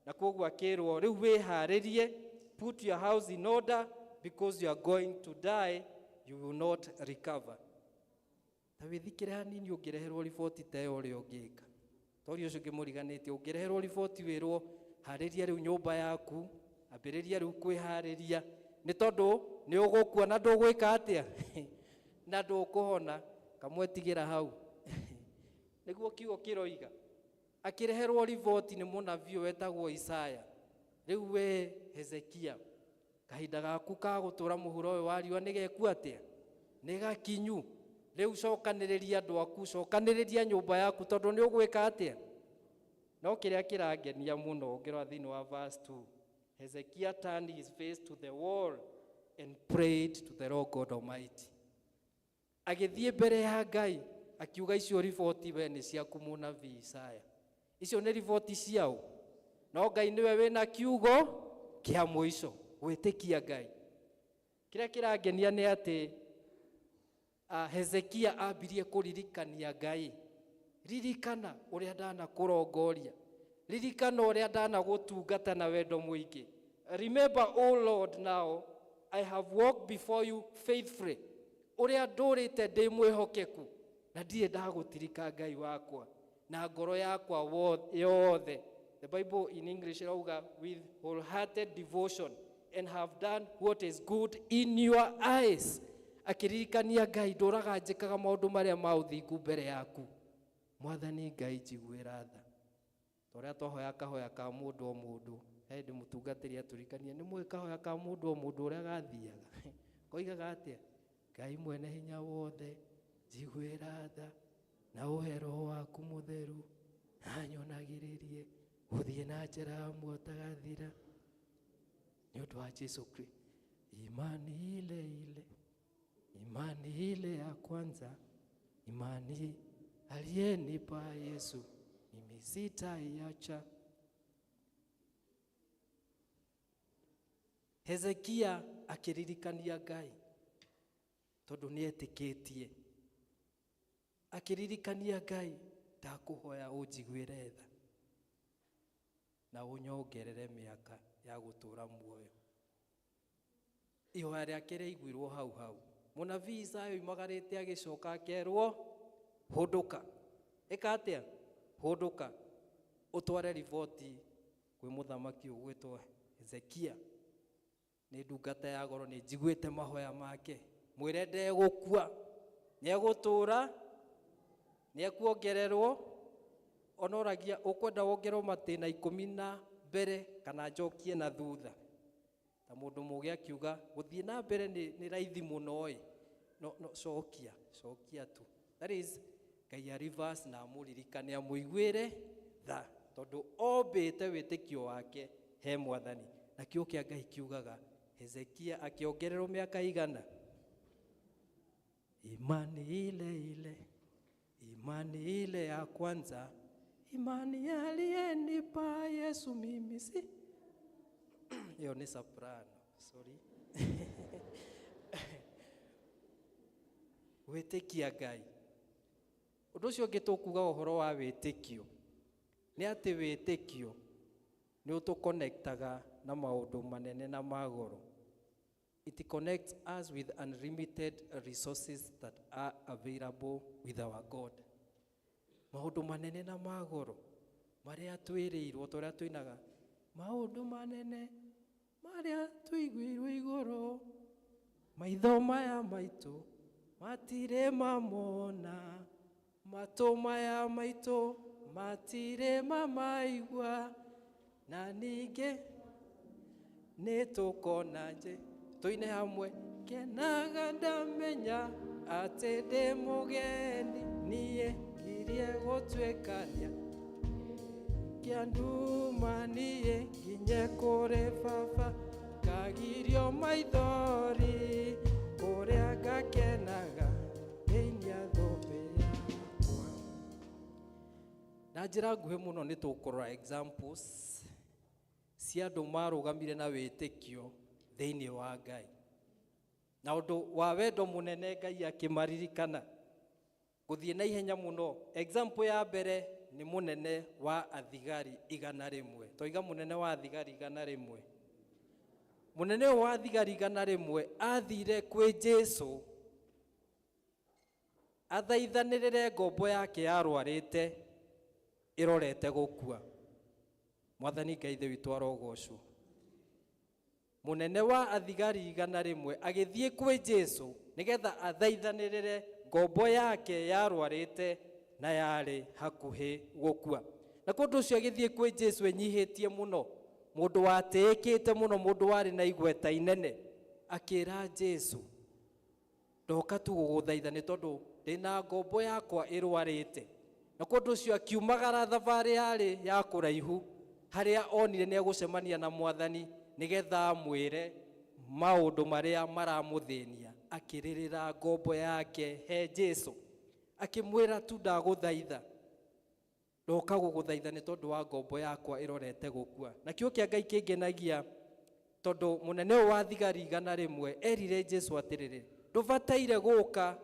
Na kwoguo akĩrwo rĩu wĩharĩrie, put your house in order because you are going to die, you will not recover. Ta wĩthikĩre hanini ũngĩreherwo riboti ta ĩyo ũrĩa ũngĩka. Tori ũcio ngĩmũriganĩtie, ũngĩreherwo riboti wĩrwo harĩria rĩu nyũmba yaku, ambĩrĩria rĩu kwĩharĩria, nĩ tondũ nĩ ũgũkua na ndũgwĩka atĩa? Na ndũkũhona, kamwetigĩra hau. Nĩguo kiugo kĩroiga. Akĩreherwo riboti nĩ mũnabii wetagwo Isaya. Rĩu we Hezekia, kahinda gaku ka gũtũra mũhuro ũyũ wa riũa nĩ geku atĩa? Nĩ gakinyu. Rĩu cokanĩrĩria andũ aku, cokanĩrĩria nyũmba yaku tondũ nĩ ũgwĩka atĩa? No kĩrĩa kĩrangenia mũno ũngĩrora thĩinĩ wa verse 2, Hezekiah turned his face to the wall and prayed to the Lord God Almighty. Agĩthiĩ mbere ya Ngai akiuga icio riboti we nĩ ciaku mũnabii Isaya. Icio nĩ riboti ciao. No Ngai nĩwe wĩna kiugo kĩa mũico, gwĩtĩkia Ngai. Kĩrĩa kĩrangenia nĩ atĩ Hezekia ambirie kũririkania Ngai. Ririkana ũrĩa ndanakũrongoria. Ririkana ũrĩa ndanagũtungata na wendo mũingĩ. Remember, O Lord, now I have walked before you faithfully. Ũrĩa ndũrĩte ndĩ mwĩhokeku na ndirĩ ndagũtirika Ngai wakwa na ngoro yakwa yothe. The Bible in English irauga with wholehearted devotion and have done what is good in your eyes. Akĩririkania Ngai ndũraga njĩkaga maũndũ marĩa ma ũthingu mbere yaku. Mwathani Ngai njiguĩra tha. Ta ũrĩa twahoya kahoya ka mũndũ o mũndũ, he hĩndĩ mũtungatĩri atũririkanie nĩ mũĩ kahoya ka mũndũ o mũndũ ũrĩa gathiaga. Koigaga atĩa? Ngai mwene hinya wothe njiguĩra tha na ũhe roho waku mũtheru na nyonagĩrĩrie gũthiĩ na njĩra ya muoyo ũtagathira nĩ ũndũ wa Jesu Kristo. Imani ile ile, imani ile ya kwanza, imani aliyenipa Yesu mimi sitaiacha. Hezekia akĩririkania Ngai tondũ nĩ etĩkĩtie. Akĩririkania Ngai, ndakũhoya ũnjiguĩre tha na ũnyongerere mĩaka ya gũtũũra muoyo. Ihoya rĩake rĩaiguirwo hau hau. Mũnabii Isaya oimagarĩte agĩcoka akerwo hũndũka. Ĩka atĩa? Hũndũka ũtware riboti kwĩ mũthamaki ũgwĩtwo Hezekia. Nĩ ndungata ya goro, nĩ njiguĩte mahoya make. Mwĩre ndegũkua, nĩegũtũũra, nĩekuongererwo. Onoragia ũkwenda wongererwo matĩna 10 na mbere kana njokie na thutha. Ta mũndũ mũgĩ akiuga gũthiĩ na mbere nĩ raithi mũno ĩ. No, no, cokia, cokia tu. That is, Ngai a reverse na amũririkane amũiguĩre tha tondũ ombĩte wĩtĩkio wake he Mwathani. Na kiugo kĩa Ngai kiugaga Hezekia akĩongererwo mĩaka igana? Imani ile ile, imani ile ya kwanza, imani aliyenipa Yesu mimi si hiyo ni soprano, sorry. Gwĩtĩkia Ngai. Ũndũ ũcio ũngĩ tũkuga ũhoro wa wĩtĩkio nĩ atĩ wĩtĩkio nĩ ũtũconnectaga na maũndũ manene na ma goro. It connects us with unlimited resources that are available with our God. Maũndũ manene na ma goro marĩa twĩrĩirwo, ta ũrĩa tũinaga maũndũ manene marĩa tũiguirwo igũrũ, maitho maya maitũ matirĩ mamona, matũ maya maitũ matirĩ mamaigua, na ningĩ nĩ tũkona nje. Tũine hamwe, kenaga ndamenya atĩ ndĩ mũgeni, niĩ ngirie gũtuĩkania kĩa nduma, niĩ nginye kũrĩ baba, ngagirio maithori kũrĩa ngakenaga thĩinĩ thũmbĩ yakwa. Na njĩra nguhĩ mũno nĩ tũkũrora examples cia andũ marũgamire na wĩtĩkio thĩinĩ wa Ngai, na ũndũ wa wendo mũnene Ngai akĩmaririkana. Gũthiĩ na ihenya mũno, example ya mbere nĩ mũnene wa athigari 100. Toiga mũnene wa athigari 100. Mũnene ũyũ wa athigari 100 athire kwĩ Jesu athaithanĩrĩre ngombo yake yarwarĩte ĩrorete gũkua. Mwathani Ngai Ithe witũ arogocwo. Mũnene wa athigari 100 agĩthiĩ kwĩ Jesu nĩgetha athaithanĩrĩre ngombo yake yarwarĩte na yarĩ hakuhĩ gũkua. Na kũndũ ũcio agĩthiĩ kwĩ Jesu enyihĩtie mũno, mũndũ watĩĩkĩte mũno, mũndũ warĩ na igweta inene, akĩra Jesu, ndoka tu gũgũthaitha nĩ tondũ ndĩna ngombo yakwa ĩrwarĩte. Na kũndũ ũcio akiumagara thabarĩ yarĩ ya kũraihu, harĩa onire nĩ egũcemania na Mwathani nĩgetha amwĩre maũndũ marĩa maramũthĩnia. Akĩrĩrĩra ngombo yake he Jesu, akĩmwĩra tu ndagũthaitha, ndoka gũgũthaitha nĩ tondũ wa ngombo yakwa ĩrorete gũkua. Na kĩo kĩa Ngai kĩngenagia tondũ mũnene ũyũ wa thigari 100 erire Jesu atĩrĩrĩ, ndũbataire gũka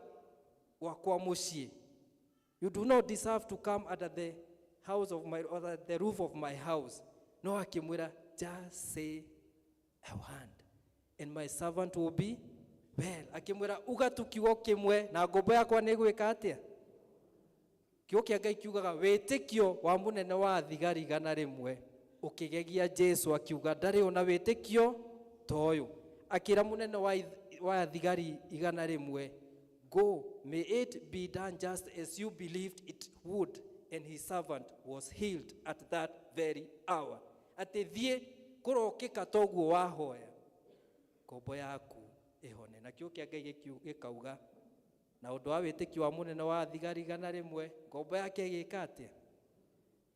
gwakwa mũciĩ. You do not deserve to come under the house of my, or the roof of my house. No akĩmwĩra, just say a word and my servant will be well. Akĩmwĩra uga tu kiugo kĩmwe na ngombo yakwa nĩ ĩgwĩka atĩa? Kiugo kĩa Ngai kiugaga wĩtĩkio wa mũnene wa thigari 100 ũkĩgegia Jesu, akiuga ndarĩ ona wĩtĩkio ta ũyũ. Akĩra mũnene wa thigari 100, go, may it be done just as you believed it would. And his servant was healed at that very hour. Atĩ thiĩ kũrokĩka toguo wahoya, ngombo yaku ĩhone. Na kiugo kĩa Ngai gĩkauga na ũndũ wa wĩtĩkio wa mũnene wa thigari 100 ngombo yake ĩgĩka atĩa?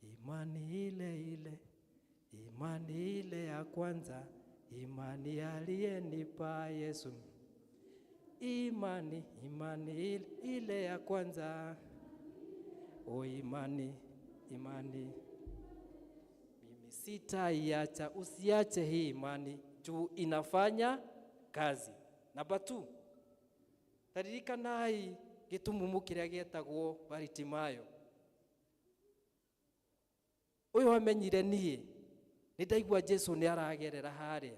Imani ile ile, imani ile ya kwanza, imani aliyenipa Yesu. Imani, imani ile, ile ya kwanza. O imani, imani, mimi sitaiacha. Usiache hii imani juu inafanya kazi. Namba 2, taririkanai gĩtumumu kĩrĩa gĩetagwo Baritimayo. Ũyũ amenyire niĩ nĩ ndaigua Jesu nĩ aragerera harĩa,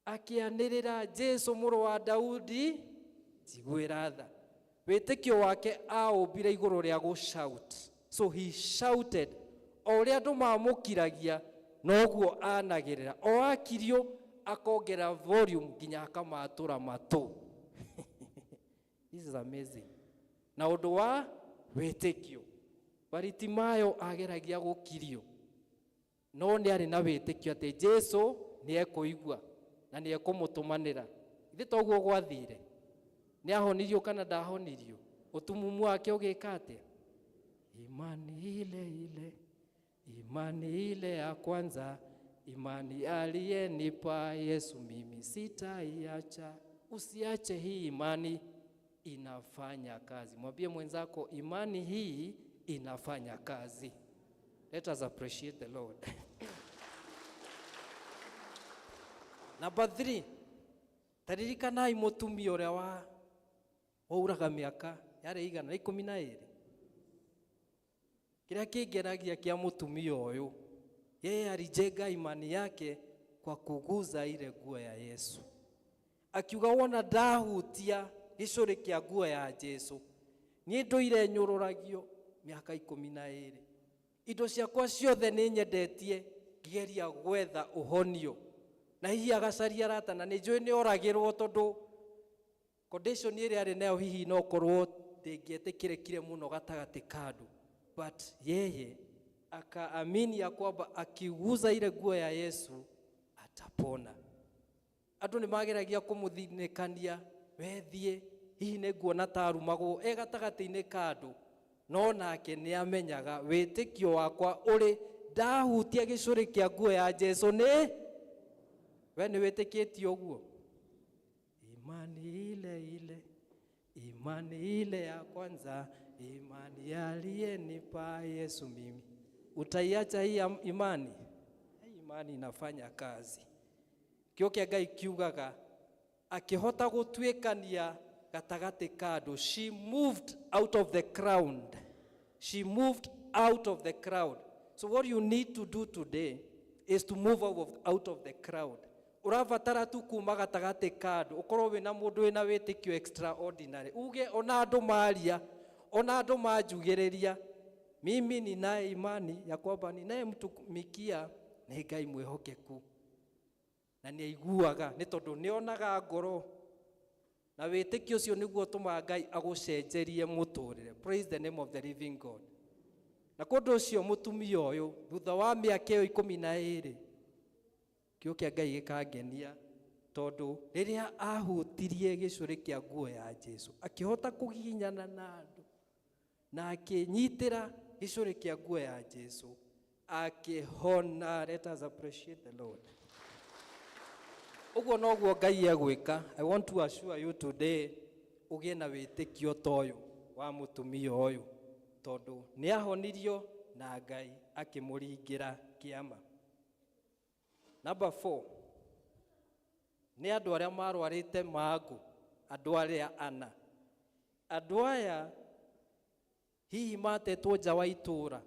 akĩanĩrĩra, Jesu mũrũ wa Daudi, njiguĩra tha. Wĩtĩkio wake aũmbire igũrũ rĩa gũ shout. So he shouted. O ũrĩa andũ mamũkiragia noguo anagĩrĩra, o akirio akongera volume nginya akamatũra matũ. This is amazing. Na ũndũ wa wĩtĩkio, Baritimayo ageragia gũkirio, no nĩ arĩ na wĩtĩkio atĩ Jesu nĩ ekũigua na nĩ ekũmũtũmanĩra. Ithe toguo gwathire, nĩ ahonirio kana ndahonirio? Ũtumumu wake ũgĩka atĩa? Imani ile ile, imani ile ya kwanza, imani aliyenipa Yesu mimi sitaiacha. Usiache hii imani, inafanya kazi. Mwambie mwenzako, imani hii inafanya kazi. Let us appreciate the Lord. Number 3, taririkanai mũtumia ũrĩa wauraga mĩaka yarĩ 112. Kĩrĩa kĩngenagia kĩa mũtumia ũyũ, yeye alijenga imani yake kwa kuguza ile nguo ya Yesu. Akiuga wona ndahutia gĩcũrĩ kĩa nguo ya Jesu, niĩ ndũire nyũrũragio mĩaka 12. Indo ciakwa ciothe nĩ nyendetie ngĩgeria gwetha ũhonio, na hihi agacaria arata, na nĩ njũĩ nĩ oragĩrwo tondũ condition ĩrĩa arĩ nayo hihi no korwo ndĩngĩetĩkĩrĩkire mũno gatagatĩ ka andũ, but yeye akaamini ya kwamba akiguza ile nguo ya Yesu atapona. Andũ nĩ mageragia kũmũthinĩkania, wethiĩ hihi nĩ nguona ta arumagwo e gatagatĩ-inĩ ka andũ, no nake nĩ amenyaga wĩtĩkio wakwa ũrĩ ndahutia gĩcũrĩ kĩa nguo ya Jesu nĩ we nĩ wĩtĩkĩtie ũguo. Imani ile ile, imani ile ya kwanza, imani aliyenipa Yesu mimi. Utaiacha hii imani? Hii imani inafanya kazi. Kĩo kĩa Ngai kiugaga akĩhota gũtuĩkania gatagatĩ ka andũ. She moved out of the crowd. She moved out of the crowd. So what you need to do today is to move out of the crowd. Ũrabatara tu kuma gatagatĩ ka andũ, ũkorwo wĩna mũndũ wĩna wĩtĩkio extraordinary. Uge ona andũ maria, ona andũ manjugĩrĩria, mimi ninaye imani ya kwamba ninayemtumikia nĩ Ngai mwĩhokeku, na nĩ aiguaga nĩ tondũ nĩ onaga ngoro, na wĩtĩkio ũcio nĩguo ũtũmaga Ngai agũcenjerie mũtũrĩre. Praise the name of the living God. Na kũndũ ũcio mũtumia ũyũ thutha wa mĩaka ĩyo 12, kĩo kĩa Ngai gĩkangenia tondũ rĩrĩa ahutirie gĩcũrĩ kĩa nguo ya Jesu akĩhota kũgiginyana na andũ na akĩnyitĩra gĩcũrĩ kĩa nguo ya Jesu akĩhona. Let us appreciate the Lord. Ũguo noguo Ngai egwĩka. I want to assure you today ũgĩe na wĩtĩkio ta ũyũ wa mũtumia ũyũ, tondũ nĩ ahonirio na Ngai akĩmũringĩra kĩama. Number 4, nĩ andũ arĩa marwarĩte mangũ, andũ arĩa ana. Andũ aya hihi matetwo nja wa itũũra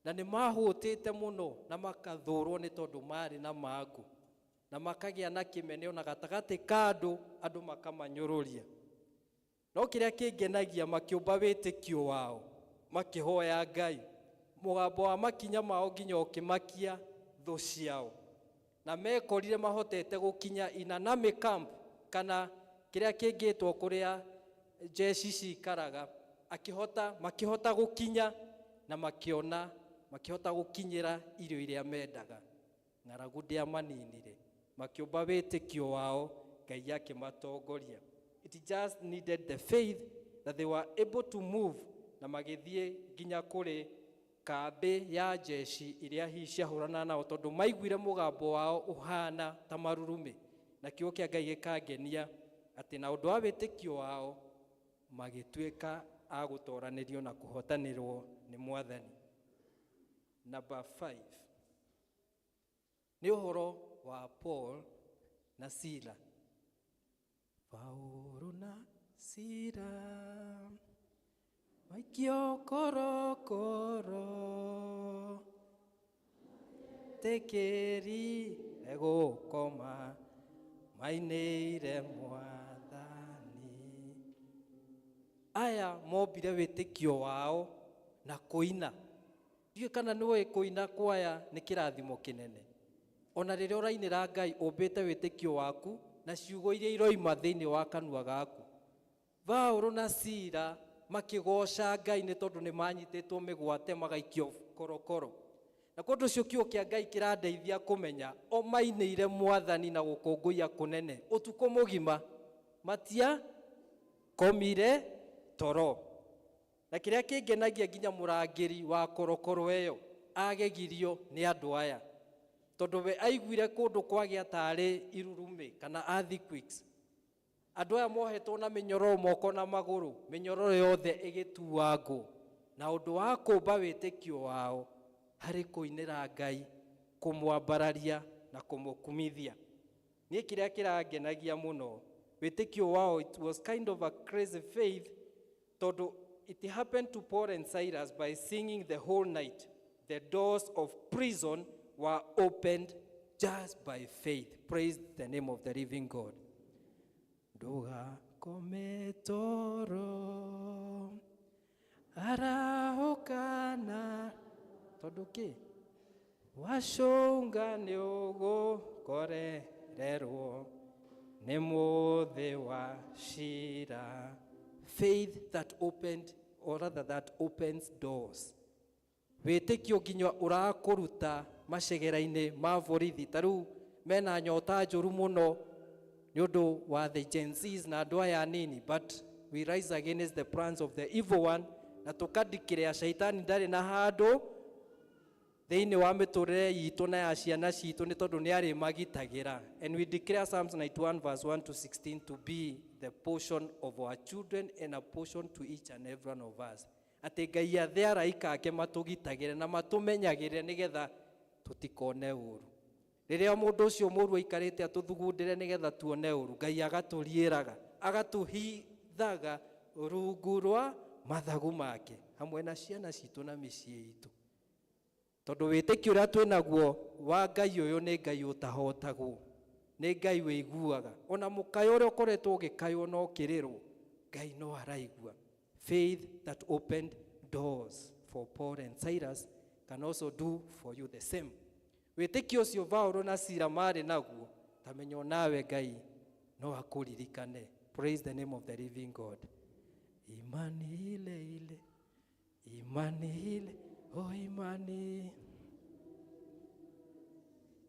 na nĩ mahũtĩte mũno na makathũrwo nĩ tondũ marĩ na mangũ na makagĩa na kĩmene ona gatagatĩ ka andũ, andũ makamanyũrũria. No kĩrĩa kĩngenagia, makĩũmba wĩtĩkio wao, makĩhoya Ngai, mũgambo wa makinya mao nginya ũkĩmakia thũ ciao, na mekorire mahotete gũkinya Inanami camp kana kĩrĩa kĩngĩtwo kũrĩa jeshi cikaraga, makĩhota gũkinya na makĩona, makĩhota gũkinyĩra irio iria mendaga. Ng'aragu ndĩamaninire, makĩũmba wĩtĩkio wao, Ngai akĩmatongoria. It just needed the faith that they were able to move na magĩthiĩ nginya kũrĩ kambĩ ya jeshi iria hihi ciahũrana nao, tondũ maiguire mũgambo wao ũhana ta marurumĩ. Na kiugo kĩa Ngai gĩkangenia atĩ na ũndũ wa wĩtĩkio wao magĩtuĩka a gũtoranĩrio na kũhotanĩrwo nĩ Mwathani. Number 5, nĩ ũhoro wa Paul na Sila. Paulo na Sila maikio korokoro, tekeri egũkoma mainĩire Mwathani. Aya mombire wĩtĩkio wao na kũina. Ndiũĩ kana nĩũĩ kũina kwaya nĩ kĩrathimo kĩnene. Ona rĩrĩa ũrainĩra Ngai ũmbĩte wĩtĩkio waku na ciugo iria iroima thĩinĩ wa kanua gaku. Paulo na Sila makĩgoca Ngai nĩ tondũ nĩ manyitĩtwo mĩgwate magaikio korokoro. Na kũndũ ũcio kiugo kĩa Ngai kĩrandeithia kũmenya o mainĩire Mwathani na gũkũngũiya kũnene ũtukũ mũgima, matia komire toro. Na kĩrĩa kĩngenagia nginya mũrangĩri wa korokoro ĩyo agegirio nĩ andũ aya, tondũ we aiguire kũndũ kwagĩa tarĩ irurumĩ kana earthquakes, Andũ aya mohetwo na mĩnyororo moko na magũrũ, mĩnyororo yothe ĩgĩtuangwo, na ũndũ wa kũmba wĩtĩkio wao harĩ kũinĩra Ngai, kũmwambararia na kũmũkumithia. Niĩ kĩrĩa kĩrangenagia mũno, wĩtĩkio wao, it was kind of a crazy faith, tondũ it happened to Paul and Silas by singing the whole night. The doors of prison were opened just by faith. Praise the name of the living God. Ndũgakome toro arahũkana, tondũ kĩ wacũnga nĩ ũgũkorererwo nĩ mũthĩ wa cira. Faith that opened, or rather that opens doors. Wĩtĩkio nginya ũrakũruta macegera-inĩ ma borithi. Ta rĩu mena nyota njũru mũno nĩ ũndũ wa the Gen Zs na andũ aya anini, but we rise against the plans of the evil one, na tũkandikĩrĩa shaitani ndarĩ na handũ thĩinĩ wa mĩtũrĩre itũ na ya ciana citũ, nĩ tondũ nĩ arĩmagitagĩra. And we declare Psalms 91 verse 1 to 16 to be the portion of our children and a portion to each and every one of us, atĩ Ngai athe araika ake matũgitagĩre na matũmenyagĩrĩre nĩgetha tũtikone ũru. Rĩrĩa mũndũ ũcio mũru aikarĩte atũthugundĩre nĩgetha tuone ũru, Ngai agatũriĩraga, agatũhithaga rungu rwa mathagu make hamwe na ciana citũ na mĩciĩ itũ, tondũ wĩtĩkio ũrĩa twĩ naguo wa Ngai ũyũ nĩ Ngai ũtahotagwo, nĩ Ngai wĩiguaga ona mũkayo ũrĩa ũkoretwo ũgĩkaywo no kĩrĩrwo, Ngai no araigua. Faith that opened doors for Paul and Silas can also do for you the same. Wĩtĩkio ũcio Paulo na Sila marĩ naguo, ta menya onawe Ngai no akũririkane. Praise the name of the living God. Imani ile ile, imani ile, oh, imani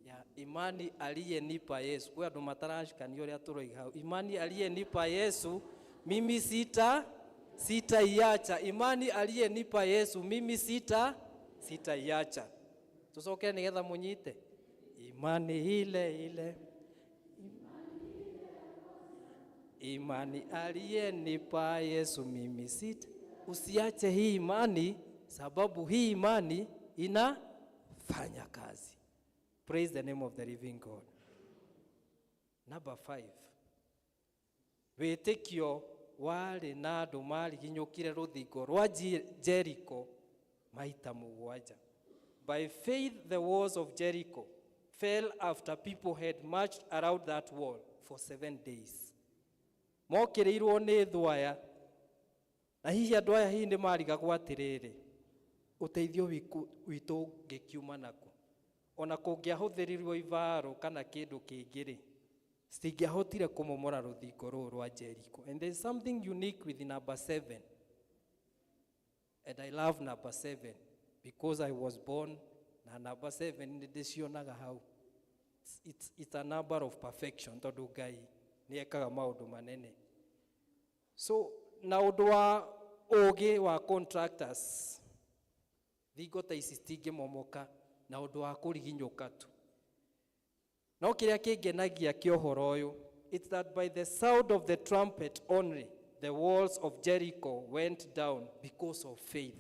ya imani aliyenipa Yesu. Kwĩ andũ mataracikania ũrĩa tũroiga hau. Imani aliyenipa Yesu mimi sitaiacha. Imani aliyenipa Yesu mimi sitaiacha. Tucoke nĩgetha mũnyite. Imani ile ile, imani aliyenipa Yesu mimi sita. Usiache hii imani, sababu hii imani inafanya kazi. Praise the name of the living God. Number 5. Wĩtĩkio warĩ na andũ mariginyũkire rũthingo rwa Jericho maita 7. By faith the walls of Jericho fell after people had marched around that wall for 7 days. Mokĩrĩirwo nĩ thũ aya, na hihi andũ aya hihi nĩ marigagwo atĩrĩrĩ, ũteithio witũ ũngĩkiuma nakũ? Ona kũngĩahũthĩrirwo ibaro kana kĩndũ kĩngĩ-rĩ, citingĩahotire kũmomora rũthingo rũrũ rwa Jericho. And there is something unique with number 7. And I love number 7 because I was born na number 7 nĩ ndĩcionaga hau. It's a number of perfection, tondũ Ngai nĩ ekaga maũndũ manene. So na ũndũ wa ũgĩ wa contractors, thingo ta ici citingĩmomoka na ũndũ wa kũriginyũka tu. No kĩrĩa kĩngenagia kĩa ũhoro ũyũ, it's that by the sound of the trumpet only, the walls of Jericho went down because of faith.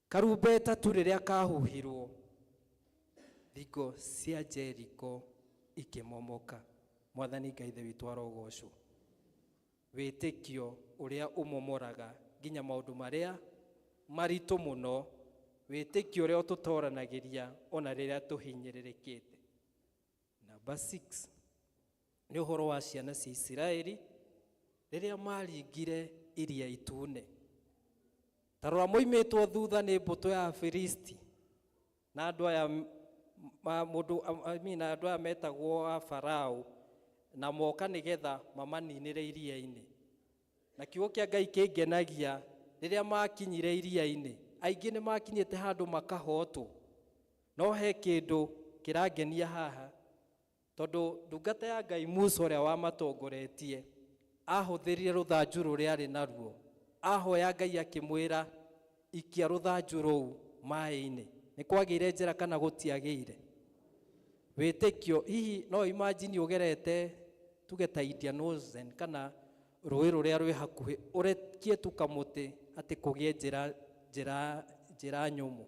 Karumbeta tu rĩrĩa kahuhirwo, thingo cia Jericho ikĩmomoka. Mwathani Ngai Ithe witũ arogocwo. Wĩtĩkio ũrĩa ũmomoraga nginya maũndũ marĩa maritũ mũno, wĩtĩkio ũrĩa ũtũtoranagĩria ona rĩrĩa tũhinyĩrĩrĩkĩte. Number 6 nĩ ũhoro wa ciana cia Isiraeli rĩrĩa maringire Iria Itune. Ta rora, moimĩtwo thutha nĩ mbũtũ ya Afilisti na andũ aya mũndũ, I mean, andũ aya metagwo a Farao, na moka nĩgetha mamaninĩre iria-inĩ. Na kiugo kĩa Ngai kĩngenagia, rĩrĩa makinyire iria-inĩ, aingĩ nĩ makinyĩte handũ makahotwo. No he kĩndũ kĩrangenia haha, tondũ ndungata ya Ngai Musa ũrĩa wamatongoretie ahũthĩrire rũthanju rũrĩa arĩ naruo. Ahoya Ngai akĩmwĩra, ikia rũthanju rũu maĩ-inĩ. Nĩ kwagĩire njĩra kana gũtiagĩire? Wĩtĩkio, hihi no imagine ũgerete Tuge ta Indian Ocean kana rũĩ rũrĩa rwĩ hakuhĩ, ũrekie tu kamũtĩ atĩ kũgĩe njĩra njĩra njĩra nyũmũ.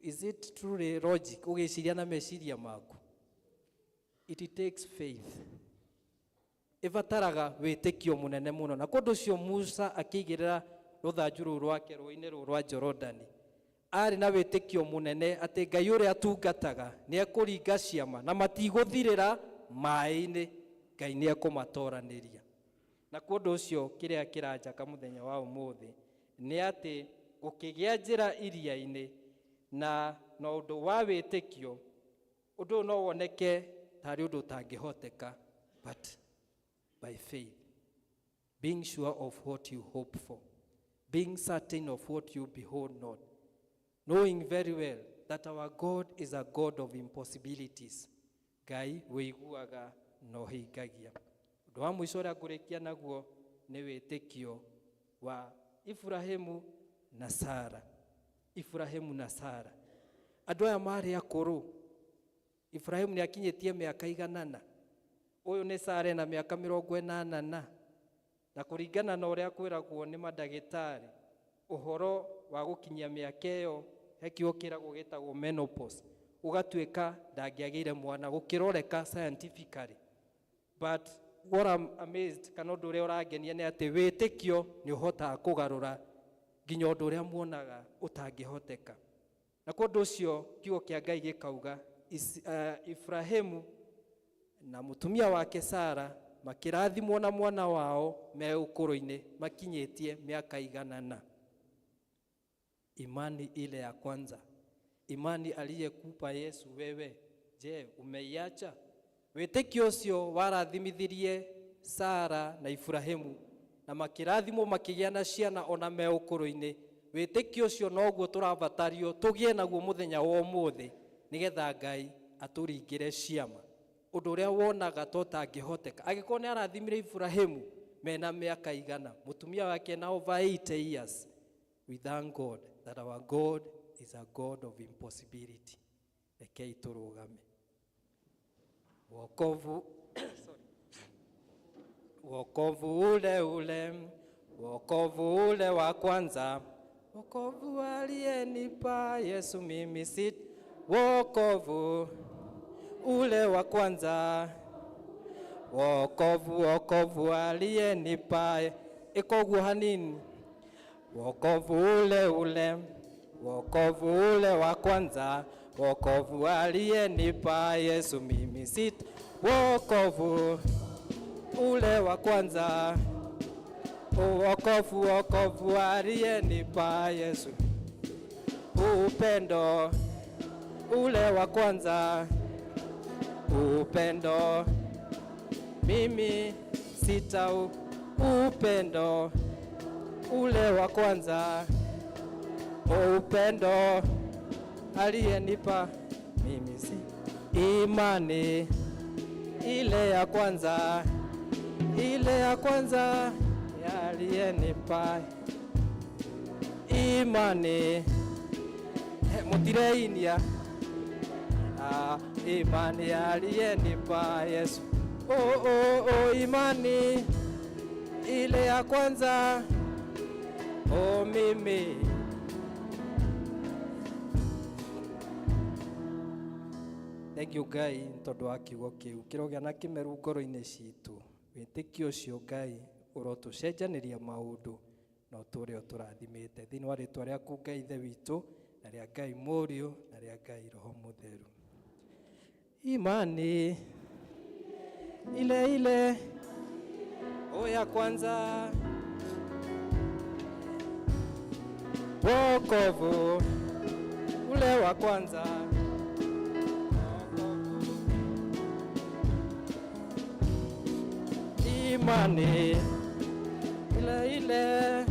Is it truly logic ũgĩciria na meciria maku? It takes faith. Ĩbataraga wĩtĩkio mũnene mũno. Na kũndũ ũcio Musa akĩigĩrĩra rũthanju rũu rwake rũĩ-inĩ rũu rwa Jorodani, arĩ na wĩtĩkio mũnene atĩ Ngai ũrĩa atungataga nĩ ekũringa ciama na matigũthirĩra maĩ-inĩ, Ngai nĩ ekũmatoranĩria. Na kũndũ ũcio kĩrĩa kĩranjaka mũthenya wa ũmũthĩ nĩ atĩ gũkĩgĩa njĩra iria-inĩ, na na ũndũ wa wĩtĩkio, ũndũ ũyũ no woneke tarĩ ũndũ ũtangĩhoteka, but by faith, being sure of what you hope for, being certain of what you behold not, knowing very well that our God is a God of impossibilities. Ngai wĩiguaga na ũhingagia. Ũndũ wa mũico ũrĩa ngũrĩkia naguo nĩ wĩtĩkio wa Ibrahimu na Sara. Ibrahimu na Sara, andũ aya marĩ akũrũ. Ibrahimu nĩ akinyĩtie mĩaka iganana, ũyũ nĩ Sara ena mĩaka 80 na kũringana na ũrĩa kwĩragwo nĩ mandagĩtarĩ, ũhoro wa gũkinyia mĩaka ĩyo he kiugo kĩragwo gĩtagwo menopause, ũgatuĩka ndangĩagĩire mwana gũkĩroreka scientifically. But what I'm amazed, kana ũndũ ũrĩa ũrangenia, nĩ atĩ wĩtĩkio nĩ ũhotaga kũgarũra nginya ũndũ ũrĩa muonaga ũtangĩhoteka. Na kwa ũndũ ũcio kiugo kĩa Ngai gĩkauga Ibrahimu na mũtumia wake Sara makĩrathimwo na mwana wao me ũkũrũ-inĩ makinyĩtie mĩaka iganana. Imani ile ya kwanza, imani aliyekupa Yesu wewe, je, umeiacha? Wĩtĩkio ũcio warathimithirie Sara na Ibrahimu na makĩrathimwo makĩgĩa na ciana ona me ũkũrũ-inĩ. Wĩtĩkio ũcio noguo tũrabatario tũgĩe naguo mũthenya wa ũmũthĩ, nĩgetha Ngai atũringĩre ciama. Ũndũ ũrĩa wonaga to ũtangĩhoteka, angĩkorwo nĩ arathimire Ibrahimu mena mĩaka 100, mũtumia wake na over 80 years, we thank God that our God is a God of impossibility. Rekei tũrũgame. Wokovu, sorry. Wokovu ule ule, wokovu ule wa kwanza, wokovu aliyenipa Yesu mimi si, wokovu ule wa kwanza, wokovu, wokovu aliyenipa, ikoguo hanini, wokovu ule ule, wokovu ule wa kwanza, wokovu aliyenipa Yesu mimi si, wokovu ule wa kwanza, wokovu, wokovu aliyenipa Yesu, upendo ule wa kwanza, upendo mimi sitau, upendo ule wa kwanza, upendo aliyenipa mimi si, imani ile ya kwanza, ile ya kwanza aliyenipa imani. Mutireinia imani aliyenipa Yesu, oh, oh, oh, imani ile ya kwanza, oh, mimi. Thank you Ngai tondu wa kiugo kiu kĩrogĩa na kĩmeru ngoro-inĩ citũ. Wĩtĩkio ũcio Ngai ũrotũcenjanĩria maũndũ na ũtũre ũtũrathimĩte. Thĩinĩ wa rĩtwa rĩaku Ngai Ithe witũ, na rĩa Ngai Mũriũ, na rĩa Ngai Roho Mũtheru. Imani ile ile o ya kwanza, wokovu ule wa kwanza, imani ile ile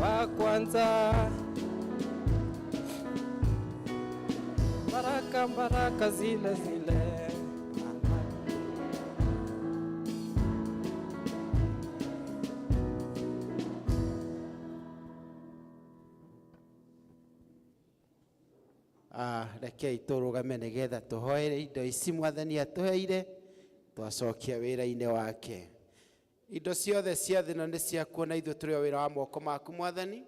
wa kwanza, baraka baraka zile zile. Rekei tũrũgame nĩgetha tũhoere indo ici Mwathani atũheire. Twacokia wĩra-inĩ wake. Indo ciothe cia thĩ ĩno nĩ ciaku na ithuĩ tũrĩ o wĩra wa moko maku Mwathani.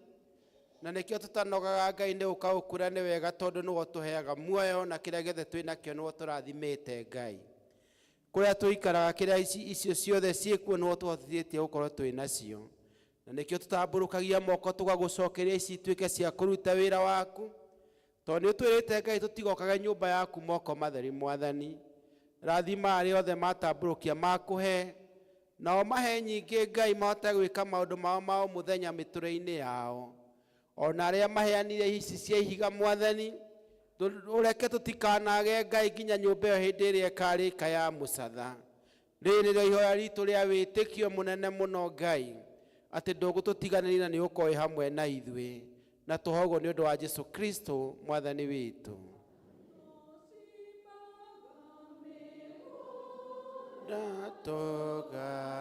Na nĩkĩo tũtanogaga Ngai nĩ gũka gũkũra nĩ wega tondũ nĩwe ũtũheaga muoyo na kĩrĩa gĩothe twĩ nakĩo nĩwe ũtũrathimĩte Ngai. Kũrĩa tũikaraga kĩrĩa icio ciothe ciĩkuo nĩwe ũtũhotithĩtie gũkorwo twĩ nacio. Na nĩkĩo tũtambũrũkagia moko tũgagũcokeria ici ituĩke cia kũruta wĩra waku. Tondũ nĩ ũtwĩrĩte Ngai tũtigokage nyũmba yaku moko matheri Mwathani. Rathima arĩa othe matambũrũkia makũhe, nao mahe nyingĩ Ngai mahote gwĩka maũndũ mao ma o mũthenya mĩtũrĩre-inĩ yao. Ona arĩa maheanire ici cia ihiga Mwathani, ũreke tũtikanage Ngai nginya nyũmba ĩyo hĩndĩ ĩrĩa ĩkarĩka ya mũcatha. Rĩrĩ nĩrĩo ihoya ritũ rĩa wĩtĩkio mũnene mũno Ngai, atĩ ndũgũtũtiganĩria na nĩ ũgũkorwo wĩ hamwe na ithuĩ, na tũhoguo nĩ ũndũ wa Jesu Kristo Mwathani witũ.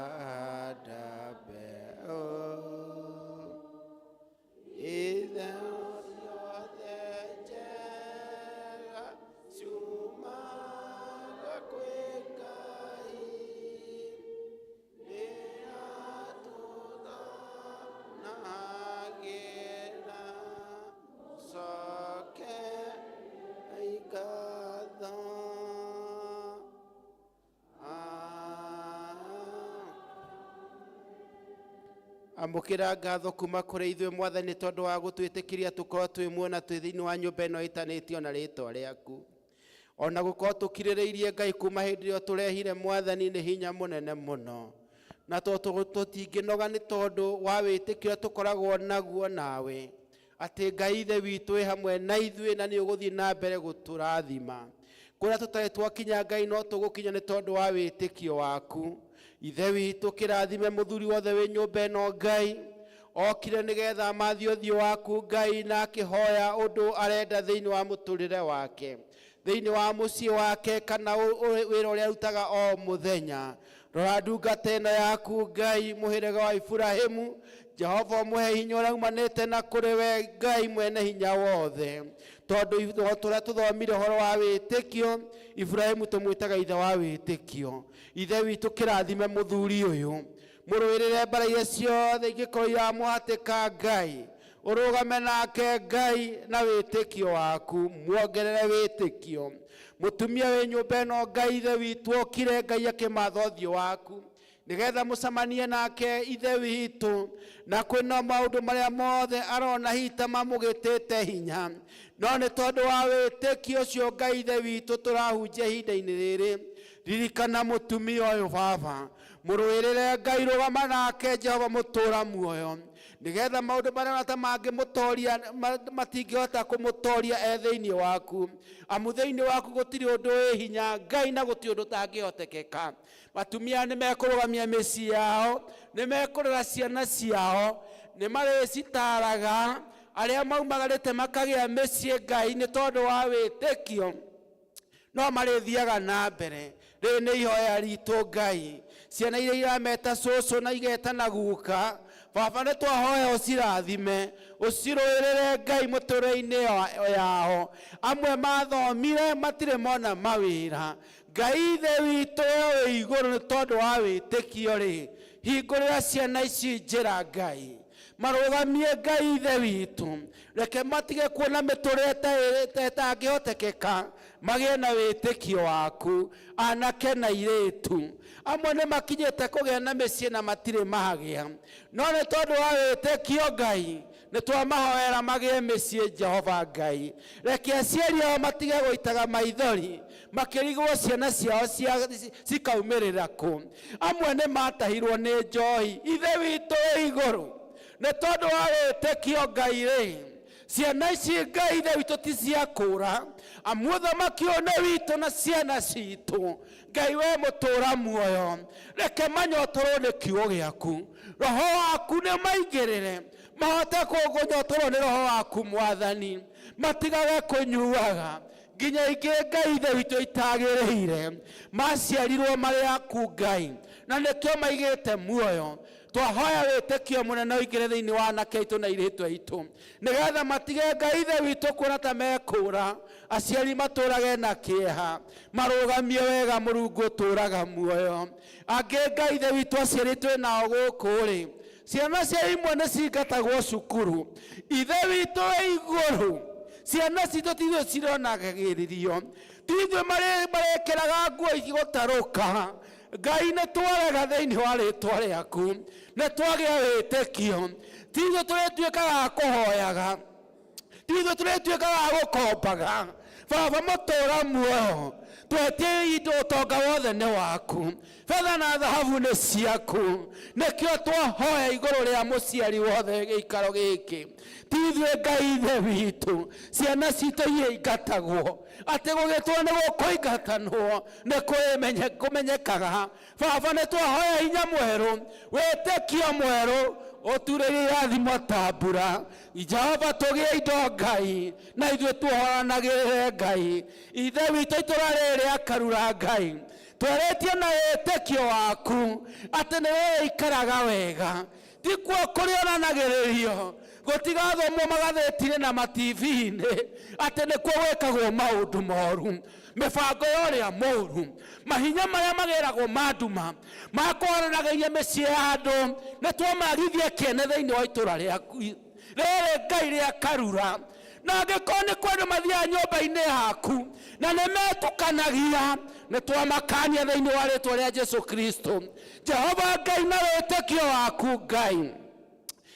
Ndatũganda mbeũ, ithe ciothe njega ciumaga kwĩ Ngai, nĩatũthonagĩra coke ngatho. Amũkĩra ngatho kuma kũrĩ ithuĩ Mwathani tondũ wa gũtwĩtĩkĩria tũkorwo twĩ muoyo na twĩ thĩinĩ wa nyũmba ĩno ĩtanĩtio na rĩtwa rĩaku. Ona gũkorwo tũkirĩrĩirie Ngai kuma hĩndĩ ĩrĩa tũrehire Mwathani nĩ hinya mũnene mũno. Na tondũ tũtingĩnoga nĩ tondũ wa wĩtĩkio ũrĩa tũkoragwo naguo nawe, atĩ Ngai Ithe witũ wĩ hamwe na ithuĩ na nĩ ũgũthiĩ na mbere gũtũrathima. Kũrĩa tũtarĩ twakinya Ngai no tũgũkinya nĩ tondũ wa wĩtĩkio waku. Ithe witũ kĩrathime mũthuri wothe wĩ nyũmba ĩno Ngai, okire nĩgetha amathiĩ ũthiũ waku Ngai na akĩhoya ũndũ arenda thĩinĩ wa mũtũrĩre wake, thĩinĩ wa mũciĩ wake kana wĩra ũrĩa arutaga o mũthenya. Rora ndungata ĩno yaku Ngai, mũhĩrĩga wa Iburahĩmu, Jehova ũmũhe hinya ũrĩa umanĩte na kũrĩ we Ngai mwene hinya wothe. Tondũ tũrĩa tũthomire ũhoro wa wĩtĩkio, Iburahĩmu tũmwĩtaga ithe wa wĩtĩkio. Ithe witũ kĩrathime mũthuri ũyũ, mũrũĩrĩre mbara iria ciothe ingĩkorwo iramũhatĩka Ngai, ũrũgame nake Ngai na wĩtĩkio waku, muongerere wĩtĩkio. Mũtumia wĩ nyũmba ĩno Ngai Ithe witũ okire Ngai akĩmatha ũthiũ waku, nĩgetha mũcemanie nake Ithe witũ, na kwĩna maũndũ marĩa mothe arona hihi ta mamũgĩtĩte hinya, no nĩ tondũ wa wĩtĩkio ũcio Ngai Ithe witũ tũrahunjia ihinda-inĩ rĩrĩ. Ririkana mũtumia ũyũ baba, mũrũĩrĩre Ngai, rũgama nake Jehova mũtũra muoyo, nĩgetha maũndũ marĩa ta mangĩmũtoria matingĩhota kũmũtoria e thĩinĩ waku, amu thĩinĩ waku gũtirĩ ũndũ wĩ hinya Ngai na gũtirĩ ũndũ ũtangĩhotekeka. Atumia nĩ mekũrũgamia mĩciĩ yao, nĩ mekũrera ciana ciao, nĩ marĩcitaraga, arĩa maumagarĩte makagĩa mĩciĩ Ngai nĩ tondũ wa wĩtĩkio no marĩthiaga na mbere. Rĩrĩ nĩ ihoya ritũ Ngai, ciana iria irameta cũcũ na igeta na guka, baba nĩ twahoya ũcirathime, ũcirũĩrĩre Ngai mũtũrĩre-inĩ yao. Amwe mathomire matirĩ mona mawĩra, Ngai Ithe witũ we wĩ igũrũ nĩ tondũ wa wĩtĩkio rĩ, hingũrĩra ciana ici njĩra Ngai, marũgamie Ngai Ithe witũ, reke matige kuona mĩtũrĩre ĩtangĩhotekeka, magĩe na wĩtĩkio waku. Anake na airĩtu amwe nĩ makinyĩte kũgĩa na mĩciĩ na matirĩ mahagĩa, no nĩ tondũ wa wĩtĩkio Ngai nĩ twamahoera magĩe mĩciĩ. Jehova Ngai, reke aciari ao matige gũitaga maithori makĩrigwo ciana ciao cikaumĩrĩra kũ. Amwe nĩ matahirwo nĩ njohi, Ithe witũ wĩ igũrũ, nĩ tondũ wa wĩtĩkio Ngai rĩ, ciana ici Ngai Ithe witũ ti cia kũra, amu ũthamaki ũyũ nĩ witũ na ciana citũ. Ngai we mũtũra muoyo, reke manyotorwo nĩ kiugo gĩaku, roho waku nĩ maingĩrĩre, mahote kũnyotorwo nĩ roho waku Mwathani, matigage kũnyuaga nginya ingĩ Ngai Ithe witũ itagĩrĩire. Maciarirwo marĩ aku Ngai, na nĩkĩo maigĩte muoyo. Twahoya wĩtĩkio mũnene ũingĩre thĩinĩ wa anake aitũ na airĩtu aitũ, nĩgetha matige Ngai Ithe witũ kuona ta mekũra, aciari matũrage na kĩeha, marũgamie wega Mũrungu ũtũraga muoyo. Angĩ Ngai Ithe witũ aciari twĩ nao gũkũ rĩ, ciana cia imwe nĩ cingatagwo cukuru. Ithe witũ wĩ igũrũ, ciana citũ ti ithuĩ cironagĩrĩrio, ti ithuĩ marĩkĩraga nguo igũtarũka. Ngai nĩ twarega thĩinĩ wa rĩtwa rĩaku, nĩ twagĩa wĩtĩkio. Ti ithuĩ tũrĩtuĩkaga a kũhoyaga, ti ithuĩ tũrĩtuĩkaga a gũkombaga. Baba mũtũra muoyo, twetie indo, ũtonga wothe nĩ waku, betha na thahabu nĩ ciaku. Nĩkĩo twahoya igũrũ rĩa mũciari wothe gĩikaro gĩkĩ. Ti ithuĩ Ngai Ithe witũ, ciana citũ iria ingatagwo, atĩ gũgĩtwo nĩ gũkũingatanwo nĩ kũmenyekaga. Baba nĩ twahoya hinya mwerũ, wĩtĩkio mwerũ, ũturĩrie irathimo ta mbura. Jehova tũgĩe indo Ngai, na ithuĩ tuohoranagĩrĩre Ngai. Ithe witũ itũra rĩrĩ rĩa Karura Ngai, twerĩtie na wĩtĩkio waku atĩ nĩ wĩikaraga wega, ti kuo kũrĩonanagĩrĩrio, gũtigathomwo magathĩti-inĩ na matibi-inĩ atĩ nĩkuo gwĩkagwo maũndũ moru, mĩbango ya ũrĩa mũru, mahinya marĩa magĩragwo ma nduma makwaranagĩria mĩciĩ ya andũ. Nĩ twamagithia kĩene thĩinĩ wa itũra rĩaku rĩrĩ Ngai rĩa Karura. Na angĩkorwo nĩ kwendwo mathiaga nyũmba-inĩ yaku na nĩ metukanagia, nĩ twamakania thĩinĩ wa rĩtwa rĩa Jesu Kristo. Jehova Ngai, na wĩtĩkio waku Ngai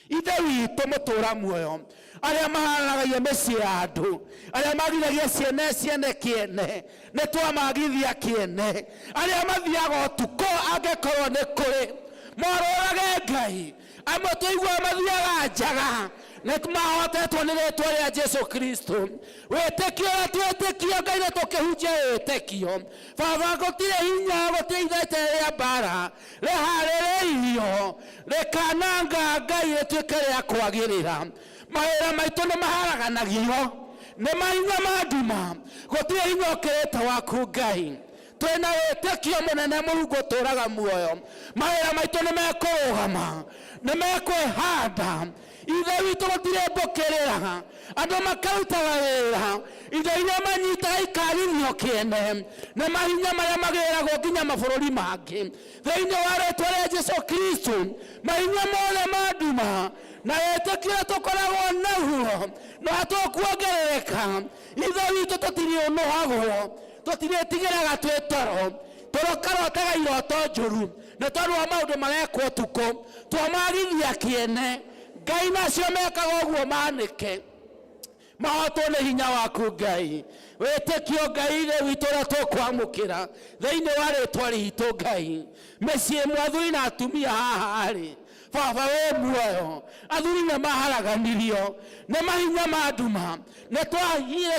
Ithe witũ mũtũra muoyo, arĩa maharanagia mĩciĩ ya andũ, arĩa magithagia ciene ciene kĩene, nĩ twamagithia kĩene. Arĩa mathiaga ũtukũ, angĩkorwo nĩ kũrĩ morũrage Ngai, amwe tũiguaga mathiaga njaga, nĩ mahotetwo nĩ rĩtwa rĩa Jesu Kristo. Wĩtĩkio ũrĩa twĩtĩkio Ngai, na tũkĩhunjia wĩtĩkio, Baba, gũtirĩ hinya, gũtirĩ ithete rĩa mbara rĩharĩrĩirio rĩkananga Ngai rĩtuĩke rĩa kwagĩrĩra. Mawĩra maitũ nĩ maharaganagio nĩ mahinya ma nduma, gũtirĩ hinya ũkĩrĩte waku Ngai. Twĩna wĩtĩkio mũnene Mũrungu ũtũraga muoyo, mawĩra maitũ nĩ mekũrũgama, nĩ mekwĩhanda. Ithe witũ gũtirĩ mbũkĩrĩra, andũ makarutaga wĩra, indo iria manyitaga ikagithio kĩene nĩ mahinya marĩa magĩragwo nginya mabũrũri mangĩ. Thĩinĩ wa rĩtwa rĩa Jesu Kristo, mahinya mothe ma nduma na wĩtĩkio ũrĩa tũkoragwo naguo no tũkuongerereka. Ithe witũ tũtirĩũnũhagwo, tũtirĩtigĩraga twĩ toro, tũrokarotaga iroto njũru nĩ tondũ wa maũndũ marekwo ũtukũ. Twamagithia kĩene Ngai, nacio mekaga ũguo manĩke, mahotwo nĩ hinya waku Ngai. Wĩtĩkio Ngai Ithe witũ ũrĩa tũkwamũkĩra thĩinĩ wa rĩtwa ritũ Ngai, mĩciĩ ĩmwe athuri na atumia haha rĩ, Baba wĩ muoyo, athuri nĩ maharaganirio nĩ mahinya ma nduma. Nĩ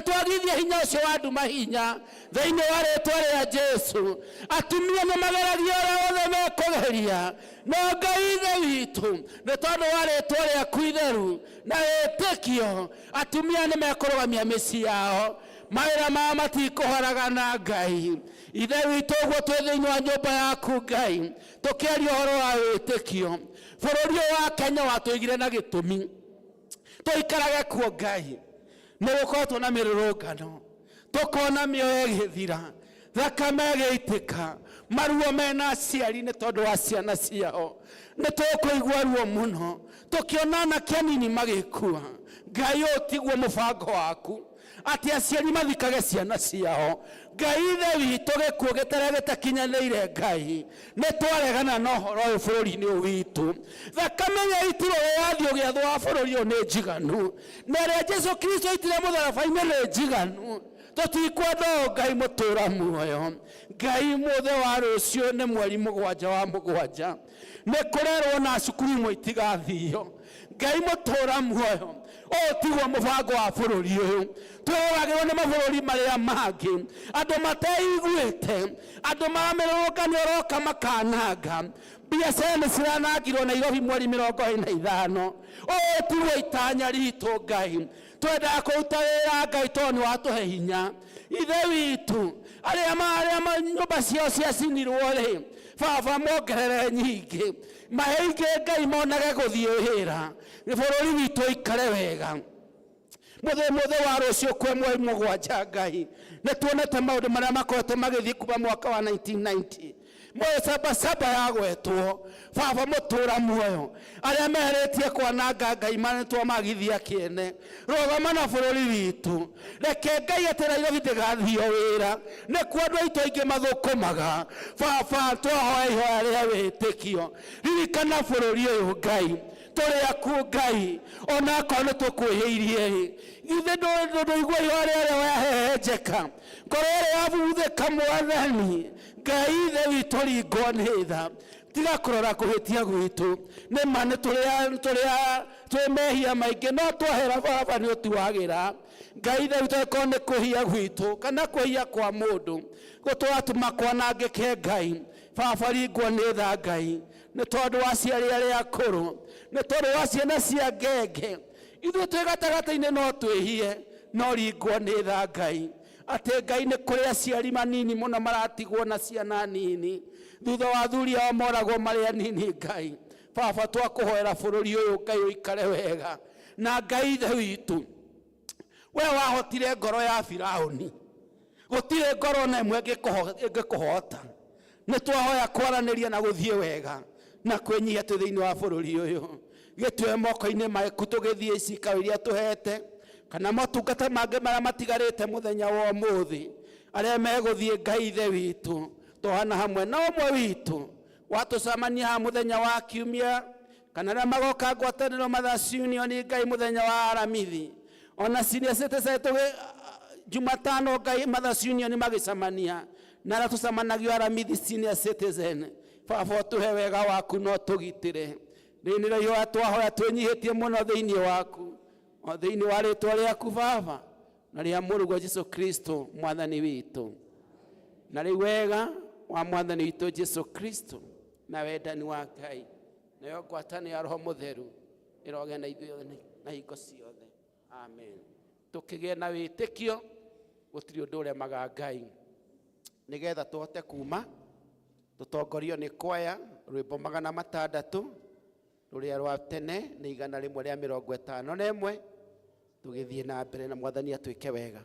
twagithia hinya ũcio wa nduma hinya thĩinĩ wa rĩtwa rĩa Jesu. Atumia nĩ mageragia ũrĩa wothe mekũgeria, no Ngai Ithe witũ, nĩ tondũ wa rĩtwa rĩaku itheru na wĩtĩkio, atumia nĩ mekũrũgamia mĩciĩ yao, mawĩra mao matikũharagana. Ngai Ithe witũ, ũguo twĩ thĩinĩ wa nyũmba yaku Ngai, tũkĩaria ũhoro wa wĩtĩkio, bũrũri ũyũ wa Kenya watũigire na gĩtũmi tũikarage kuo Ngai. Nĩ gũkoretwo na mĩrũrũngano, tũkona mĩoyo ĩgĩthira, thakame ĩgĩitĩka, maruo mena aciari nĩ tondũ wa ciana ciao. Nĩ tũkũigua ruo mũno tũkĩona anake anini magĩkua. Ngai, ũyũ tiguo mũbango waku, atĩ aciari mathikage ciana ciao. Ngai Ithe witũ, gĩkuũ gĩtarĩa gĩtakinyanĩire Ngai, nĩ twaregana na ũhoro ũyũ bũrũri-inĩ ũyũ witũ. Thakame ĩrĩa ĩitirwo wĩyathi ũgĩathwo wa bũrũri ũyũ nĩ njiganu, na ĩrĩa Jesu Kristo aitire mũtharaba-inĩ nĩ njiganu. Tũtikwenda ũũ Ngai mũtũra muoyo. Ngai, mũthĩ wa rũciũ nĩ mweri 7 wa 7, nĩ kũrerwo na cukuru imwe itigathio. Ngai mũtũra muoyo, ũyũ tiguo mũbango wa bũrũri ũyũ. Twĩroragĩrwo nĩ mabũrũri marĩa mangĩ, andũ mateiguĩte, andũ maramĩrũrũngania ũroka makananga biacara, nĩ ciranangirwo Nairobi mweri 25. Ũyũ tiguo itanya ritũ Ngai. Twendaga kũruta wĩra Ngai tondũ nĩ watũhe hinya. Ithe witũ, arĩa nyũmba ciao ciacinirwo rĩ, Baba mongerere nyingĩ. Mahe ingĩ Ngai monage gũthiĩ wĩra, bũrũri witũ ũikare wega. Mũthĩ mũthĩ wa rũciũ kwĩ mweri mũgwanja Ngai, nĩ tuonete maũndũ marĩa makoretwo magĩthiĩ kuma mwaka wa 1990 mweri sabasaba yagwetwo. Baba mũtũra muoyo, arĩa meherĩtie kwananga Ngai manĩtwamagithia kĩene, rũgama na bũrũri witũ. Reke Ngai atĩ Nairobi ndĩgathio wĩra, nĩkuo andũ aitũ aingĩ mathũkũmaga. Baba twahoya ihoya rĩa wĩtĩkio, ririkana bũrũri ũyũ Ngai, tũrĩ aku Ngai, ona akorwo nĩ tũkwĩhĩirie rĩ, githĩ ndũigua ihoya rĩrĩa wahehenjeka, ngoro ĩrĩa yabuthĩka Mwathani Ngai ithe witũ, ringwo nĩ tha, tiga kũrora kũhĩtia gwitũ. Nĩ ma nĩ tũrĩ twĩ mehia maingĩ, no twahera Baba nĩ ũtuagĩra. Ngai ithe witũ, angĩkorwo nĩ kwĩhia gwitũ kana kwĩhia kwa mũndũ gũtũratũma kwanangĩke, Ngai Baba ringwo nĩ tha Ngai, nĩ tondũ wa aciari arĩa akũrũ, nĩ tondũ wa ciana cia ngenge, ithuĩ twĩ gatagatĩ-inĩ no twĩhie, no ringwo nĩ tha Ngai, atĩ Ngai nĩ kũrĩ aciari manini mũno maratigwo na ciana nini thutha wa athuri ao moragwo marĩ anini. Ngai Baba twakũhoera bũrũri ũyũ Ngai ũikare wega. Na Ngai ithe witũ, we wahotire ngoro ya Firaũni, gũtirĩ ngoro na ĩmwe ĩngĩkũhota. Nĩ twahoya kwaranĩria na gũthiĩ wega na kwĩnyihia twĩ thĩinĩ wa bũrũri ũyũ, gĩtue moko-inĩ maku tũgĩthiĩ cikaro iria tũhete kana motungata mangĩ marĩa matigarĩte mũthenya wa ũmũthĩ, arĩa megũthiĩ Ngai ithe witũ tũhana hamwe na ũmwe witũ watũcamania haha mũthenya wa kiumia, kana arĩa magoka ngwatanĩro Mothers Union Ngai mũthenya wa Aramithi, ona senior citizen tũgĩ Jumatano Ngai Mothers Union magĩcamania na arĩa tũcamanagio Aramithi senior citizen. Baba ũtũhe wega waku no tũgitĩre. Rĩrĩ nĩrĩo ihoya twahoya twĩnyihĩtie mũno thĩinĩ waku, o thĩinĩ wa rĩtwa rĩaku Baba na rĩa mũrũguo Jesu Kristo mwathani witũ. Na rĩu wega wa mwathani witũ Jesu Kristo na wendani wa Ngai nayo ngwatanĩro ya Roho Mũtheru ĩrogĩa na ithuĩ na hingo ciothe. Amen. Tũkĩgĩe na wĩtĩkio, gũtirĩ ũndũ ũremaga Ngai, nĩgetha tũhote kuma tũtongorio nĩ kwaya rwĩmbo 600 rũrĩa rwa tene nĩ 151, tũgĩthiĩ na mbere na mwathani atwĩke wega.